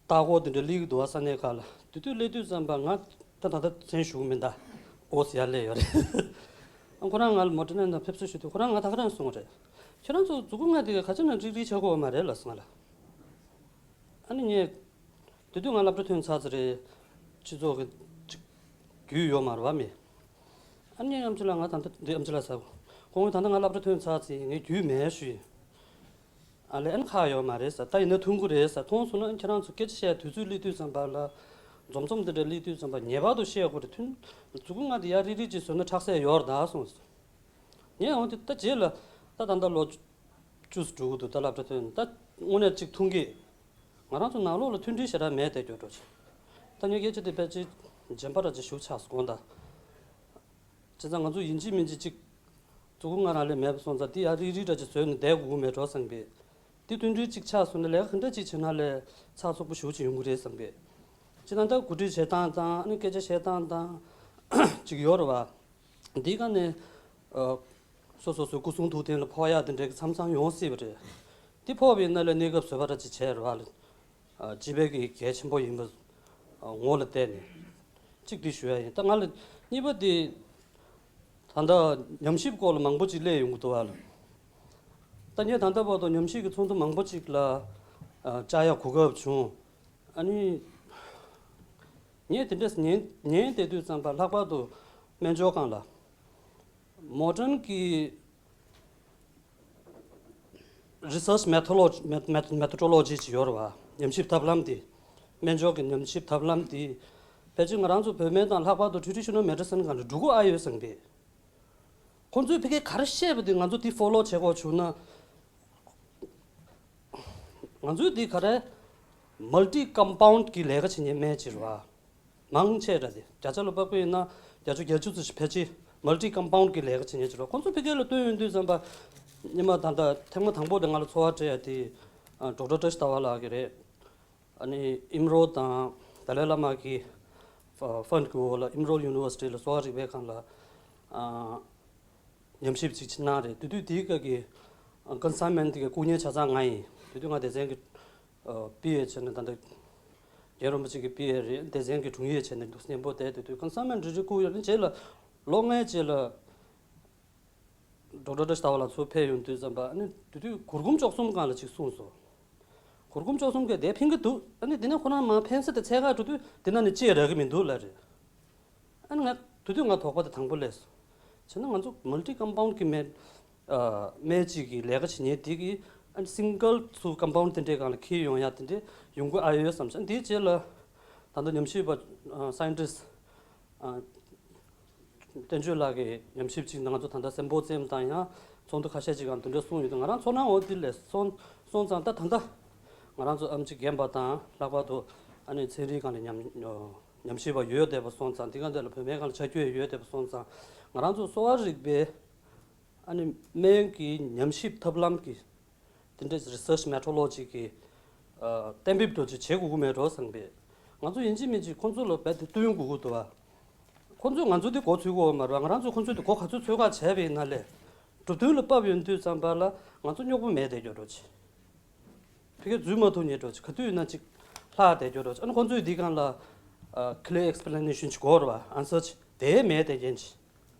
ལྟ་སྐོར་དེ་འདྲ་སླེབས་ཀྱི་འདུག་བ། ས་གནས་ཁག་ལ་དེ་དུས་སླེབས་དུས་ཙམ་པ་ང་ད་ད་ལྟ་མཚན་ཞུ་གི་མིན་ད། ཨོ་སི་ཡར་སླེབས་ཡོད་རེད། ཨ་ཁོ་རང་ང་ལ་མོ་ཊ་ནས་ཕེབས་བསུ་ཞུ་དུས་ཁོ་རང་ང་ད་ག་རང་གསུངས་པ་རེད། ཁྱེད་རང་ཚོ་མཛུ་གུ་ལྔ་དེ་ག་ཅི་ན་རིག་རིག་ཆགས་ཀྱི་ཡོད་མ་རེད་ལབ་སོང་ང་ལ། ཨ་ནི་ངས། དེ་དུས་ང་སློབ་གྲྭ་ཐོན་ཚར་ཙམ་རེད། སྤྱི་ཚོགས་ཀྱི་ཅིག་རྒྱུས་ཡོད་མ་རེད་བ་མི། ཨ་ནི་ཨམ་ཆི་ལགས་ང་ད་ལྟ་འདི་ཨམ་ཆི་ལགས་ཟེར། ཁོང་གིས་ད་ལྟ་ང་སློབ་གྲྭ་ཐོན་ཚར་ཙམ་ངས་རྒྱུས་མེད་ཞུས། ཨ་ལས་ཨ་ནི་ཁག་ཡོད་མ་རེད་ཟེར། ད་ཡིན་ན་མཐུན་གྱི་རེད་ཟེར། མཐོང་སོང་ན་ཁྱེད་རང་ཚོ་སྐད་ཆ་བཤད་དུས་ཚོད་སླེབས་དུས་ཙམ་པ་ལ། འཛོམས་འཛོམས་འདི་འདྲ་སླེབས་དུས་ཙམ་པ་ངེས་པར་དུ་བཤད་དགོས་རེད། མཐུན་མཛུ་གུ་ལྔ་དེ་ཡར་རིལ་རིལ་ཅིག་བཟོས་ན་ཁྲག་ཟས་ཡོད་རེད་ད་གསུངས་སོང་། ངས་འོང་དུས་ད་རྗེས་ལ་ད་ད་ལྟ་ལོ་བཅུ་ཙམ་འགྲོ་གི་འདུག་ད་སློབ་གྲྭ་ཐོན་ད་དངོས་གནས་གཅིག་མཐུན་གྱི། ང་རང་ཚོ་ནང་ལོགས་ལ་མཐུན་སྒྲིལ་ཞེ་དྲག་མེད་དེ་སྐྱོ་འགྲོ་ཆེ། ད་ངས་སྐད་ཆ་དེ་ཕལ་ཆེར་རྗེན་པ་ར་ཅིག་ཞུགས་ཆགས་སོང་ད། བྱས་ཙང་ང་ཚོ་ཡིན་གཅིག་མིན་གཅིག་ཅིག་མཛུ་གུ་ལྔ་རང་ལས་མེད་པ་སོང་ཙང་དེ་ཡར་རིལ་རིལ་འདྲ་ཅིག་བཟོས་ནས་བསྡད་དགོས་ཀྱི་མེད་འགྲོ་བསམ་པས། དེ་མཐུན་སྒྲིལ་ཅིག་ཆགས་སོང་ན་ལས་ཀ་ག་འདྲ་ཅིག་བྱས་ན་ལས་ཚགས་ཚུད་པོ་ཞེ་པོ་ཅིག་ཡོང་གི་རེད་བསམ་པས། སྤྱིར་བཏང་ད་གོ་སྒྲིག་བྱེད་སྟངས་དང་ཨ་ནི་སྐད་ཆ་བཤད་སྟངས་དང་ཅིག་ཡོད་རེད་བ། འདིའི་སྒང་ནས་ཨ། སོ་སོ་སོའི་སྐུ་གསུང་ཐུགས་རྟེན་ལ་ཕོག་ཡག་དེ་འདྲའི་མཚམས་མཚམས་ཡོང་སྲིད་པ་རེད། དེ་ཕོག་པ་ཡིན་ན་ལས་གནས་སྐབས་བཟོད་པ་ར་ཅིག་བྱས་རེད་བ་ལ། ཨ། སྤྱི་པའི་གི་གལ་ཆེན་པོ་ཡིན་པ་ངོ་ལ་བལྟས་ནས་གཅིག་འདི་ཞུ་ཡ་ཡིན། ད་ང་ལ་གཉིས་པ་དེ་ད་ལྟ་ཉམས་ཞིབ་སྐོར་ལ་མང་པོ་ཅིག་སླེབས་ཡོང་གི་འདུག་བ་ལ། ད་ངས་ད་ལྟ་བར་དུ་ཉམས་ཞིབ་ཀྱི་ཚོགས་འདུ་མང་པོ་ཅིག་ལ་ཨ། བཅར་ཡ་གོ་སྐབས་བྱུང་། ཨ་ནི། ངས་དེ་འདྲས་ཉན་ཉན་བསྡད་དུས་ཙམ་པ་ལྷག་པར་དུ་སྨན་སྦྱོར་སྒང་ལ། མོ་ཌན་གྱི་རི་སར་ཆི་མེ་ཐོ་ལོ་ཇི་མེ་མེ་མེ་ཐོ་ཌོ་ལོ་ཇི་ཅིག་ཡོད་རེད་བ། ཉམས་ཞིབ་ཐབས་ལམ་དེ། སྨན་སྦྱོར་གྱི་ཉམས་ཞིབ་ཐབས་ལམ་དེ། ཕལ་ཆེར་ང་རང་ཚོ་བོད་སྨན་དང་ལྷག་པར་དུ་ཊི་རེ་ཌི་ཤ་ནལ་མེ་ཌི་སིན་སྒང་ལ་འགྲོ་གི་ཨ་ཡོད་བསམ་པས། ཁོང་ཚོས་ཕ་གིར་ག་རེ་བཤད་པ་དེ་ང་ཚོ་དེ་ཕོ་ལོ་བྱེད་དགོས་བྱུང་ན། ང་ཚོས་དེ་ག་རེ། མལ་ཊི་ཀམ་པའུན་ཌི་གི་ལས་ཀ་བྱེད་མཁན་སྨན་ཅིག་རེད་བ། མང་ཆེ་དྲགས་དེ་བརྒྱ་ཆ་ལ་དཔག་པ་ཡིན་ན་བརྒྱ་ཆ་བརྒྱད་ཅུ་ཙམ་ཞིག་ཕལ་ཆེར་མལ་ཊི་ཀམ་པའུན་ཌི་གི་ལས་ཀ་བྱེད་མཁན་ཅིག་རེད་བ། ཁོང་ཚོ་ཕ་གིར་ལ་བཏོན་ཡོང་དུས་ཙམ་པ། སྔོན་མ་ད་ལྟ་ཐེངས་མ་དང་པོ་དེ་ང་ལ་ཚོར་བ་སྤྲད་ཡ་དེ་ཨ། ཌོག་ཊར་བཀྲ་ཤིས་ལྷ་པ་ལགས་ཀྱིས་རེད། ཨ་ནི་ཨིམ་རོལ་དང་ཏཱ་ལའི་བླ་མ་གི་ཕ་ཕན་ཌི་གི་འོག་ལ་ཨིམ་རོལ་ཡུ་ནི་ཝར་སི་ཊི་ལ་གསོ་བ་རིག་པའི་སྒང་ལ་ཨ། ཉམས་ཞིབ་ཅིག་གནང་རེད། དེ་དུས་དེའི་སྐབས་ཀྱི་ཨ། ཀོན་སའིན་མེན་ཊི་གི་སྐུ་ངལ་ཆ་ཚང་ང་ཡིན། དེ་དུས་ང་སྡེ་ཚན་གྱི་ཨ། པི་ཨེ་བྱས་ནས་ད་ལྟ་རྒན་རིན་པོ་ཆེ་གི་པི་ཨེ་རེད། སྡེ་ཚན་གྱི་དྲུང་ཡིག་བྱས་ནས་འདུག་སེ་མཉམ་པོ་བསྡད། དེ་དུས་ཀོན་སའིན་མེན་ཊི་རེ་རེ་བསྐུར་ཡོད་ནི་རྗེས་ལ་ལོ་ལྔའི་རྗེས་ལ། ཌོག་ཊར་བཀྲ་ཤིས་ལྷ་པ་ལགས་ཚུར་ཕེབས་ཡོང་དུས་ཙམ་པ་ཨ་ནི་དེ་དུས་གུར་གུམ་བཅུ་གསུམ་སྒང་ལ་ཅིག་གསུངས་སོང་། གུར་གུམ་བཅུ་གསུམ་གས་དེ་ཕན་གྱི་འདུག་ཨ་ནི་དེ་ནས་ཁོ་རང་མར་ཕན་ས་དེ་འཚོལ་ག་འགྲོ་དུས་དེ་ནང་ནས་ཅི་ཡང་རག་གི་མི་འདུག་ལབ་རེད། ཨ་ནི་ང་དེ་དུས་ང་དོགས་པ་དེ་དང་པོ་སླེབས་སོང་། བྱས་ན་ང་ཚོ་མལ་ཊི་ཀམ་པའུན་ཌི་གི་སྨན་ཨ། སྨན་གཅིག་གི་ལས་ཀ་བྱེད་མཁན་དེ་གིས་ཨ་ནི་སིང་གལ་ཚུར་ཀམ་པའུན་ཌི་དེ་འདྲའི་སྒང་ལ་འཁྱེར་ཡོང་ཡ་དེ་འདྲའི་ཡོང་གི་ཨ་ཡོད་བསམ་བྱས། དེའི་རྗེས་ལ་ད་ལྟ་ཉམས་ཞིབ་པ་ཨ། སའེན་ཊིསི་ཊི་ཨ། བསྟན་ཆོས་ལགས་ཀྱིས་ཉམས་ཞིབ་ཅིག་ང་ཚོ་ད་ལྟ་སེམ་པོ་ཛི་ཡམ་དང་ཡང་ཚོགས་འདུ་ཁ་ཤས་ཅིག་སྒང་དེ་འདྲ་གསུངས་ཡོད་དུས་ང་རང་ཚོར་སྣང་འོ་དེ་ལས་སོང་སོང་ཙང་ད་ད་ལྟ་ང་རང་ཚོ་ཨེམ་ཆི་རྒན་པ་དང་ལྷག་པར་དུ་ཨ་ནི་ཚན་རིག་སྒང་ལ་ཉམས་ཉམས་ཞིབ་པ་ཡོད་བསྡད་པ་སོང་ཙང་དེ་ག་འདི་ལ་བོད་སྨན་སྒང་ལ་ཆ་རྒྱུས་ཡོད་བསྡད་པ་སོང་ཙང་ང་རང་ཚོ་གསོ་བ་རིག་པའི་ཨ་ནི་སྨན་གྱི་ཉམས་ཞིབ་ཐབས་ལམ་གྱི་དེ་འདྲའི་རི་སར་ཆི་མེ་ཐོ་ལོ་ཇི་གི་ཨ། གཏན་འབེབས་འདྲ་ཅིག་བྱེད་དགོས་ཀྱི་མེད་འགྲོ་བསམ་པས། ང་ཚོ་ཡིན་གཅིག་མིན་གཅིག་ཁོང་ཚོ་ལ་རྦད་དེ་བསྟུན་དགོས་ཀྱི་འདུག་བ། ཁོང་ཚོས་ང་ཚོ་འདི་མགོ་ཚོས་ཀྱི་ཡོད་མ་རེད་བ། ང་རང་ཚོས་ཁོང་ཚོའི་འདི་མགོ་ག་ཚོད་ཚོས་ག་བྱས་པ་ཡིན་ན་ལས། གྲུབ་དོན་ལ་བབས་ཡོང་དུས་ཙམ་པ་ལ་ང་ཚོ་རྙོག་པ་མེད་བསྡད་རྒྱུ་འདྲ་ཅིག་ཕ་གིར་འཛུལ་མ་ཐུབ་མཁན་འདྲ་ཅིག་ག་དུས་ཡིན་ན་ཅིག་ལྷག་བསྡད་རྒྱུ་འདྲ་ཅིག་ཨ་ནི་ཁོང་ཚོས་འདི་སྒང་ལ་ཨ། ཁི་ལི་ཡར་ཨེགས་པི་ལེ་ནེ་ཤན་ཅིག་དགོས་རེད་བ། ཨན་སར་ཅིག་དེ་མེད་བསྡད་མཁན་ཅིག་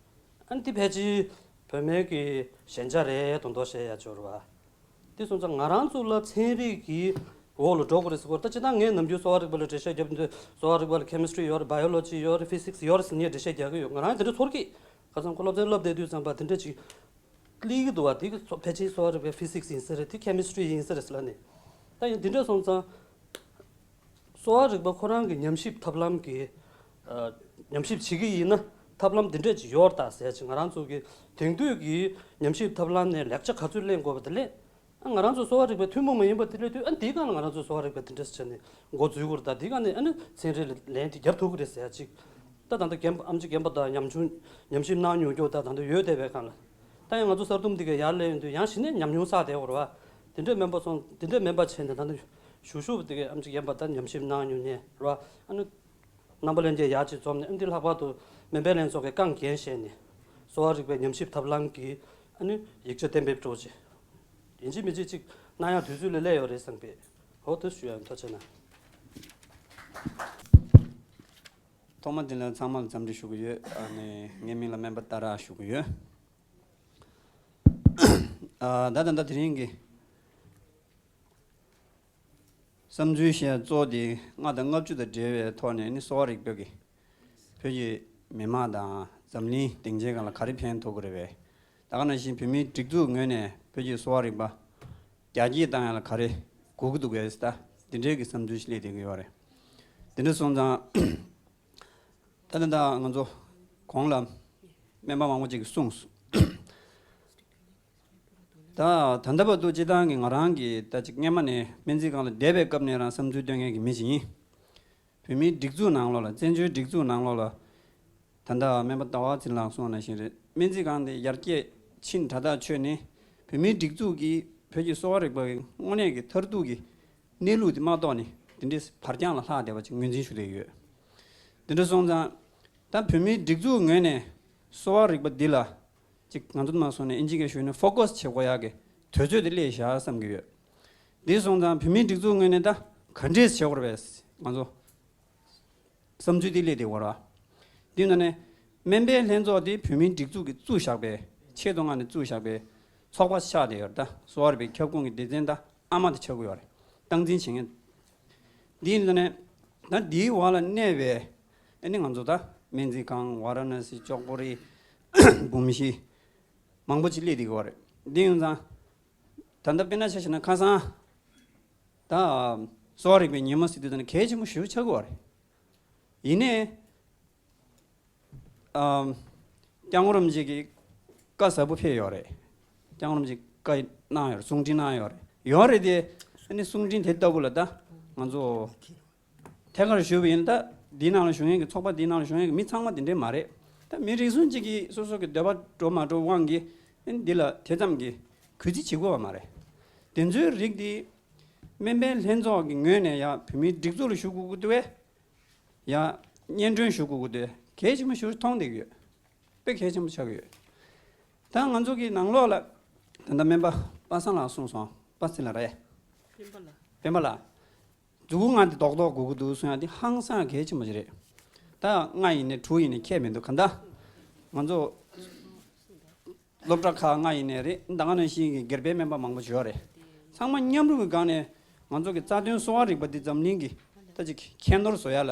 ཨ་ནི་འདི་ཕལ་ཆེར་བོད་སྨན་གྱི་ཞན་ཆ་རེད་མདོག་མདོག་བཤད་ཡ་ཅིག་ཡོད་རེད་བ། དེ་སོང་ཙང་ང་རང་ཚོ་ལ་ཚན་རིག་གི་འོག་ལ་འགྲོ་དགོས་རེད་ཟེར་གོ། ད་སྤྱིར་བཏང་ངས་ནམ་རྒྱུན་གསོ་བ་རིག་པ་ལ་འགྲེལ་བཤད་རྒྱབ་དུས་གསོ་བ་རིག་པ་ལ་ཁེ་མི་སི་ཊི་རི་ཡོད་རེད། བྷ་ཡོ་ལོ་ཇི་ཡོད་རེད། ཕི་སིག་སི་ཡོད་རེད་ཟེར་ངས་འགྲེལ་བཤད་རྒྱག་གི་ཡོད། ང་རང་དེ་འདྲ་ཚོར་གི། ཁ་སང་ཁོ་སློབ་ཚན་བསླབ་བསྡད་དུས་ཙམ་པ་དེ་འདྲ་ཅིག་སླེབས་ཀྱི་འདུག་བ། དེ་གི་ཚོ་ཕལ་ཆེར་གསོ་བ་རིག་པའི་ཕི་སིག་སི་ཡིན་ས་རེད། དེ་ཁེ་མི་སི་ཊི་རི་ཡིན་ས་རེད་ཟེར་ལབ་ནས། ད་ཡིན་དེ་འདྲ་སོང་ཙང་། གསོ་བ་རིག་པ་ཁོ་རང་གི་ཉམས་ཞིབ་ཐབས་ལམ་གྱི་ཨ། ཉམས་ཞིབ་བྱེད་ཀྱི་ཡིན་ན་ཐབས་ལམ་འདི་འདྲས་ཅིག་ཡོད་རེད་ད་ཟེར་ཅིག་ང་རང་ཚོ་གི་དེང་དུས་ཀྱི་ཉམས་ཞིབ་ཐབས་ལམ་ནས་ལེགས་ཆ་ག་ཚོད་ལེན་དགོས་པ་དེ་ལེན། ཨ། ང་རང་ཚོ་གསོ་བ་རིག་པའི་ཐུན་མོང་མ་ཡིན་པ་དེ་སླེབས་དུས་ཨ་འདིའི་སྒང་ལ་ང་རང་ཚོ་གསོ་བ་རིག་པ་དེ་འདྲས་བྱས་ནས་འགོ་འཛུགས་དགོས་རེད་ད། འདིའི་སྒང་ནས་ཨ་ནི་ཚན་རིག་ལ་ལན་དེ་རྒྱབ་ཐུབ་ཀྱི་རེད་ཟེར་ཅིག་ད་ད་ལྟ་རྒན་པ་ཨེམ་ཆི་རྒན་པ་དང་ཉམ་ཆུང་ཉམས་ཞིབ་གནང་མྱོང་རྒྱུ་ད་ད་ལྟ་ཡོད་བསྡད་པའི་སྒང་ལ། ད་ཡང་ང་ཚོ་གསར་འདུམ་འདི་ག་ཡར་སླེབས་ཡོང་དུས་ཡང་གཞི་ནས་ཉམས་མྱོང་བསགས་བསྡད་ཡོད་རེད་བ། དེ་འདྲས་མིན་པ་སོང་དེ་འདྲས་མིན་པ་བྱས་ནས་ད་ལྟ་ཞུ་ཞུ་བ་འདི་ག་ཨེམ་ཆི་རྒན་པ་དང་ཉམས་ཞིབ་གནང་མྱོང་མཁན་རེད་བ། ཨ་ནི། རྣམ་པ་ལྷན་རྒྱས་ཡར་ཅིག་འཛོམས་ནས་ཨ་འདི་ལྷག་པར་དུ་སྨན་པའི་ལྷན་ཚོགས་ཀྱི་རྐང་འགན་བཞེས་ནས་ གསོ་བ་རིག་པའི་ཉམས་ཞིབ་ཐབས་ལམ་གྱི་ཨ་ནི་ཡིག་ཆ་གཏན་འབེབས་སྤྲོད་ཅིག་ཡིན་གཅིག་མིན་གཅིག་ཅིག་གནང་ཡག་དུས་ཚོད་ལ་སླེབས་ཡོད་རེད་བསམ་པས། འོ་དེ་ཞུ་ཡག་ཡིན། ཐུགས་རྗེ་གནང་། ཐོག་མ་དེ་ལ་ཚང་མ་ལ་འཚམས་འདྲི་ཞུ་གི་ཡོད། ཨ་ནི་ངའི་མིང་ལ་སྨན་པ་ཏཱ་ར་ཞུ་གི་ཡོད། ཨ་ད་ད་ད་དེ་རིང་གི་བསམ་ཚུལ་བཤད་གཙོ་དེ་ལྔ་དང་ལྔ་བཅུ་དང་འབྲེལ་བའི་ཐོག་ནས་ནི་གསོ་བ་རིག་པ་གི་བོད་ཀྱི་མི་དམངས་དང་འཛམ་གླིང་སྡིངས་ཆའི་སྒང་ལ་ག་རེ་ཕན་ཐོགས་ཀྱི་རེད་པས། ད་ག་ནང་བཞིན་བོད་མིའི་སྒྲིག་འཛུགས་ངོས་ནས་བོད་ཀྱི་གསོ་བ་རིག་པ་རྒྱ་སྐྱེད་བཏང་ཡག་ལ་ག་རེ་དགོས་ཀྱི་འདུག་གས་ད་འདི་འདྲའི་གི་བསམ་ཚུལ་ཞིག་སླེབས་བསྡད་ཀྱི་ཡོད་རེད། འདི་འདྲ་སོང་ཙང་ད་ད་ད་ང་ཚོ་གོང་ལ་སྨན་པ་མང་པོ་ཅིག་གིས་གསུངས་སོང་། ད་ད་ལྟ་བར་དུ་སྤྱིར་བཏང་གི་ང་རང་གིས་ད་ཅིག་སྔོན་མ་ནས་སྨན་རྩིས་ཁང་ལ་བསྡད་པའི་སྐབས་ནས་རང་བསམ་ཚུལ་སྟོན་མཁན་གྱི་མི་ཞིག་ཡིན། བོད་མིའི་སྒྲིག་འཛུགས་ནང་ལོགས་ལ་བཙན་བྱོལ་སྒྲིག་འཛུགས་ནང་ལོགས་ལ་ད་ལྟ་སྨན་པ་ཟླ་བ་ཚེ་རིང་ལགས་གསུངས་པ་ནང་བཞིན་རེད། སྨན་རྩིས་ཁང་དེ་ཡར་རྒྱས་ཕྱིན་དྲ་ཐག་ཆོད་ནས་བོད་མིའི་སྒྲིག་འཛུགས་ཀྱིས་བོད་ཀྱི་གསོ་བ་རིག་པ་གི་དངོས་གནས་ཀྱི་མཐར་ཐུག་གི་གནས་ལུགས་དེ་མ་རྟོགས་ནས་དེ་འདྲའི་བར་རྐྱང་ལ་ལྷག་བསྡད་པ་ཅིག་ངོས་འཛིན་ཞུ་བསྡད་ཡོད། དེ་འདྲ་སོང་ཙང་ད་བོད་མིའི་སྒྲིག་འཛུགས་ངོས་ནས་གསོ་བ་རིག་པ་འདི་ལ་ཅིག་ང་ཚོ་མ་སོང་ནས་ཨིན་ཇི་སྐད་ཞུས་ན་ཕོ་ཀོ་སི་བྱེད་དགོས་ཡག་གི་དུས་ཚོད་དེ་སླེབས་བཞག་བསམ་གྱི་ཡོད། འདི་སོང་ཙང་བོད་མིའི་སྒྲིག་འཛུགས་ངོས་ནས་ད་ག་འདྲས་བྱེད་དགོས་རེད་པས་ང་ཚོ་བསམ་ཚུལ་འདི་སླེབས་བསྡད་ཡོད་རེད། འདི་ནང་ནས་སྨན་པའི་ལྷན་ཚོགས་དེ་བོད་མིའི་སྒྲིག་འཛུགས་ཀྱིས་བཙུགས་བཞག་པའི་ཆེད་དུ་མངགས་ནས་བཙུགས་བཞག་པའི་ཚོགས་པ་ཆགས་བསྡད་ཡོད་རེད། ད་གསོ་བ་རིག་པའི་ཁྱབ་ཁོངས་ཀྱི་སྡེ་ཚན་ད་ཨ་མ་དེ་ཆགས་ཀྱི་ཡོད་རེད། སྟངས་འཛིན་བྱེད་མཁན། འདིའི་ནང་ནས་ད་འདིའི་འོག་ལ་གནས་པའི་ཨ་ནི་ང་ཚོ་ད་སྨན་རྩིས་ཁང་ཝཱ་ར་ཎ་སི་ཅོག་པོ་རི་འབུམ་བཞི་མང་པོ་ཅིག་སླེབས་བསྡད་ཀྱི་ཡོད་རེད། འདི་ཡིན་ཙང་ད་ལྟ་དཔེར་ན་ཆ་བཞག་ན་ཁ་སང་ད་གསོ་བ་རིག་པའི་ཉིན་མོ་ཟེར་དུས་ད་ནི་གལ་ཆེན་པོ་ཞེ་པོ་ཆགས་ཀྱི་ཡོད་རེད། ཡིན་ནའི། ཨམ། སྐྱབས་མགོན་རིན་པོ་ཆེ་གིས་བཀའ་ཟབ་པོ་ཕེབས་ཡོད་རེད། སྐྱབས་མགོན་རིན་པོ་ཆེ་བཀའ་གནང་ཡོད་རེད། གསུང་འཕྲིན་གནང་ཡོད་རེད། ཡོད་རེད་དེ། ཨ་ནི་གསུང་འཕྲིན་དེ་ལྟ་བུ་ལ་ད་ང་ཚོ་ཐད་ཀར་ཞུས་པ་ཡིན་ན་ད་འདིའི་ནང་ལ་བཞུགས་མཁན་གྱི་ཚོགས་པ་འདིའི་ནང་ལ་བཞུགས་མཁན་གྱི་མི་ཚང་མ་དེ་འདྲས་མ་རེད། ད་མི་རེ་ཟུང་གཅིག་གིས་སོ་སོ་གི་འདོད་པ་འགྲོ་མ་འགྲོ་དབང་གིས་ཨ་ནི་འདི་ལ་དེ་ཙམ་གྱི་གུས་བརྩི་བྱེད་དགོས་པ་མ་རེད། དེ་ཚོའི་རིགས་འདི་སྨན་པའི་ལྷན་ཚོགས་ཀྱི་ངོས་ནས་ཡང་བོད་མིའི་སྒྲིག་འཛུགས་ལ་ཞུ་དགོས་ཀྱི་འདུག་བས། ཡང་སྙན་སྒྲོན་ཞུ་དགོས་ཀྱི་འདུག་གལ་ཆེན་པོ་ཞིག་མཐོང་བསྡད་ཀྱི་ཡོད། དཔེ་གལ་ཆེན་པོ་ཆགས་ཀྱི་ཡོད། ད་ང་ཚོ་གི་ནང་ལོགས་ལ་ད་ལྟ་སྨན་པ་པ་སངས་ལགས་གསུངས་སོང་། པ་སངས་ལགས་རེད། སྤེན་པ་ལགས། སྤེན་པ་ལགས། མཛུ་གུ་ལྔ་འདི་རྡོག་རྡོག་དགོས་ཀྱི་འདུག་གསུང་ཡག་འདི་ཧང་སང་གལ་ཆེན་པོ་ཞིག་རེད། ད་ལྔ་ཡིན་ནའི་དྲུག་ཡིན་ནའི་ཁྱད་མི་འདུག་གང་ལྟར་ང་ཚོ་སློབ་གྲྭ་ཁག་ལྔ་ཡིན་ནའི་རེད། ད་ག་ནང་བཞིན་གྱི་སྒེར་པའི་སྨན་པ་མང་པོ་ཡོད་རེད། ཚང་མ་མཉམ་རུབ་ཀྱི་སྒང་ནས་ང་ཚོ་གི་རྩ་དོན་གསོ་བ་རིག་པ་འདི་འཛམ་གླིང་གི་ད་ཅིག་ཁྱད་ནོར་བཟོ་ཡ་ལ་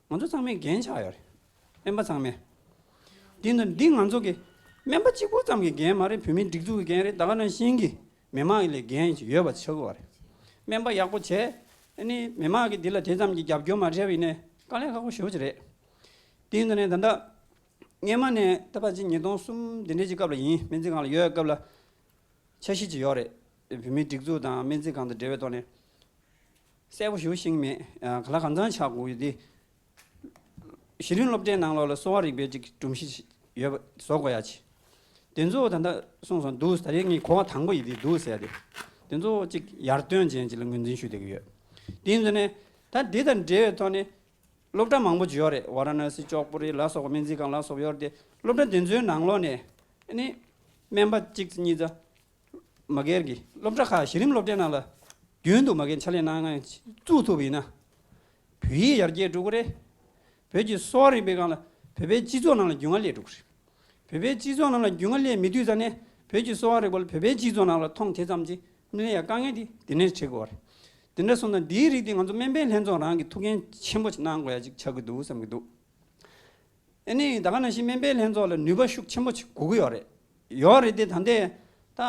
ང་ཚོ་ཚང་མས་འགན་ཆགས་ཡོད་རེད། སྨན་པ་ཚང་མས། འདི་ནི་འདི་ང་ཚོ་གི་སྨན་པ་གཅིག་པུ་ཙམ་གྱི་འགན་མ་རེད། བོད་མིའི་སྒྲིག་འཛུགས་ཀྱི་འགན་རེད། ད་ག་ནང་བཞིན་གྱི་མི་མང་ལ་འགན་ཡོད་པ་ཆགས་ཀྱི་ཡོད་རེད། སྨན་པ་ཡག་པོ་བྱས། ཨ་ནི་མི་མང་གིས་འདི་ལ་དེ་ཙམ་གྱི་རྒྱབ་སྐྱོར་མ་བྱས་པ་ཡིན་ནའི་དཀའ་ལས་ཁག་པོ་ཞེ་པོ་ཅིག་རེད། དེ་ཡིན་ཙང་ནས་ད་ལྟ་སྔོན་མ་ནས་ད་ཕལ་ཆེར་ཉིས་སྟོང་གསུམ་འདི་འདྲའི་ཅིག་སྐབས་ལ་ཡིན། སྨན་རྩིས་ཁང་ལ་ཡོད་སྐབས་ལ་འཆར་གཞི་ཅིག་ཡོད་རེད། བོད་མིའི་སྒྲིག་འཛུགས་དང་སྨན་རྩིས་ཁང་དང་འབྲེལ་བའི་ཐོག་ནས་གསལ་པོ་ཞེ་པོ་ཤེས་ཀྱི་མེད། ཨ། ག་ལ་གང་འཚམ་ཆགས་དགོས་ཡོད་དེ། གཞི་རིམ་སློབ་གྲྭའི་ནང་ལོགས་ལ་གསོ་བ་རིག་པའི་ཅིག་སྒྲོམ་གཞི་ཡོད་པ་བཟོ་དགོས་ཡ་ཅིག་དེ་ཚོ་ད་ལྟ་གསུངས་སོང་འདུག་ད་རེས་ངས་གོ་བ་དང་པོ་ཡིན་དེ་འདུག་ཟེར་ཡ་དེ། དེ་ཚོ་ཅིག་ཡར་ཐོན་ཅན་ཅིག་ལ་ངོས་འཛིན་ཞུ་བསྡད་ཀྱི་ཡོད། དེ་ཡིན་ཙང་ནས་ད་འདི་དང་འབྲེལ་བའི་ཐོག་ནས་སློབ་གྲྭ་མང་པོ་ཅིག་ཡོད་རེད། ཝཱ་ར་ཎ་སི་ཅོག་པུ་རི་ལ་སོགས་པ་སྨན་རྩིས་ཁང་ལ་སོགས་པ་ཡོད་རེད་དེ། སློབ་གྲྭ་དེ་ཚོའི་ནང་ལོགས་ནས་ཨ་ནི་སྨན་པ་གཅིག་ཙམ་གཉིས་ཙམ་མ་སྒེར་གྱི་སློབ་གྲྭ་ཁག་གཞི་རིམ་སློབ་གྲྭའི་ནང་ལ་རྒྱུན་དུ་མ་སྒེར་ཕྱག་ལས་གནང་མཁན་བཙུགས་ཐུབ་པ་ཡིན་ན། བོད་ཡིག་ཡར་རྒྱས་འགྲོ་གི་རེད། བོད་ཀྱི་གསོ་བ་རིག་པའི་སྒང་ལ་བོད་པའི་སྤྱི་ཚོགས་ནང་ལ་རྒྱུས་མངའ་སླེབས་འགྲོ་གི་རེད། བོད་པའི་སྤྱི་ཚོགས་ནང་ལ་རྒྱུས་མངའ་སླེབས་མི་དུས་ཙ་ནས་བོད་ཀྱི་གསོ་བ་རིག་པ་ལ་བོད་པའི་སྤྱི་ཚོགས་ནང་ལ་མཐོང་དེ་ཙམ་གྱིས་གནས་ཡ་དཀའ་ངལ་དེ་དེ་ནས་འཕྲད་དགོས་པ་རེད། དེ་འདྲ་སོང་ཙང་འདིའི་རིགས་དེ་ང་ཚོ་སྨན་པའི་ལྷན་ཚོགས་རང་གིས་ཐུགས་འགན་ཆེན་པོ་ཅིག་གནང་དགོས་ཡ་ཅིག་ཆགས་ཀྱི་འདུག་བསམ་གྱི་འདུག་ཨ་ནི་ད་ག་ནང་བཞིན་སྨན་པའི་ལྷན་ཚོགས་ལ་ནུས་པ་ཤུགས་ཆེན་པོ་ཅིག་དགོས་ཀྱི་ཡོད་རེད། ཡོད་རེད་དེ་ད་ལྟའི་ད་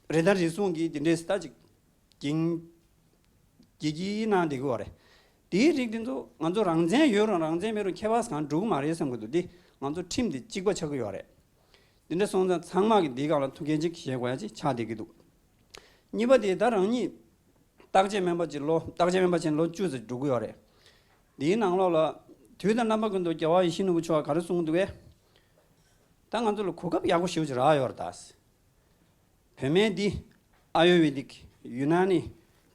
རེ་ད་རེ་ཟུང་གིས་དེ་འདྲའི་ད་ཅིག་འགན་འགན་འཁྱེར་གནང་བསྡད་ཀྱི་ཡོད་རེད། དེའི་རིགས་དེ་ཚོ་ང་ཚོ་རང་བཙན་ཡོད་རུང་རང་བཙན་མེད་རུང་ཁྱད་པར་གང་འགྲོ་གི་མ་རེད་བསམ་གྱི་འདུག་དེ་ང་ཚོ་ཁྲིམས་དེ་གཅིག་པ་ཆགས་ཀྱི་ཡོད་རེད། དེ་འདྲ་སོང་ཙང་ཚང་མ་གིས་འདིའི་སྒང་ལ་ཐུགས་འགན་ཅིག་བཞེས་དགོས་ཡ་ཅིག་ཆགས་བསྡད་ཀྱི་འདུག་གཉིས་པ་དེ་ད་རང་ཉིད་བརྟག་དཔྱད་སྨན་པ་ཅིག་ལོ་བརྟག་དཔྱད་སྨན་པ་ཅིག་ལོ་བཅུ་ཙམ་འགྲོ་གི་ཡོད་རེད། འདིའི་ནང་ལོགས་ལ་དུས་དང་རྣམ་པ་ཀུན་ཏུ་རྒྱལ་བ་ཡིད་བཞིན་ནོར་བུ་མཆོག་ག་རེ་གསུངས་འདུག་གས། ད་ང་ཚོ་ལ་གོ་སྐབས་ཡག་པོ་ཞེ་པོ་ཅིག་རག་ཡོད་རེད་ད། བོད་སྨན་འདི་ཨ་ཡུར་ཝེ་དིག་ཡུ་ན་ནི་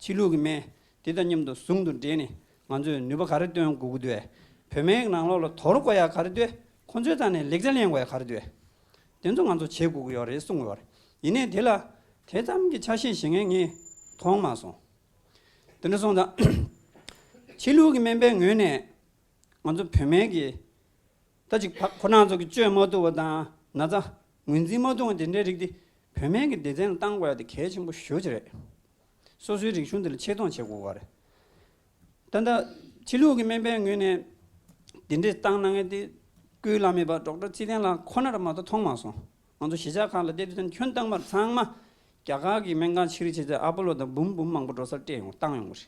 ཕྱི་ལུགས་ཀྱི་སྨན་དེ་དང་མཉམ་དུ་ཟུང་དུ་འབྲེལ་ནས་ང་ཚོས་ནུས་པ་ག་རེ་བཏོན་དགོས་ཀྱི་འདུག་བས། བོད་སྨན་གྱི་ནང་ལོགས་ལ་དོར་དགོས་ཡ་ག་རེ་འདུག་བས། ཁོང་ཚོའི་རྩ་ནས་ལེགས་ཆ་ལེན་དགོས་ཡ་ག་རེ་འདུག་དེ་ཚོ་ང་ཚོ་བྱེད་དགོས་ཀྱི་ཡོད་རེད་གསུངས་ཡོད་རེད། ཡིན་ནའི་དེ་ལ་དེ་ཙམ་གྱི་ཆ་ཤས་བཞེས་མཁན་ངས་མཐོང་མ་སོང་། དེ་འདྲ་སོང་ཙང་ཕྱི་ལུགས་ཀྱི་སྨན་པའི་ངོས་ནས་ང་ཚོ་བོད་སྨན་གྱི་ད་ཅིག་ཕ་ཁོ་རང་ཚོ་གི་བཅོས་མ་ཐུབ་པ་དང་ན་ཚ་ངོས་འཛིན་མ་ཐུབ་པ་དེ་འདྲའི་རིགས་དེ་བོད་སྨན་གྱི་སྡེ་ཚན་ལ་བཏང་དགོས་ཡ་དེ་གལ་ཆེན་པོ་ཞེ་པོ་ཅིག་རེད། སོ་སོའི་རིག་གཞུང་དེ་ལ་ཆེ་མཐོང་བྱེད་དགོས་པ་རེད། ད་ལྟ་ཕྱི་ལུགས་ཀྱི་སྨན་པའི་ངོས་ནས་དེ་འདྲའི་བཏང་གནང་མཁན་དེ་སྐུའི་བླ་མེད་པ་ཌོག་ཊར་ཚེ་བརྟན་ལགས་ཁོ་ན་ར་མ་གཏོགས་མཐོང་མ་སོང་། ང་ཚོ་གཞིས་ཆགས་ཁག་ལ་བལྟས་དུས་ཙམ་ཁྱོན་བཏང་མར་ཚང་མ་རྒྱ་གར་གྱི་སྨན་ཁང་ཆེ་རིགས་བྱས་ཚེ་ཨ་པོ་ལོ་དང་འབུམ་འབུམ་མང་པོ་འགྲོ་སར་སྤྲད་ཡོང་བཏང་ཡོང་གི་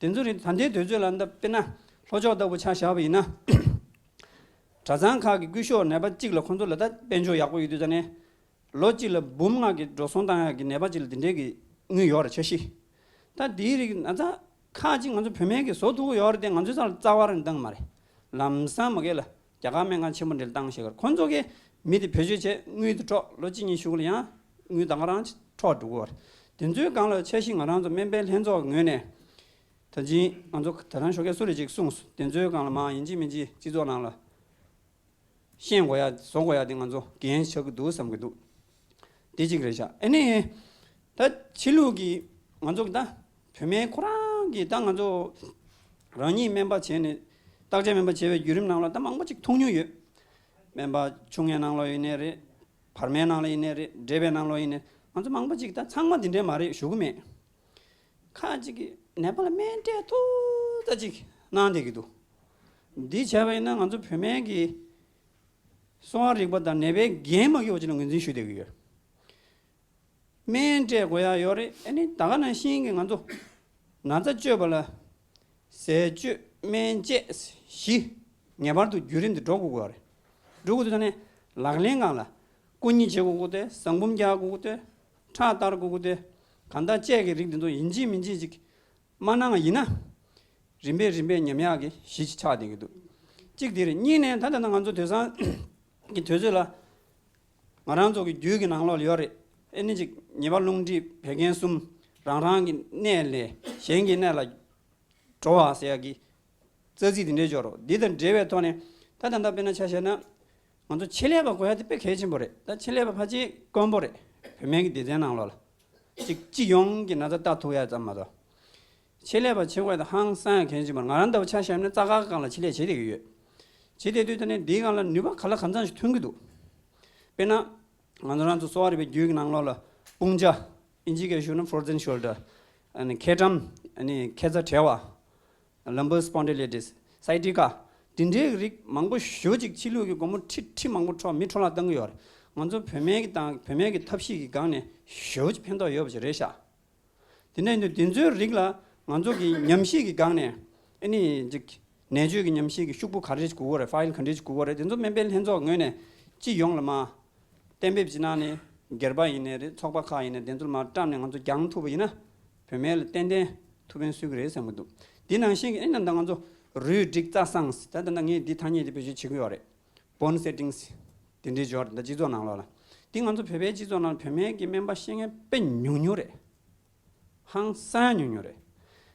རེད། དེ་ཚོ་རེད། ད་ལྟའི་དུས་ཚོད་ལ་འདི་དཔེར་ན་ལྷོ་ཕྱོགས་ལྟ་བུ་ཆ་བཞག་པ་ཡིན་ན། གྲྭ་ཚང་ཁག་གི་སྐུ་ཞབས་ནད་པ་གཅིག་ལ་ཁོང་ཚོ་ལ་ད་དཔལ་འབྱོར་ཡག་པོ་ཡོད་དུས་ཙ་ནས་ལོ་གཅིག་ལ་འབུམ་ལྔ་གི་འགྲོ་སོང་བཏང་ཡག་གི་ནད་པ་གཅིག་ལ་དེ་འདྲའི་གི་དངུལ་ཡོད་རེད་འཆར་གཞི། ད་དེའི་རིགས་ན་ཚ་ཁག་ཅིག་ང་ཚོ་བོད་སྨན་གྱིས་བཟོ་ཐུབ་ཀྱི་ཡོད་རེད་དེ་ང་ཚོའི་ས་ལ་རྩ་བ་རང་བཏང་མ་རེད། ལམ་སང་མ་གི་ལ་རྒྱ་གར་སྨན་ཁང་ཆེན་པོ་འདྲ་ལ་བཏང་ཤེས་གར་ཁོང་ཚོ་གིས་མི་དེ་བེད་སྤྱོད་བྱས་དངུལ་དེ་འཕྲོག་ལོ་གཅིག་གཉིས་གཞུག་ལ་ཡང་དངུལ་ད་ག་རང་འཕྲོག་འགྲོ་གི་ཡོད་རེད། དེ་ཚོའི་སྒང་ལ་འཆར་གཞི་ང་རང་ཚོ་སྨན་པའི་ལྷན་ཚོགས་ངོས་ནས། ད་ཅི་ང་ཚོ་ད་ཐང་ཞོགས་ཀས་སུ་རེ་ཅིག་གསུངས་སོང་། དེ་ཚོའི་སྒང་ལ་མ་ཡིན་གཅིག་མིན་གཅིག་སྤྱི་ཚོགས་ནང་ལ་ཤེས་དགོས་ཡ་བཟོ་དགོས་ཡ་དེ་ང་ཚོ་འགན་ཆགས་ཀྱི་འདུག་བསམ་གྱི་འདུག་དེ་གཅིག་རེད་ཤག་ཨ་ནི་ད་ཕྱི་ལུགས་ཀྱི་ང་ཚོ་ད་བོད་སྨན་ཁོ་རང་གི་ད་ང་ཚོ་རང་ཉིད་སྨན་པ་བྱས་ནས་བརྟག་དཔྱད་སྨན་པ་བྱས་པའི་བརྒྱུད་རིམ་ནང་ལ་ད་མང་པོ་ཅིག་མཐོང་མྱོང་ཡོད། སྨན་པ་ཆུང་ངའི་ནང་ལོགས་ཡིན་ནའི་རེད། བར་མའི་ནང་ལ་ཡིན་ནའི་རེད། འབྲེལ་བའི་ནང་ལོགས་ཡིན་ནའི་ང་ཚོ་མང་པོ་ཅིག་ད་ཚང་མ་འདི་འདྲའི་མ་རེད་ཞུ་གི་མེད། ཁ་ཅིག་གིས་ནད་པ་ལ་སྨན་སྤྲད་ཐུབ་ཙམ་ཅིག་གནང་བསྡད་ཀྱི་འདུག་འདི་བྱས་པ་ཡིན་ན་ང་ཚོ་བོད་སྨན་གྱི་གསོ་བ་རིག་པ་དང་ནད་པའི་འགན་མ་འཁྱེར་བ་ཅིག་ལ་ངོས་འཛིན་ཞུ་བསྡད་ཀྱི་ཡོད། སྨན་སྤྲད་དགོས་ཡ་ཡོད་རེད། ཨ་ནི་ད་ག་ནང་བཞིན་གྱི་ང་ཚོ་ན་ཚ་བཅོས་པ་ལ་ཟས་སྤྱོད་སྨན་དཔྱད་བཞི་ངེས་པར་དུ་བརྒྱུད་རིམ་དུ་འགྲོ་དགོས་ཀྱི་ཡོད་རེད། འགྲོ་དགོས་དུས་ད་ནི་ལག་ལེན་སྒང་ལ་སྐུ་མཉེ་བྱེད་དགོས་ཀྱི་དེ་ཟངས་འབུམ་རྒྱག་དགོས་ཀྱི་དེ་ཁྲག་བསྟར་དགོས་ཀྱི་དེ་གང་ལྟར་དཔྱད་ཀྱི་རིགས་འདི་ཚོ་ཡིན་གཅིག་མིན་གཅིག་ཅིག་མ་གནང་བ་ཡིན་ན། རིམ་པས་རིམ་པས་ཉམས་ཡག་གི་གཞི་ཅིག་ཆགས་བསྡད་ཀྱི་འདུག་གཅིག་དེ་རེད། གཉིས་ནས་ད་ལྟ་ང་ཚོ་དེང་སང་གི་དུས་ཚོད་ལ་ང་རང་ཚོ་གི་རྒྱུད་ཀྱི་ནང་ལོགས་ལ་ཡོད་རེད། ཨེ་ནི་ཅིག་ཉེས་པ་རླུང་མཁྲིས་བད་ཀན་གསུམ་རང་རང་གི་གནས་ལས་གཞན་གྱི་གནས་ལ་འགྲོ་བ་ཟེར་ཡག་གི་རྩ་ཚིག་དེ་འདྲའི་སྦྱོར་རོ། འདི་དང་འབྲེལ་བའི་ཐོག་ནས་ད་ད་ལྟ་དཔེར་ན་ཆ་བཞག་ན་ང་ཚོ་ཆེད་ལས་པ་དགོས་ཡ་དེ་དཔེ་གལ་ཆེན་པོ་རེད། ད་ཆེད་ལས་པ་ཕལ་ཆེར་དཀོན་པོ་རེད། བོད་སྨན་གྱི་སྡེ་ཚན་ནང་ལོགས་ལ། གཅིག་སྤྱི་ཡོངས་ཀྱི་ན་ཚ་ལྟ་ཐུབ་ཡ་ཙམ་མ་གཏོགས། ཆེད་ལས་པ་བྱེད་དགོས་དེ་ཧང་སང་ཡ་གལ་ཆེན་པོ། ང་རང་ལྟ་བུ་ཆ་བཞག་ན་རྩ་ཁག་སྒང་ལ་ཆེད་ལས་བྱེད་བསྡད་ཀྱི་ཡོད། བྱེད་བསྡད་དུས་ད་ནི་འདིའི་སྒང་ལ་ནུས་པ་ག་ལ་གང་འཚམ་ཞིག་ཐོན་གྱི་འདུག་དཔེར་ན། ང་ཚོ་རང་ཚོ་གསོ་བ་རིག་པའི་རྒྱུད་ཀྱི་ནང་ལོགས་ལ་དཔུང་ཆ། ཨིན་ཇི་སྐད་ཞུ་ན་frozen shoulder། ཨ་ནི་མཁལ་གྲམ། ཨ་ནི་མཁལ་རྩ་བྲལ་བ། Lumbar spondylitis, sciatica། དེ་འདྲའི་རིགས་མང་པོ་ཞེ་པོ་ཅིག་ཕྱི་ལུགས་ཀྱི་སྒོར་མོ་ཁྲི་ཁྲི་མང་པོ་འཕྲོག་མི་འཕྲོ་བརླག་བཏང་གི་ཡོད་རེད། ང་ཚོ་བོད་སྨན་གྱི་དང་བོད་སྨན་གྱི་ཐབས་ཤེས་ཀྱི་སྒང་ནས་ཞེ་པོ་ཅིག་ཕན་ཐོགས་ཡོད་པ་ཞིག་རེད་ཤག་དེ་འདྲ་ཡིན་དུས་དེ་ཚོའི་རིགས་ལ་ང་ཚོ་གི་ཉམས་ཞིབ་ཀྱི་སྒང་ནས་ཨ་ནི་ཅིག་ནད་བཅོས་ཀྱི་ཉམས་ཞིབ་ཀྱི་ཤོག་བུ་ག་རེ་ཞིག་དགོས་ཀྱི་རེད། ཕ་ཡིལ་ག་འདྲ་ཞིག་དགོས་ཀྱི་རེད། དེ་ཚོ་སྨན་པའི་ལྷན་ཚོགས་ངོས་ནས་སྤྱི་ཡོངས་ལ་མ་གཏན་འབེབས་ཅིག་གནང་ནས་སྒེར་པ་ཡིན་ནའི་རེད། ཚོགས་པ་ཁག་ཡིན་ནའི་དེ་ཚོ་ལ་མ་བཀྲམ་ནས་ང་ཚོ་རྒྱང་ཐུབ་པ་ཡིན་ན་བོད་སྨན་ལ་ཏན་ཏན་ཐུགས་ཕན་གསོས་ཀྱི་རེད་བསམ་གྱི་འདུག་དེ་ནང་བཞིན་གྱི་ཨ་ནི་ད་ང་ཚོ་རུས་སྒྲིག་རྩ་བཟང་ཟེར། ད་ད་ལྟ་ངས་འདི་ཐ་སྙད་དེ་བེད་སྤྱོད་བྱེད་ཀྱི་ཡོད་རེད། Bone settings དེ་འདྲའི་སྦྱོར་ད་སྤྱི་ཚོགས་ནང་ལོགས་ལ། འདི་ང་ཚོ་བོད་པའི་སྤྱི་ཚོགས་ནང་བོད་སྨན་གྱི་སྨན་པ་ཤེས་མཁན་དཔེ་ཉུང་ཉུང་རེད། ཧང་སང་ཉུང་ཉུང་རེད།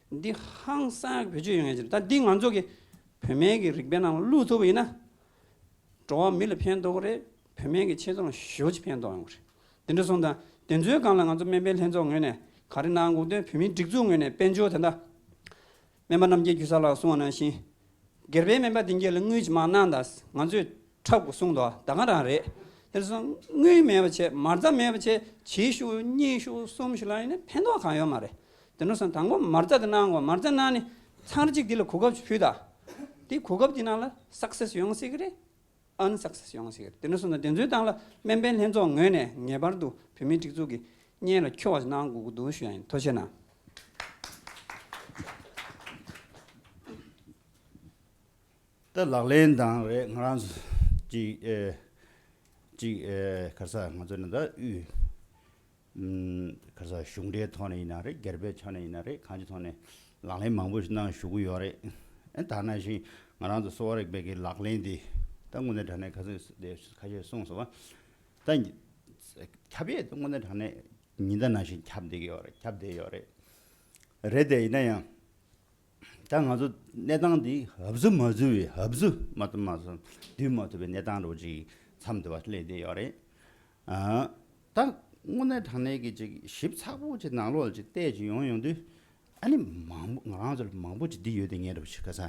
འདི་ཧང་སང་བེད་སྤྱོད་ཡོང་ཡ་ཅིག་རེད། ད་འདི་ང་ཚོ་གི་བོད་སྨན་གྱི་རིག་པའི་ནང་ལ་བླུགས་ཐུབ་པ་ཡིན་ན། འགྲོ་བ་མི་ལ་ཕན་ཐོགས་ཀྱི་རེད། བོད་སྨན་གྱི་ཆེད་དོན་ལ་ཞེ་པོ་ཅིག་ཕན་ཐོགས་ཡོང་གི་རེད། དེ་འདྲ་སོང་ཙང་དེ་ཚོའི་སྒང་ལ་ང་ཚོ་སྨན་པའི་ལྷན་ཚོགས་ངོས་ནས་ག་རེ་གནང་དགོས་དོན་བོད་མིའི་སྒྲིག་འཛུགས་ངོས་ནས་དཔལ་འབྱོར་དེ་འདྲ། སྨན་པ་རྣམ་རྒྱལ་ཁྱུ་གསར་ལགས་གསུངས་པ་ནང་བཞིན། སྒེར་པའི་སྨན་པ་དེ་གྱད་ལ་དངུལ་ཅིག་མར་གནང་དང་། ང་ཚོས་འཁྲབ་དགོས་གསུངས་འདུག་ད་ག་རང་རེད། དེ་སོང་དངུལ་མེད་པ་བྱས། མ་རྩ་མེད་པ་བྱས། གཅིག་ཞུ་གཉིས་ཞུ་གསུམ་ཞུ་ལ་ཡིན་ན་ཕན་ཐོགས་གང་ཡོད་མ་རེད། དེ་འདྲ་སོང་དང་པོ་མ་རྩ་དེ་གནང་དགོས། མ་རྩ་གནང་ནས་ཚར་གཅིག་དེ་ལ་གོ་སྐབས་ཅིག་ཕུལ་དང་། དེ་གོ་སྐབས་དེ་ནང་ལ་སག་སེ་སི་ཡོང་སྲིད་ཀྱི་རེད། ཨན་སག་སེ་སི་ཡོང་སྲིད་ཀྱི་རེད། དེ་འདྲ་སོང་ཙང་དེ་ཚོའི་སྟེང་ལ་སྨན་པའི་ལྷན་ཚོགས་ངོས་ནས་ངེས་པར་དུ་བོད་མིའི་སྒྲིག་འཛུགས་ཀྱི་སྙན་ལ་འཁྱོལ་བ་ཞིག་གནང་དགོས་ཀྱི་འདུག་ཞུ་ཡ་ཡིན། ཐུགས་རྗེ་གནང་། ད་ལག་ལེན་དང་རེད། ང་རང་ཚོ་ཅིག་ཨེ་ཅིག་ཨེ་ག་རེ་ཟེར། ང་ཚོ་ནི་ད་དབུས་ཨམ་ག་རེ་ཟེར། གཞུང་འབྲེལ་ཐོག་ནས་ཡིན་ན་རེད། སྒེར་པའི་ཕྱོགས་ནས་ཡིན་ན་རེད། གང་ཅིའི་ཐོག་ནས་ལག་ལེན་མང་པོ་ཞིག་གནང་བཞུགས་ཀྱི་ཡོད་རེད། ཨེ་ད་ནང་བཞིན་ང་རང་ཚོ་གསོ་བ་རིག་པའི་གི་ལག་ལེན་དེ་ད་དངོས་གནས་དྲང་གནས་ཁ་སང་དེ་ཁ་ཤས་གསུངས་སོང་བ། ད་ཁྱབ་ཡས་དངོས་གནས་དྲང་གནས་ཉིན་ལྟར་ནང་བཞིན་ཁྱབ་བསྡད་ཀྱི་ཡོད་རེད། ཁྱབ་བསྡད་ཡོད་རེད། རེད་དེ་ཡིན་ན་ཡང་ ད་ང་ཚོ་གནས་སྟངས་འདི་ཧབ་ཟུ་མ་ཟུ་བའི་ཧབ་ཟུ་མ་ཐུབ་མ་སོང་བསྡུ་མ་ཐུབ་པའི་གནས་སྟངས་རོ་ཅིག་མཚམས་དུ་བ་སླེབས་བསྡད་ཡོད་རེད། ཨ། ད་དངོས་གནས་དྲང་གནས་ཀྱི་ཅིག་ཞིབ་ཚགས་པོ་ཅིག་ནང་ལོགས་ལ་ཅིག་བལྟས་ཅིག་ཡོང་ཡོང་དུས། ཨ་ནི་མང་པོ་ང་རང་ཚོ་ལ་མང་པོ་ཅིག་འདི་ཡོད་དེ་ངེས་རེད་ཅིག་ག་ས།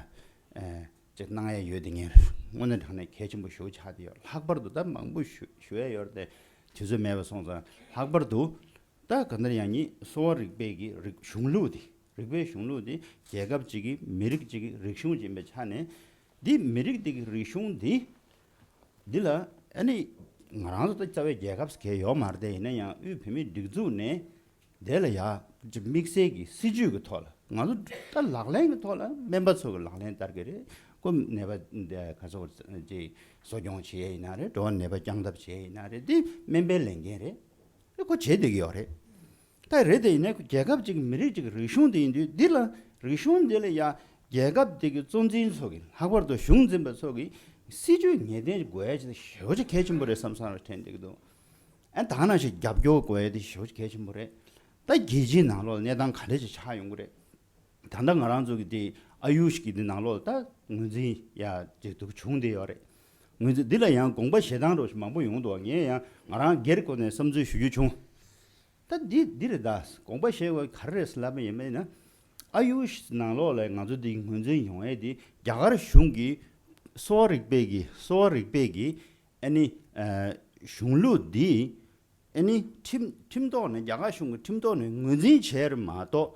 ཨེ། ཅིག་གནང་ཡ་ཡོད་དེ་ངེས་རེད། དངོས་གནས་དྲང་གནས་གལ་ཆེན་པོ་ཞེ་པོ་ཆགས་བསྡད་ཡོད། ལྷག་པར་དུ་ད་མང་པོ་ཞུ་ཞུ་ཡ་ཡོད་རེད་དེ། དུས་ཚོད་མེད་པ་སོང་ཙང་ལྷག་པར་དུ། ད་ག་འདིར་ཡང་ཉིད་གསོ་བ་རིག་པའི་གི་རིག་གཞུང་ལུགས་འདི། རིག་པའི་གཞུང་ལུགས་འདི་རྒྱལ་ཁབ་ཅིག་གི་མི་རིགས་ཅིག་གི་རིག་གཞུང་ཅིག་ཡིན་པའི་ཆ་ནས། འདི་མི་རིགས་འདི་གི་རིག་གཞུང་འདི། འདི་ལ་ཨ་ནི་ང་རང་ཚོ་ད་རྩ་བའི་རྒྱལ་ཁབ་ཟེར་མཁན་ཡོད་མ་རེད་དེ། ཡིན་ན་ཡང་དབུས་བོད་མིའི་སྒྲིག་འཛུགས་ནས་དེ་ལ་ཡ་ཅིག་དམིགས་བསལ་གྱི་སྲིད་ཇུས་ཀྱི་ཐོག་ལ་ང་ཚོ་ད་ལག་ལེན་གྱི་ཐོག་ལ་སྨན་པ་ཚོ་གི་ལག་ལེན་བསྟར་གྱི་རེད། ཁོ་ནད་པ་འདི་ག་ཚོད་ཅིག་གསོ་སྐྱོང་བྱེད་ཡ་ཡིན་ན་རེད། འགྲོ་བ་ནད་པ་བསྐྱངས་ཐབས་བྱེད་ཡ་ཡིན་ན་རེད། འདི་སྨན་པའི་ལས་འགན་རེད། ཨེ་ཁོ་བྱེད་བསྡད་ཀྱི་ཡོད་རེད། ད་རེད་དེ་ཡིན་ན་ཁོ་རྒྱལ་ཁབ་ཅིག་གི་མི་རིགས་ཅིག་གི་རིག་གཞུང་དེ་ཡིན་དུས། འདི་ལ་རིག་གཞུང་འདི་ལ་ཡ་རྒྱལ་ཁབ་དེ་གི་གཙོ་འཛིན་ཚོ་གི་ལྷག་པར་དུ་གཞུང་འཛིན་པ་ཚོ་གི་སྲིད་ཇུས་ངེས་གཏན་དགོས་ཡ་ཅིག་ཞེ་པོ་ཅིག་གལ་ཆེན་པོ་རེད་བསམ་བསམ་རེ་དྲན་བསྡད་ཀྱི་འདུག་ཨ་ད་ནང་བཞིན་རྒྱབ་སྐྱོར་དགོས་ཡ་དེ་ཞེ་པོ་ཅིག་གལ་ཆེན་པོ་རེད། ད་རྒྱལ་སྤྱིའི་ནང་ལོགས་ལ་གནས་སྟངས་ག་འདྲ་ཅིག་ཆགས་ཡོང་གི་རེད། ད་ལྟ་ང་རང་ཚོ་གི་དེ་ཨ་ཡུཤ་གི་དེ་ནང་ལོགས་ལ་ད་ངོས་འཛིན་ཡ་ཅིག་འདུག་བྱུང་བསྡད་ཡོད་རེད། ངོས་འཛིན་འདི་ལ་ཡང་དགོངས་པ་བཞེས་སྟངས་རོ་ཞིག་མང་པོ་ཡོང་འདུག་ངས་ཡང་ང་རང་སྒེར་སྒོ་ནས་བསམ་ཚུལ་ཞུ་རྒྱུ་བྱུང་། ད་འདི་འདི་རེད། ད་དགོངས་པ་བཞེས་དགོས་ག་རེ་རེད་ཟེར་ལབ་པ་ཡིན་པ་ཡིན་ན། ཨ་ཡུཤ་ནང་ལོགས་ལ་ང་ཚོ་འདི་ངོས་འཛིན་ཡོང་ཡས་འདི་རྒྱ་གར་གཞུང་གི་གསོ་བ་རིག་པའི་གི་གསོ་བ་རིག་པའི་གི་ཨ་ནི་ཨ་གཞུང་ལུགས་འདི། ཨ་ནི་ཁྲིམས་ཁྲིམས་ཐོག་ནས་རྒྱ་གར་གཞུང་གི་ཁྲིམས་ཐོག་ནས་ངོས་འཛིན་བྱས་རེད་མ་གཏོགས།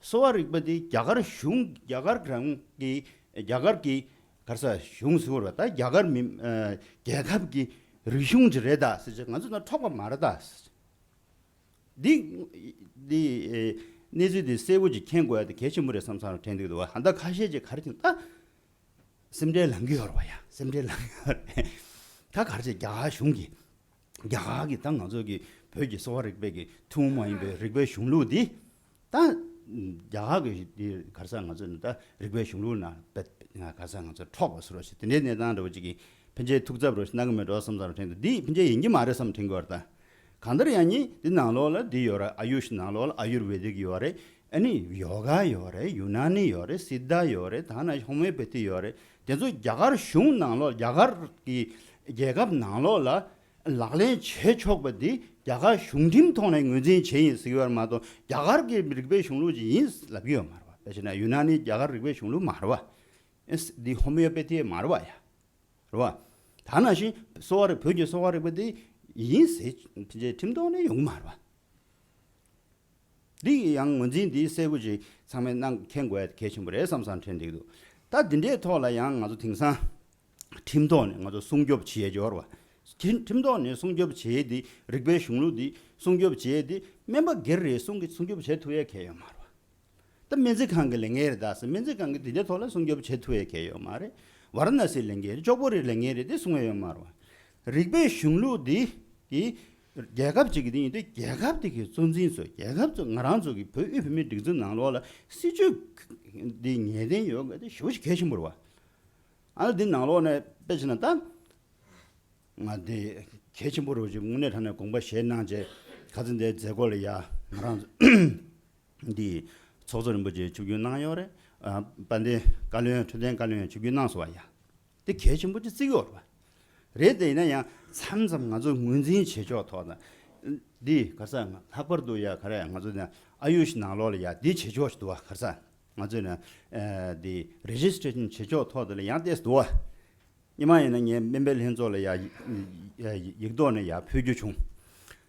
གསོ་བ་རིག་པ་འདི་རྒྱ་གར་གཞུང་རྒྱ་གར་རང་གི་རྒྱ་གར་གྱི་ག་རེ་ཟེར་གཞུང་ཟེར་བ་རེད་པ། ད་རྒྱ་གར་མི་ཨ་རྒྱལ་ཁབ་ཀྱི་རིག་གཞུང་ཅིག་རེད་ད་ཟེར་ཅིག་ང་ཚོ་ནང་འཕྲོག་པ་མ་རེད་ད་ཟེར། འདི་འདི་ཨེ་གནས་ཚུལ་འདི་གསལ་པོ་ཅིག་མཁྱེན་དགོས་ཡ་དེ་གལ་ཆེན་པོ་རེད་བསམ་བསམ་རེ་དྲན་འདུག་འདུག་བ། ད་ལྟ་ཁ་ཤས་ཅིག་ག་རེ་བྱུང་ད། སེམས་ཁྲལ་ལངས་ཀྱི་ཡོད་རེད་པ་ཡ། སེམས་ཁྲལ་ལངས་ཀྱི་ཡོད་རེད། ད་ག་རེ་བྱས་རྒྱ་གར་གཞུང་གིས། རྒྱ་གར་གྱི་ད་ང་ཚོ་གི་བོད་ཀྱི་གསོ་བ་རིག་པའི་གི་ཐུན་མོང་མ་ཡིན་པའི་རིག་པའི་གཞུང་ལུགས་འདི། ད་རྒྱ་གར་གྱི་འདི་ག་རེ་ཟེར་ང་ཚོ་ནི་ད་རིག་པའི་གཞུང་ལུགས་ནང་དཔེ་ག་རེ་ཟེར་ང་ཚོ་འཕྲོག་པ་བཟོ་འདྲ་ཞིག་དེ་འདྲའི་གནས་སྟངས་འདྲ་བོ་ཅིག་གི་ཕན་ཆད་ཐུགས་འཚབ་འདྲ་བོ་ཞིག་གནང་གི་མེད་འགྲོ་བསམ་བསམ་དྲན་འདུག་འདི་ཕན་ཆད་ཡིན་གྱི་མ་རེད་བསམ་དྲན་གྱི་ཡོད་རེད་ད། གང་ལྟར་ཡང་ནི་འདི་ནང་ལོགས་ལ་འདི་ཡོད་རེད། ཨ་ཡུཤ་ནང་ལོགས་ལ་ཨ་ཡུར་ཝེ་དིག་ཡོད་རེད། ཨ་ནི་ཡོ་ག་ཡོད་རེད། ཡུ་ན་ནི་ཡོད་རེད། སིད་ད་ཡོད་རེད། ད་ནི་ཧོ་མིའོ་པེ་ཐི་ཡོད་རེད། དེ་ཚོ་རྒྱ་གར་གཞུང་ནང་ལོགས་རྒྱ་གར་གྱི་རྒྱལ་ཁབ་ནང་ལོགས་ལ་ལག་ལེན་བྱེད་ཆོག་པ་འདི་རྒྱ་གར་གཞུང་ཁྲིམས་ཐོག་ནས་ངོས་འཛིན་བྱས་ཡིན་ཟེར་གྱི་ཡོད་རེད་མ་གཏོགས། རྒྱ་གར་གྱི་རིག་པའི་གཞུང་ལུགས་ཅིག་ཡིན་ལབ་ཀྱི་ཡོད་མ་རེད་པ། དཔེ་བྱས་ན་ཡུ་ན་ནི་རྒྱ་གར་རིག་པའི་གཞུང་ལུགས་མ་རེད་པ། ཨེ་འདི་ཧོ་མིའོ་པེ་ཐི་མ་རེད་པ་ཡ། རེད་པ། ད་ནང་བཞིན་གསོ་བ་རིག་བོད་ཀྱི་གསོ་བ་རིག་པ་འདི་ཡིན་ཟེར་ཁྲིམས་ཐོག་ནས་ཡོང་གི་མ་རེད་པ། འདི་ཡང་ངོས་འཛིན་འདི་གསལ་པོ་ཅིག་ཚང་མས་གནང་མཁྱེན་དགོས་ཡ་གལ་ཆེན་པོ་རེད་བསམ་བསམ་དྲན་འདུག་འདུག་ད་འདི་འདྲའི་ཐོག་ལ་ཡང་ང་ཚོ་དེང་སང་ཁྲིམས་ཐོག་ནས་ང་ཚོ་སྲུང་སྐྱོབ་བྱེད་ཡ་འབྱོར་བ། ཁྲིམས་ཁྲིམས་ཐོག་ནས་སྲུང་སྐྱོབ་བྱེད་ཡ་འདི་རིག་པའི་གཞུང་ལུགས་འདི་སྲུང་སྐྱོབ་བྱེད་ཡ་འདི་སྨན་པ་སྒེར་རེ་ཟུང་གིས་སྲུང་སྐྱོབ་བྱེད་ཐུབ་ཡ་གལ་ཡོད་མ་རེད་པ། ད་སྨན་རྩིས་ཁང་གི་ལས་འགན་རེད་ད་ཟེར། སྨན་རྩིས་ཁང་གིས་འདི་འདྲའི་ཐོག་ལ་སྲུང་སྐྱོབ་བྱེད་ཐུབ་ཡ་གལ་ཡོད་མ་རེད། ཝཱ་ར་ཎ་སིའི་ལས་འགན་རེད། ལྕགས་པོ་རིའི་ལས་འགན་རེད། དེ་སྲུང་ཡ་ཡོད་མ་རེད་པ། རིག་པའི་གཞུང་ལུགས་འདི་གི་རྒྱལ་ཁབ་ཅིག་གི་དེ་ཡིན་དུས་རྒྱལ་ཁབ་དེ་གི་གཙོ་འཛིན་ཚོ་རྒྱལ་ཁབ་ཚོ་ང་རང་ཚོ་གི་བོད་དབུས་བོད་མིའི་སྒྲིག་འཛུགས་ནང་ལོགས་ལ་སྲིད་ཇུས་འདི་ངེས་གཏན་ཡོད་དགོས་དེ་ཞེ་པོ་ཅིག་གལ་ཆེན་པོ་རེད་པ། ཨ་ནི་འདི་ནང་ལོགས་ནས་དཔེ་བྱས་ན་ད། ང་འདི་གལ་ཆེན་པོ་རུ་ཅིག་དངོས་གནས་དྲང་གནས་དགོངས་པ་བཞེས་གནང་བྱས་ཁ་ཚ་འདིའི་མཛད་སྒོ་ལ་ཡ་ང་རང་འདི་ཚོགས་གཙོ་རིན་པོ་ཆེ་ཆིབས་བསྒྱུར་གནང་ཡོད་རེད། ཨ་དཔལ་ལྡན་བཀའ་བློན་འཕྲོད་བསྟེན་བཀའ་བློན་ཆིབས་བསྒྱུར་གནང་སོང་བ་ཡ། འདི་གལ་ཆེན་པོ་ཅིག་བརྩི་གི་ཡོད་རེད་པ། རེད་དེ་ཡིན་ན་ཡང་མཚམས་མཚམས་ང་ཚོ་ངོས་འཛིན་བྱེད་ཕྱོགས་ཐོག་དང་། འདི་ག་རེ་ཟེར་ལྷག་པར་དུ་ཡ་ག་རེ་ང་ཚོ་ནས་ཨ་ཡུཤ་ནང་ལོགས་ལ་ཡ་འདི་བྱེད་ཕྱོགས་ཤིག་འདུག་བ། ག་རེ་ཟེར་ང་ཚོས་ནས་འདི་རེ་ཇི་སི་ཊེ་ཤན་བྱེད་ཕྱོགས་ཐོག་དེ་ལ་ཡང་ཏོག་ཙམ་འདུག་བ། ཉི་མ་ཡིན་ན་ངས་སྨན་པའི་ལྷན་ཚོགས་ལ་ཡ་ཡིག་ཐོག་ནས་ཡ་ཕུལ་རྒྱུ་བྱུང་།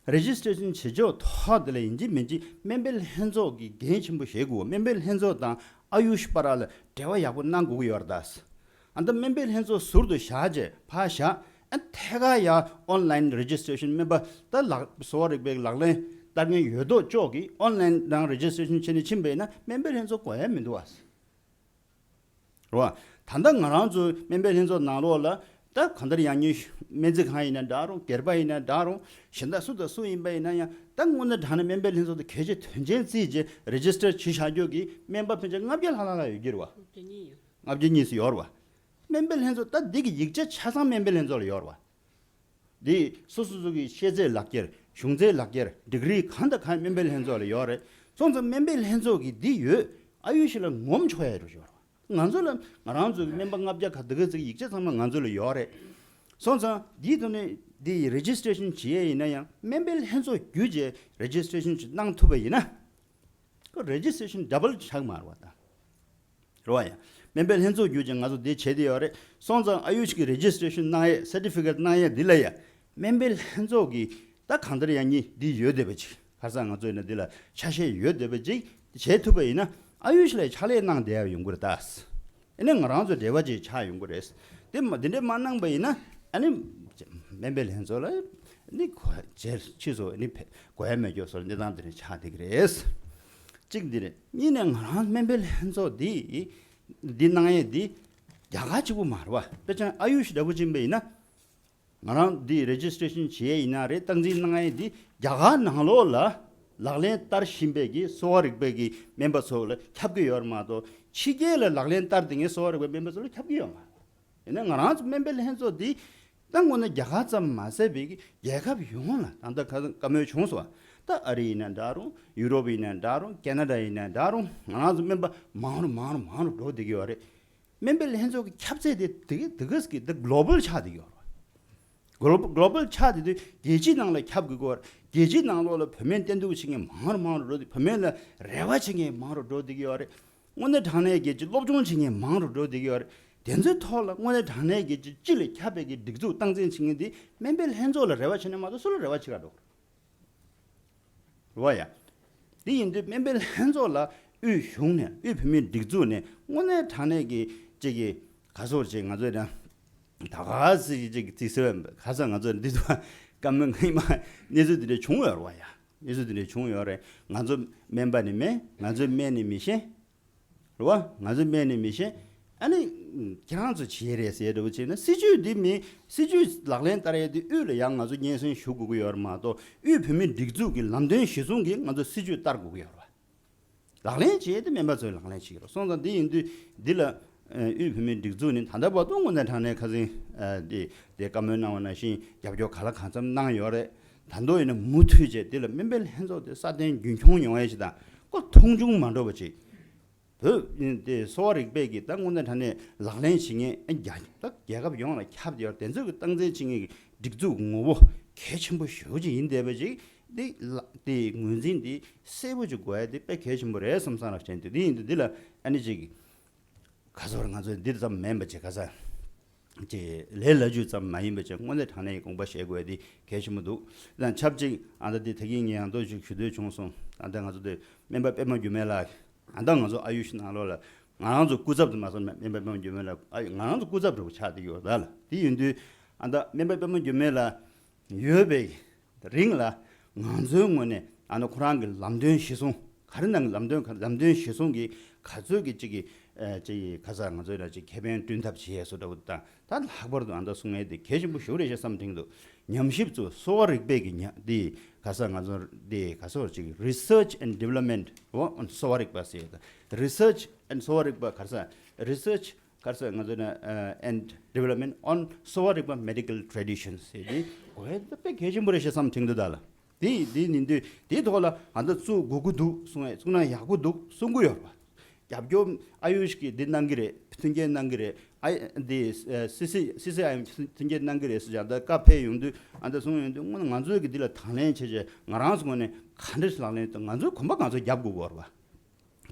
རེ་ཇི་སི་ཊེ་ཤན་བྱེད་ཕྱོགས་ཐོག་དེ་ལ་ཡིན་གཅིག་མིན་གཅིག་སྨན་པའི་ལྷན་ཚོགས་ཀྱིས་འགན་ཆེན་པོ་བཞེས་དགོས། སྨན་པའི་ལྷན་ཚོགས་དང་ཨ་ཡུཤ་བར་ལ་འབྲེལ་བ་ཡག་པོ་གནང་དགོས་ཀྱི་ཡོད་རེད་ད། ཨ་ད་སྨན་པའི་ལྷན་ཚོགས་ཟུར་དུ་བཞག་རྗེས་ཕར་བཞག་ཨ་ཐད་ཀར་ཡ་ཨོན་ལའིན་རེ་ཇི་སི་ཊེ་ཤན་སྨན་པ་ད་ལག་གསོ་བ་རིག་པའི་ལག་ལེན་བསྟར་མཁན་ཡོད་མདོག་ཅོག་གིས་ཨོན་ལའིན་རང་རེ་ཇི་སི་ཊེ་ཤན་བྱས་ནས་ཕྱིན་པ་ཡིན་ན་སྨན་པའི་ལྷན་ཚོགས་དགོས་ཡ་མི་འདུག་བ། རེད་བ། ད་ལྟ་ང་རང་ཚོའི་སྨན་པའི་ལྷན་ཚོགས་ནང་ལོགས་ལ་ད་གང་ལྟར་ཡང་ཉིད་སྨན་རྩིས་ཁང་ཡིན་ན་འདྲ་རུང་སྒེར་པ་ཡིན་ན་འདྲ་རུང་གཞན་དག་སུ་དང་སུ་ཡིན་པ་ཡིན་ན་ཡང་ད་དངོས་གནས་དྲང་གནས་སྨན་པའི་ལྷན་ཚོགས་དེ་གལ་ཆེ་དོན་ཆེན་བརྩིས་རྗེས་རེ་ཇི་སི་ཊར་བྱས་བཞག་རྒྱུ་གི་སྨན་པ་ཕལ་ཆེར་ལྔ་བརྒྱ་ལྷག་ལྷག་ལ་ཡོད་ཀྱི་རེད་བ། ལྔ་བརྒྱ་གཉིས་སུ་ཡོད་རེད་བ། སྨན་པའི་ལྷན་ཚོགས་ད་འདི་གི་ཡིག་ཆ་ཆ་ཚང་སྨན་པའི་ལྷན་ཚོགས་ལ་ཡོད་རེད་བ། འདི་སོ་སོ་སོ་གི་ཤེས་ཚད་ལག་འཁྱེར་གཞུང་ཚད་ལག་འཁྱེར་ཌིག་རི་གང་དང་གང་སྨན་པའི་ལྷན་ཚོགས་ལ་ཡོད་རེད། སོང་ཙང་སྨན་པའི་ལྷན་ཚོགས་ཀྱི་འདི་ཡོད། ཨ་ཡུ་ཤི་ལ་ངོམ་ཆོག་ཡ་རུ་ཡོད་རེད། ང་ཚོ་ལ་ང་རང་ཚོའི་སྨན་པ་ལྔ་བརྒྱ་ག་དེ་ག་ཚིག་ཡིག་ཆ་ཚང་མ་ང་ཚོ་ལ་ཡོད་རེད། སོང་ཙང་འདིའི་ཐོག་ནས་འདི་རེ་ཇི་སི་ཊེ་ཤན་བྱེད་ཡས་ཡིན་ན་ཡང་སྨན་པའི་ལྷན་ཚོགས་བརྒྱུད་བྱས་རེ་ཇི་སི་ཊེ་ཤན་ཞིག་གནང་ཐུབ་པ་ཡིན་ན། ཁོ་རེ་ཇི་སི་ཊེ་ཤན་ཌ་བལ་ཆགས་མ་རེད་བ་ད། རེད་བ་ཡ། སྨན་པའི་ལྷན་ཚོགས་བརྒྱུད་ཅིང་ང་ཚོ་འདི་བྱས་བསྡད་ཡོད་རེད། སོང་ཙང་ཨ་ཡུ་ཤི་གི་རེ་ཇི་སི་ཊེ་ཤན་གནང་ཡས་སར་ཊི་ཕི་ཀེ་ཊི་གནང་ཡས་འདི་ལ་ཡ། སྨན་པའི་ལྷན་ཚོགས་ཀྱི་ད་གང་ལྟར་ཡང་ཉིད་འདི་ཡོད་བསྡད་པ་ཅིག་ཁ་སང་ང་ཚོ་ཡིན་ན་འདི་ལ་ཆ་ཤས་ཡོད་བསྡད་པ་ཅིག་བྱེད་ཐུབ་པ་ཡིན་ན་ཨ་ཡུ་ཤི་ལ་ཕྱག་ལས་གནང་བསྡད་ཡ་ཡོང་གི་རེད་ད། ཨ་ནི་ང་རང་ཚོ་འབྲེལ་བ་ཅིག་ཆགས་ཡོང་གི་རེད། དེ་མ་དེ་འདྲས་མ་གནང་པ་ཡིན་ན་ཨ་ནི་སྨན་པའི་ལྷན་ཚོགས་ལ་ནི་གོ་རྗེས་ཕྱིས་སུ་ནི་ཕེ་གོ་ཡ་མེད་སྐྱོ་སོགས་གནས་སྟངས་དེ་འདྲ་ཆགས་བསྡད་ཀྱི་རེད། གཅིག་འདི་རེད། གཉིས་ནས་ང་རང་སྨན་པའི་ལྷན་ཚོགས་འདི་འདི་གནང་ཡས་འདི་རྒྱ་གར་གཅིག་པུ་མ་རེད་བ། དཔེ་ཆ་ཨ་ཡུ་ཤི་འདྲ་པོ་ཅིག་ཡིན་པ་ཡིན་ན། ང་རང་འདི་རེ་ཇི་སི་ཊེ་ཤན་བྱེད་ཡས་ཡིན་ན་རེད། སྟངས་འཛིན་གནང་ཡས་འདི་རྒྱ་གར་ནང་ལོགས་ལ་ལག་ལེན་བསྟར་བཞིན་པའི་གི་གསོ་བ་རིག་པའི་གི་སྨན་པ་ཚོ་ལ་ཁྱབ་ཀྱི་ཡོད་རེད་མ་གཏོགས་ཕྱི་རྒྱལ་ལ་ལག་ལེན་བསྟར་བསྡད་མཁན་གསོ་བ་རིག་པའི་སྨན་པ་ཚོ་ལ་ཁྱབ་ཀྱི་ཡོད་མ་རེད། ཡིན་ན་ང་རང་ཚོ་སྨན་པའི་ལྷན་ཚོགས་འདི་ད་དངོས་གནས་རྒྱ་གར་ཙམ་མ་ཟད་པའི་གི་རྒྱལ་ཁབ་ཡོངས་ལ་ད་ལྟ་ཁ་བཀའ་མོལ་བྱུང་སོང་བ། ད་ཨ་རི་ཡིན་ན་འདྲ་རུང་ཡུ་རོབ་ཡིན་ན་འདྲ་རུང་ཁེ་ན་ཌ་ཡིན་ན་འདྲ་རུང་ང་རང་ཚོ་སྨན་པ་མང་རུ་མང་རུ་མང་རུ་འགྲོ་བསྡད་ཀྱི་ཡོད་རེད། སྨན་པའི་ལྷན་ཚོགས་ཀྱི་ཁྱབ་ཚད་དེ་དེ་དེ་ག་ཟིག་གི་ད་གློ་བལ་ཆགས་བསྡད་ཀྱི་ཡོད་རེད། གློ་བལ་གློ་བལ་ཆགས་བསྡད་དུས་རྒྱལ་སྤྱིའི་ནང་ལ་ཁྱབ་དགོས་ཀྱི་ཡོད་རེད། རྒྱལ་སྤྱིའི་ནང་ལོགས་ལ་བུད་མེད་བསྟེན་གཏུག་བྱེད་མཁན་མང་རུ་མང་རུ་འགྲོ་བསྡད། བུད་མེད་ལ་རེ་བ་བྱེད་མཁན་མང་རུ་འགྲོ་བསྡད་ཀྱི་ཡོད་རེད། དངོས་གནས་དྲང་གནས་རྒྱལ་སྤྱིའི་སློབ་སྦྱོང་བྱེད་མཁན་མང་རུ་འགྲོ་བསྡད་ཀྱི་ཡོད་རེད། དེ་ཚོའི་ཐོག་ལ་དངོས་གནས་དྲང་གནས་རྒྱལ་སྤྱི་སྤྱི་ལ་ཁྱབ་པའི་གི་སྒྲིག་འཛུགས་སྟངས་འཛིན་བྱེད་མཁན་དེ་སྨན་པའི་ལྷན་ཚོགས་ལ་རེ་བ་བྱེད་ནས་མ་གཏོགས་སུ་ལ་རེ་བ་བྱེད་ག་འགྲོ། རེད་བ་ཡ། དེ་ཡིན་དུས་སྨན་པའི་ལྷན་ཚོགས་ལ་དབུས་གཞུང་ནས་དབུས་བོད་མིའི་སྒྲིག་འཛུགས་ནས་དངོས་གནས་དྲང་གནས་ཀྱི་གཅིག་གི་ག་སོར་ཅིག་ང་ཚོས་ན་ད་ག་སི་ཅིག་ཅིག་ཟེར་བ་ག་ས་ང་ཚོ་འདི་ཚོ་བཀའ་མོལ་ངས་མ་གནས་ཚུལ་འདི་འདྲ་བྱུང་ཡོད་རེད་བ་ཡ། གནས་ཚུལ་འདི་འདྲ་བྱུང་ཡོད་རེད། ང་ཚོ་སྨན་པ་ནི་མེད། ང་ཚོས་སྨན་ནི་མི་ཤེས། རེད་བ། ང་ཚོས་སྨན་ནི་མི་ཤེས། ཨ་ནི་ཁྱེད་རང་ཚོ་བྱེད་རེད་ཟེར་འདྲ་བོ་བྱས་ན་སྲིད་ཇུས་འདི་མི་སྲིད་ཇུས་ལག་ལེན་བསྟར་ཡས་འདི་དབུས་ལ་ཡང་ང་ཚོ་སྙན་སེང་ཞུ་དགོས་ཀྱི་ཡོད་རེད་མ་གཏོགས་དབུས་བོད་མིའི་སྒྲིག་འཛུགས་ཀྱི་ལམ་སྟོན་གཞིར་བཟུང་གིས་ང་ཚོ་སྲིད་ཇུས་བསྟར་དགོས་ཀྱི་ཡོད་རེད་བ། ལག་ལེན་བྱེད་ཡས་འདི་སྨན་པ་ཚོས་ལག་ལེན་བྱེད་ཀྱི་རེད། སོང་ཙང་འདི་ཡིན་དུས་འདི་ལ་ཨ་དབུས་བོད་མིའི་སྒྲིག་འཛུགས་ནི་ད་ལྟ་བར་དུ་དངོས་གནས་དྲང་གནས་ཁ་སང་ཨ་འདི་འདི་བཀའ་མོལ་གནང་བ་ནང་བཞིན་རྒྱབ་སྐྱོར་ག་ལ་གང་འཚམ་གནང་ཡོད་རེད། ད་དུང་ཡིན་ན་མུ་མཐུད་བྱས་འདི་ལ་སྨན་པའི་ལྷན་ཚོགས་འདི་སྲ་བརྟན་རྒྱུན་འཁྱོངས་ཡོང་ཡས་ཞིག་དང་ཁོ་མཐོང་ཆུང་མ་འགྲོ་བ་ཅིག་བོད་དེ་གསོ་བ་རིག་པའི་གི་ད་དངོས་གནས་དྲང་གནས་ལག་ལེན་བྱེད་མཁན་ཨ་རྒྱ་ད་རྒྱལ་ཁབ་ཡོངས་ལ་ཁྱབ་བསྡད་ཡོད་དེ་ཚོའི་གི་སྟངས་འཛིན་བྱེད་མཁན་གི་སྒྲིག་འཛུགས་ངོ་བོ་གལ་ཆེན་པོ་ཞེ་པོ་ཅིག་ཡིན་བསྡད་པ་ཅིག་འདི་ལ་དེ་ངོས་འཛིན་འདི་གསལ་པོ་ཅིག་དགོས་ཡ་འདི་དཔེ་གལ་ཆེན་པོ་རེད་བསམ་བསམ་ར་དྲན་འདུག་འདི་ཡིན་དུས་འདི་ལ་ཨ་ནི་ཅིག་ག་ཚོད་ང་ཚོ་འདི་ཙམ་མིན་པ་ཅིག་ག་ས། ཅེས་ལས་སླ་རྒྱུ་ཙམ་མ་ཡིན་པ་ཅིག་དངོས་གནས་དྲང་གནས་ཀྱི་དགོངས་པ་བཞེས་དགོས་དེ་གལ་ཆེན་པོ་འདུག་ད་ཆབས་ཅིག་ཨ་ད་འདི་ད་གིན་ངས་ཡང་ཏོག་ཅིག་ཞུ་འདོད་བྱུང་སོང་། ཨ་ད་ང་ཚོ་འདི་སྨན་པ་པད་མ་འགྱུར་མེད་ལགས། ཨ་ད་ང་ཚོ་ཨ་ཡུ་ཤི་ནང་ལོགས་ལ་ང་རང་ཚོ་སྐུ་ཚབ་དུ་མ་སོང་། སྨན་པ་པད་མ་འགྱུར་མེད་ལགས་ཨ་ང་རང་ཚོ་སྐུ་ཚབ་འདྲ་པོ་ཆགས་བསྡད་ཡོད་ད་ལ། དེ་ཡིན་དུས་ཨ་ད་སྨན་པ་པད་མ་འགྱུར་མེད་ལགས་ཡོད་པའི་རིང་ལ་ང་ཚོའི་ངོས་ནས་ཨ་ནི་ཁོ་རང་གི་ལམ་སྟོན་གཞིར་བཟུང་ག་རེ་ནང་གི་ལམ་སྟོན་ལམ་སྟོན་གཞིར་བཟུང་གི་ག་ཚོད་ཀྱི་གཅིག་གི་ཨ་གཅིག་གི་ག་ས་ང་ཚོའི་ལ་གཅིག་ཁེ་ཕན་བསྐྲུན་ཐབས་བྱེད་ཡས་བཟོ་འདྲ་པོ་དང་ད་ལྷག་པར་དུ་ཨ་ད་གསུང་ཡས་དེ་གལ་ཆེན་པོ་ཞེ་པོ་རེད་ཤག་བསམ་དྲན་འདུག་ཉམས་ཞིབ་ཚོ་གསོ་བ་རིག་པའི་གི་ཉ་དེ་ག་ས་ང་ཚོ་དེ་ག་ས་གཅིག་research and development on གསོ་བ་རིག་པ་ཟེར་ཡས་དང་research and གསོ་བ་རིག་པ་ག་ས་research ག་རེ་ཟེར་ང་ཚོ་ན་and development on གསོ་བ་རིག་པ་medical traditions ཟེར་དེ་གོ་ཡ་དཔེ་གལ་ཆེན་པོ་རེད་ཤག་བསམ་དྲན་འདུག་ད་ལ། དེ་དེ་ནི་འདི་དེའི་ཐོག་ལ་ཨ་ད་བཙུགས་དགོས་ཀྱི་འདུག་གསུང་ཡ་བཙུགས་ན་ཡག་པོ་འདུག་གསུང་གི་ཡོད་པ། རྒྱབ་སྐྱོར་ཨ་ཡུ་ཤི་གིས་འདི་གནང་གི་རེད། མཐུན་རྐྱེན་གནང་གི་རེད། ཨ་འདི་སི་སི་སི་སི་ཨའི་ཨེམ་མཐུན་རྐྱེན་གནང་གི་རེད་ཟེར་ཡ་ད་བཀའ་ཕེབས་ཡོང་དུས་ཨ་ད་གསུང་ཡོང་དུས་དངོས་གནས་ང་ཚོས་གི་འདི་ལ་དང་ལེན་བྱེད་བྱས་ང་རང་ཚོ་ངོས་ནས་ག་འདྲ་ཞིག་ལག་ལེན་ང་ཚོའི་གོམ་པ་ང་ཚོས་རྒྱབ་དགོས་ཀྱི་ཡོད་རེད་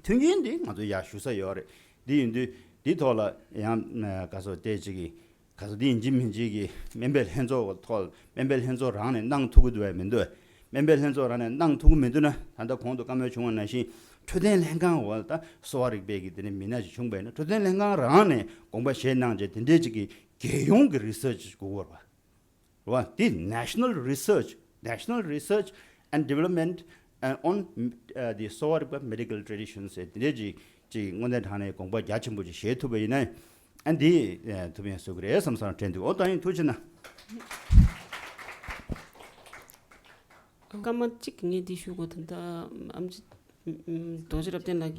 པ། མཐུན་རྐྱེན་འདི་ང་ཚོ་ཡར་ཞུ་ས་ཡོད་རེད། འདི་ཡིན་དུས་འདི་ཐོག་ལ་ཡང་ག་ཚོད་བལྟས་ཅིག་གི་ག་ཚོད་འདི་ཡིན་གཅིག་མིན་གཅིག་གི་སྨན་པའི་ལྷན་ཚོགས་ཐོག་སྨན་པའི་ལྷན་ཚོགས་རང་ནས་གནང་ཐུབ་ཀྱི་འདུག་བས་མི་འདུག་སྨན་པའི་ལྷན་ཚོགས་རང་ནས་གནང་ཐུབ་ཀྱི་མི་འདུག་ན་ད་ལྟ་གོང་དུ་བཀའ་མོལ་བྱུང་བ་ནང་བཞིན་འཕྲོད་བསྟེན་ལྷན་ཁང་འོག་ལ་ད་གསོ་བ་རིག་པའི་གི་དེ་ནས་མི་སྣ་ཞིག་བྱུང་བས་ན་འཕྲོད་བསྟེན་ལྷན་ཁང་རང་ནས་དགོངས་པ་བཞེས་གནང་བྱས་དེ་འདྲའི་ཅིག་གི་རྒྱལ་ཡོངས་ཀྱི་རི་སར་ཆི་དགོས་ཀྱི་ཡོད་རེད་པ། རེད་བ། འདི་National Research, National Research and Development and on uh, the གསོ་བ་རིག་པ་Medical Traditions ཟེར་དེ་འདྲས་ཅིག་ཅིག་དངོས་གནས་དྲང་གནས་དགོངས་པ་རྒྱ་ཆེན་པོ་ཅིག་བཞེས་ཐུབ་པ་ཡིན་ན་ཨ་འདི་ཐུབ་ཡིན་བཟོ་གི་རེད་བསམ་བསམ་དྲན་འདུག་ཨོ་ད་ཡིན་ཐུགས་རྗེ་གནང་། སྐར་མ་གཅིག་ངས་འདི་ཞུ་དགོས། ད་ལྟ་ཨམ་ཆི་རྡོ་རྗེ་རབ་བརྟན་ལགས་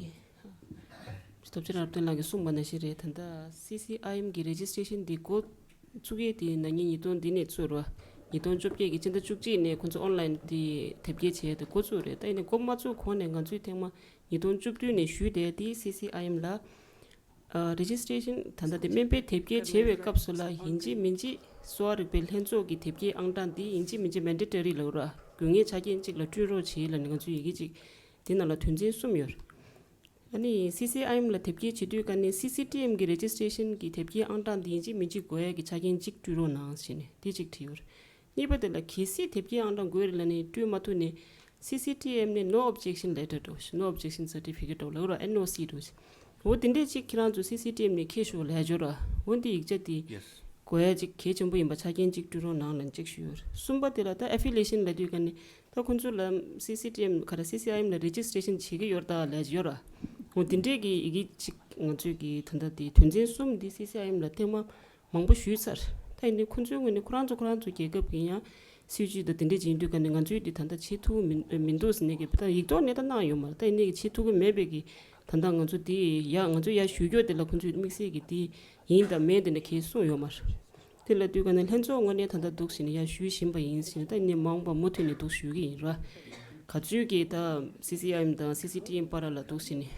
ཀྱིས། རྡོ་རྗེ་རབ་བརྟན་ལགས་ཀྱིས་གསུངས་པ་ནང་བཞིན་རེད། ད་ལྟ་སི་སི་ཨའི་ཨེམ་གྱི་རེ་ཇི་སི་ཊྲེ་ཤན་འདི་འགོ་བཙུགས་ཡས་དེ་ན་ནིང་ཉིས་སྟོང་འདི་ནས་ཚུད་རེད་བ། ཉིས་སྟོང་བཅོ་བརྒྱད་ཀྱི་ཕྱི་ཟླ་བཅུ་གཅིག་ནས་ཁོང་ཚོ་ཨོན་ལན་དེ་དེབ་སྐྱེལ་བྱས་ཏེ་འགོ་བཙུགས་རེད། ད་ཡིན་ནའི་འགོ་མ་བཙུགས་གོང་ནས་ང་ཚོས་ཐེངས་མ་ཉིས་སྟོང་བཅུ་བདུན་ནས་ཞུས་ཏེ་དེ་སི་སི་ཨའི་ཨེམ་ལ་རེ་ཇི་སི་ཊེ་ཤན་ད་ལྟ་དེ་སྨན་པའི་དེབ་སྐྱེལ་བྱེད་པའི་སྐབས་སུ་ལ་ཡིན་གཅིག་མིན་གཅིག་གསོ་བ་རིག་པའི་ལྷན་ཚོགས་ཀྱི་དེབ་སྐྱེལ་ཨང་གྲངས་འདི་ཡིན་གཅིག་མིན་གཅིག་མན་ཌེ་ཊོ་རི་ལབ་ར། དགོས་ངེས་ཆ་རྐྱེན་གཅིག་ལ་བསྐྲུན་རོགས་བྱེད་ལབ་ནས་ང་ཚོས་ཡི་གེ་གཅིག་དེ་ནང་ལ་དོན་ཚན་གསུམ་ཡོད། ཨ་ནི་སི་སི་ཨའི་ཨེམ་ལ་དེབ་སྐྱེལ་བྱེད་དུས་ཀ་ནས་སི་སི་ཊི་ཨེམ་གི་རེ་ཇི་སི་ཊེ་ཤན་གྱི་དེབ་སྐྱེལ་ཨང་གྲངས་འདི་ཡིན་གཅིག་མིན་གཅིག་དགོས་ཡ་གི་ཆ་རྐྱེན་གཅིག་བསྐྲུན་རོགས་གནང་ཞེས་ནས་དེ་གཅིག་བྲིས་ཡོད། གཉིས་པ་དེ་ལ་གལ་སྲིད་དེབ་སྐྱེལ་ཨང་གྲངས་དགོས་རེད་ལབ་ནས་བསྐྲུན་མ་ཐུབ་ནས་སི་སི་ཊི་ཨེམ་ནས་no objection letter འགྲོ་ཞིག no objection certificate འགྲོ་ལབ་རོགས་ཨེན་ཨོ་སི་འགྲོ་ཞིག་འོ་དེ་འདྲས་ཅིག་ཁྱེད་རང་ཚོ་སི་སི་ཊི་ཨེམ་ནས་ཁྱེར་ཤོག་ལབ་ཡ་ཅིག་ཡོད་ར། འོ་འདི་ཡིག་ཆ་དེ་Yes. དགོས་ཡ་ཅིག་གལ་ཆེན་པོ་ཡིན་པ་ཆ་རྐྱེན་ཅིག་བསྐྲུན་རོགས་གནང་ལབ་ཅིག་ཞུས་ཡོད་ར། གསུམ་པ་དེ་ལ་ད་ཨེ་ཕི་ལེ་ཤན་ལབ་དུས་ཀ་ནས་ད་ཁོང་ཚོ་ལ་སི་སི་ཊི་ཨེམ་ག་རེ་སི་སི་ཨའི་ཨེམ་ལ་རེ་ཇི་སི་ཊེ་ཤན་བྱེད་ཀྱི་ཡོད་ར་ད་ལབ་ཡ་ཅིག་ཡོད་ར། འོ་དེ་འདྲས་ཀྱི་ཡི་གེ་ཅིག་ང་ཚོས་ཀྱི་ད་ལྟ་དེ་དོན་ཚན་གསུམ་འདི་སི་སི་ཨའི་ཨེམ་ལ་ཐེངས་མ་མང་པོ་ཞུས་ཚར། ད་ཡིན་ནའི་ཁོང་ཚོའི་ངོས་ནས་ཁོ་རང་ཚོ་ཁོ་རང་ཚོ་རྒྱལ་ཁབ་ཀྱི་ཡང་སྲིད་ཇུས་དང་དེ་འདྲས་ཅིག་ཡིན་དུས་ཀ་ནས་ང་ཚོས་འདི་ད་ལྟ་བྱེད་ཐུབ་ཀྱི་མི་མི་འདུག་ཟེར་ནས་ཀྱི་ད་ཡིག་ཐོག་ནས་ད་གནང་ཡོད་མ་རེད། ད་ཡིན་ནའི་བྱེད་ཐུབ་ཀྱི་མེད་པའི་གི་ད་ལྟ་ང་ཚོ་འདི་ཡ་ང་ཚོ་ཡར་ཞུ་རྒྱུ་དེ་ལ་ཁོང་ཚོས་དམིགས་བསལ་གྱི་འདི་ཡིན་དང་མིན་དེ་འདྲ་གས་གསུངས་ཡོད་མ་རེད། དེ་ལ་དུས་ཀ་ནས་ལྷན་ཚོགས་ངོས་ནས་ད་ལྟ་འདུག་ཟེར་ནས་ཡར་ཞུས་བཞིན་པ་ཡིན་ཟེར་ནས་ད་ཡིན་ནའི་མ་འོངས་པ་མུ་མཐུད་ནས་འདུག་ཞུ་གི་ཡིན་ར། ག་ཚོད་ཀྱི་ད་སི་སི་ཨའི་ཨེམ་དང་སི་སི་ཊི་ཨེམ་བར་ལ་འདུག་ཟེར་ནས་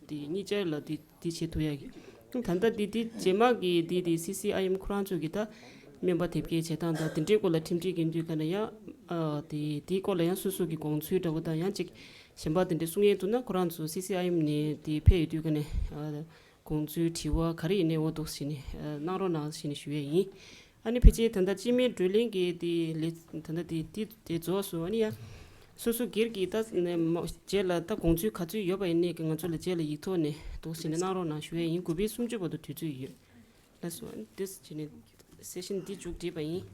དེ་གཉིས་ཆར་ལ་དེ་དེ་བྱེད་ཐུབ་ཡ་གི་ད་ལྟ་འདི་འདི་རྗེས་མ་གི་འདི་འདི་སི་སི་ཨའི་ཨེམ་ཁོ་རང་ཚོ་གི་ད་སྨན་པ་དེབ་སྐྱེལ་བྱེད་སྟངས་དང་དེ་འདྲའི་སྐོར་ལ་ཁྲིམས་སྒྲིག་གི་དུས་ཀ་ནས་ཡང་ཨ་དེ་དེའི་སྐོར་ལ་ཡང་སོ་སོ་གི་དགོངས་ཚུལ་འདྲ་བོ་དང་ཡང་ཅིག་གཞན་པ་དེ་འདྲའི་གསུང་ཡས་འདུག་ན་ཁོ་རང་ཚོ་སི་སི་ཨའི་ཨེམ་ནས་དེ་ཕེབས་ཡོད་དུས་ཀ་ནས་ཨ་དགོངས་ཚུལ་དྲི་བ་ག་རེ་ཡིན་ནའི་འོ་འདུག་ཟེར་ནས་ཨ་གནང་རོགས་གནང་ཟེར་ནས་ཞུ་ཡས་ཡིན། ཨ་ནི་ཕལ་ཆེར་ད་ལྟ་སྤྱི་མིའི་བགྲོ་གླེང་གི་དེ་ལས་ད་ལྟ་དེ་དེ་དེ་རྫོགས་སོང་། ཨ་ནི་ཡང་སོ་སོ་སྒེར་གྱི་ད་ནས་མ་རྗེས་ལ་ད་དགོངས་ཚུལ་ག་ཚོད་ཡོད་པ་ཡིན་ནའི་གི་ང་ཚོ་ལ་རྗེས་ལ་ཡིག་ཐོག་ནས་འདུག་ཟེར་ནས་གནང་རོགས་གནང་ཞུ་ཡས་ཡིན། དགུ་པའི་སུམ་ཅུ་བར་དུ་དུས་ཚོད་ཡོད། ལགས་སོ། ཨ་ནི་དེ་བྱས་ནས་སེ་ཤན་འདི་མཇུག་བསྒྲིལ་བ་ཡིན།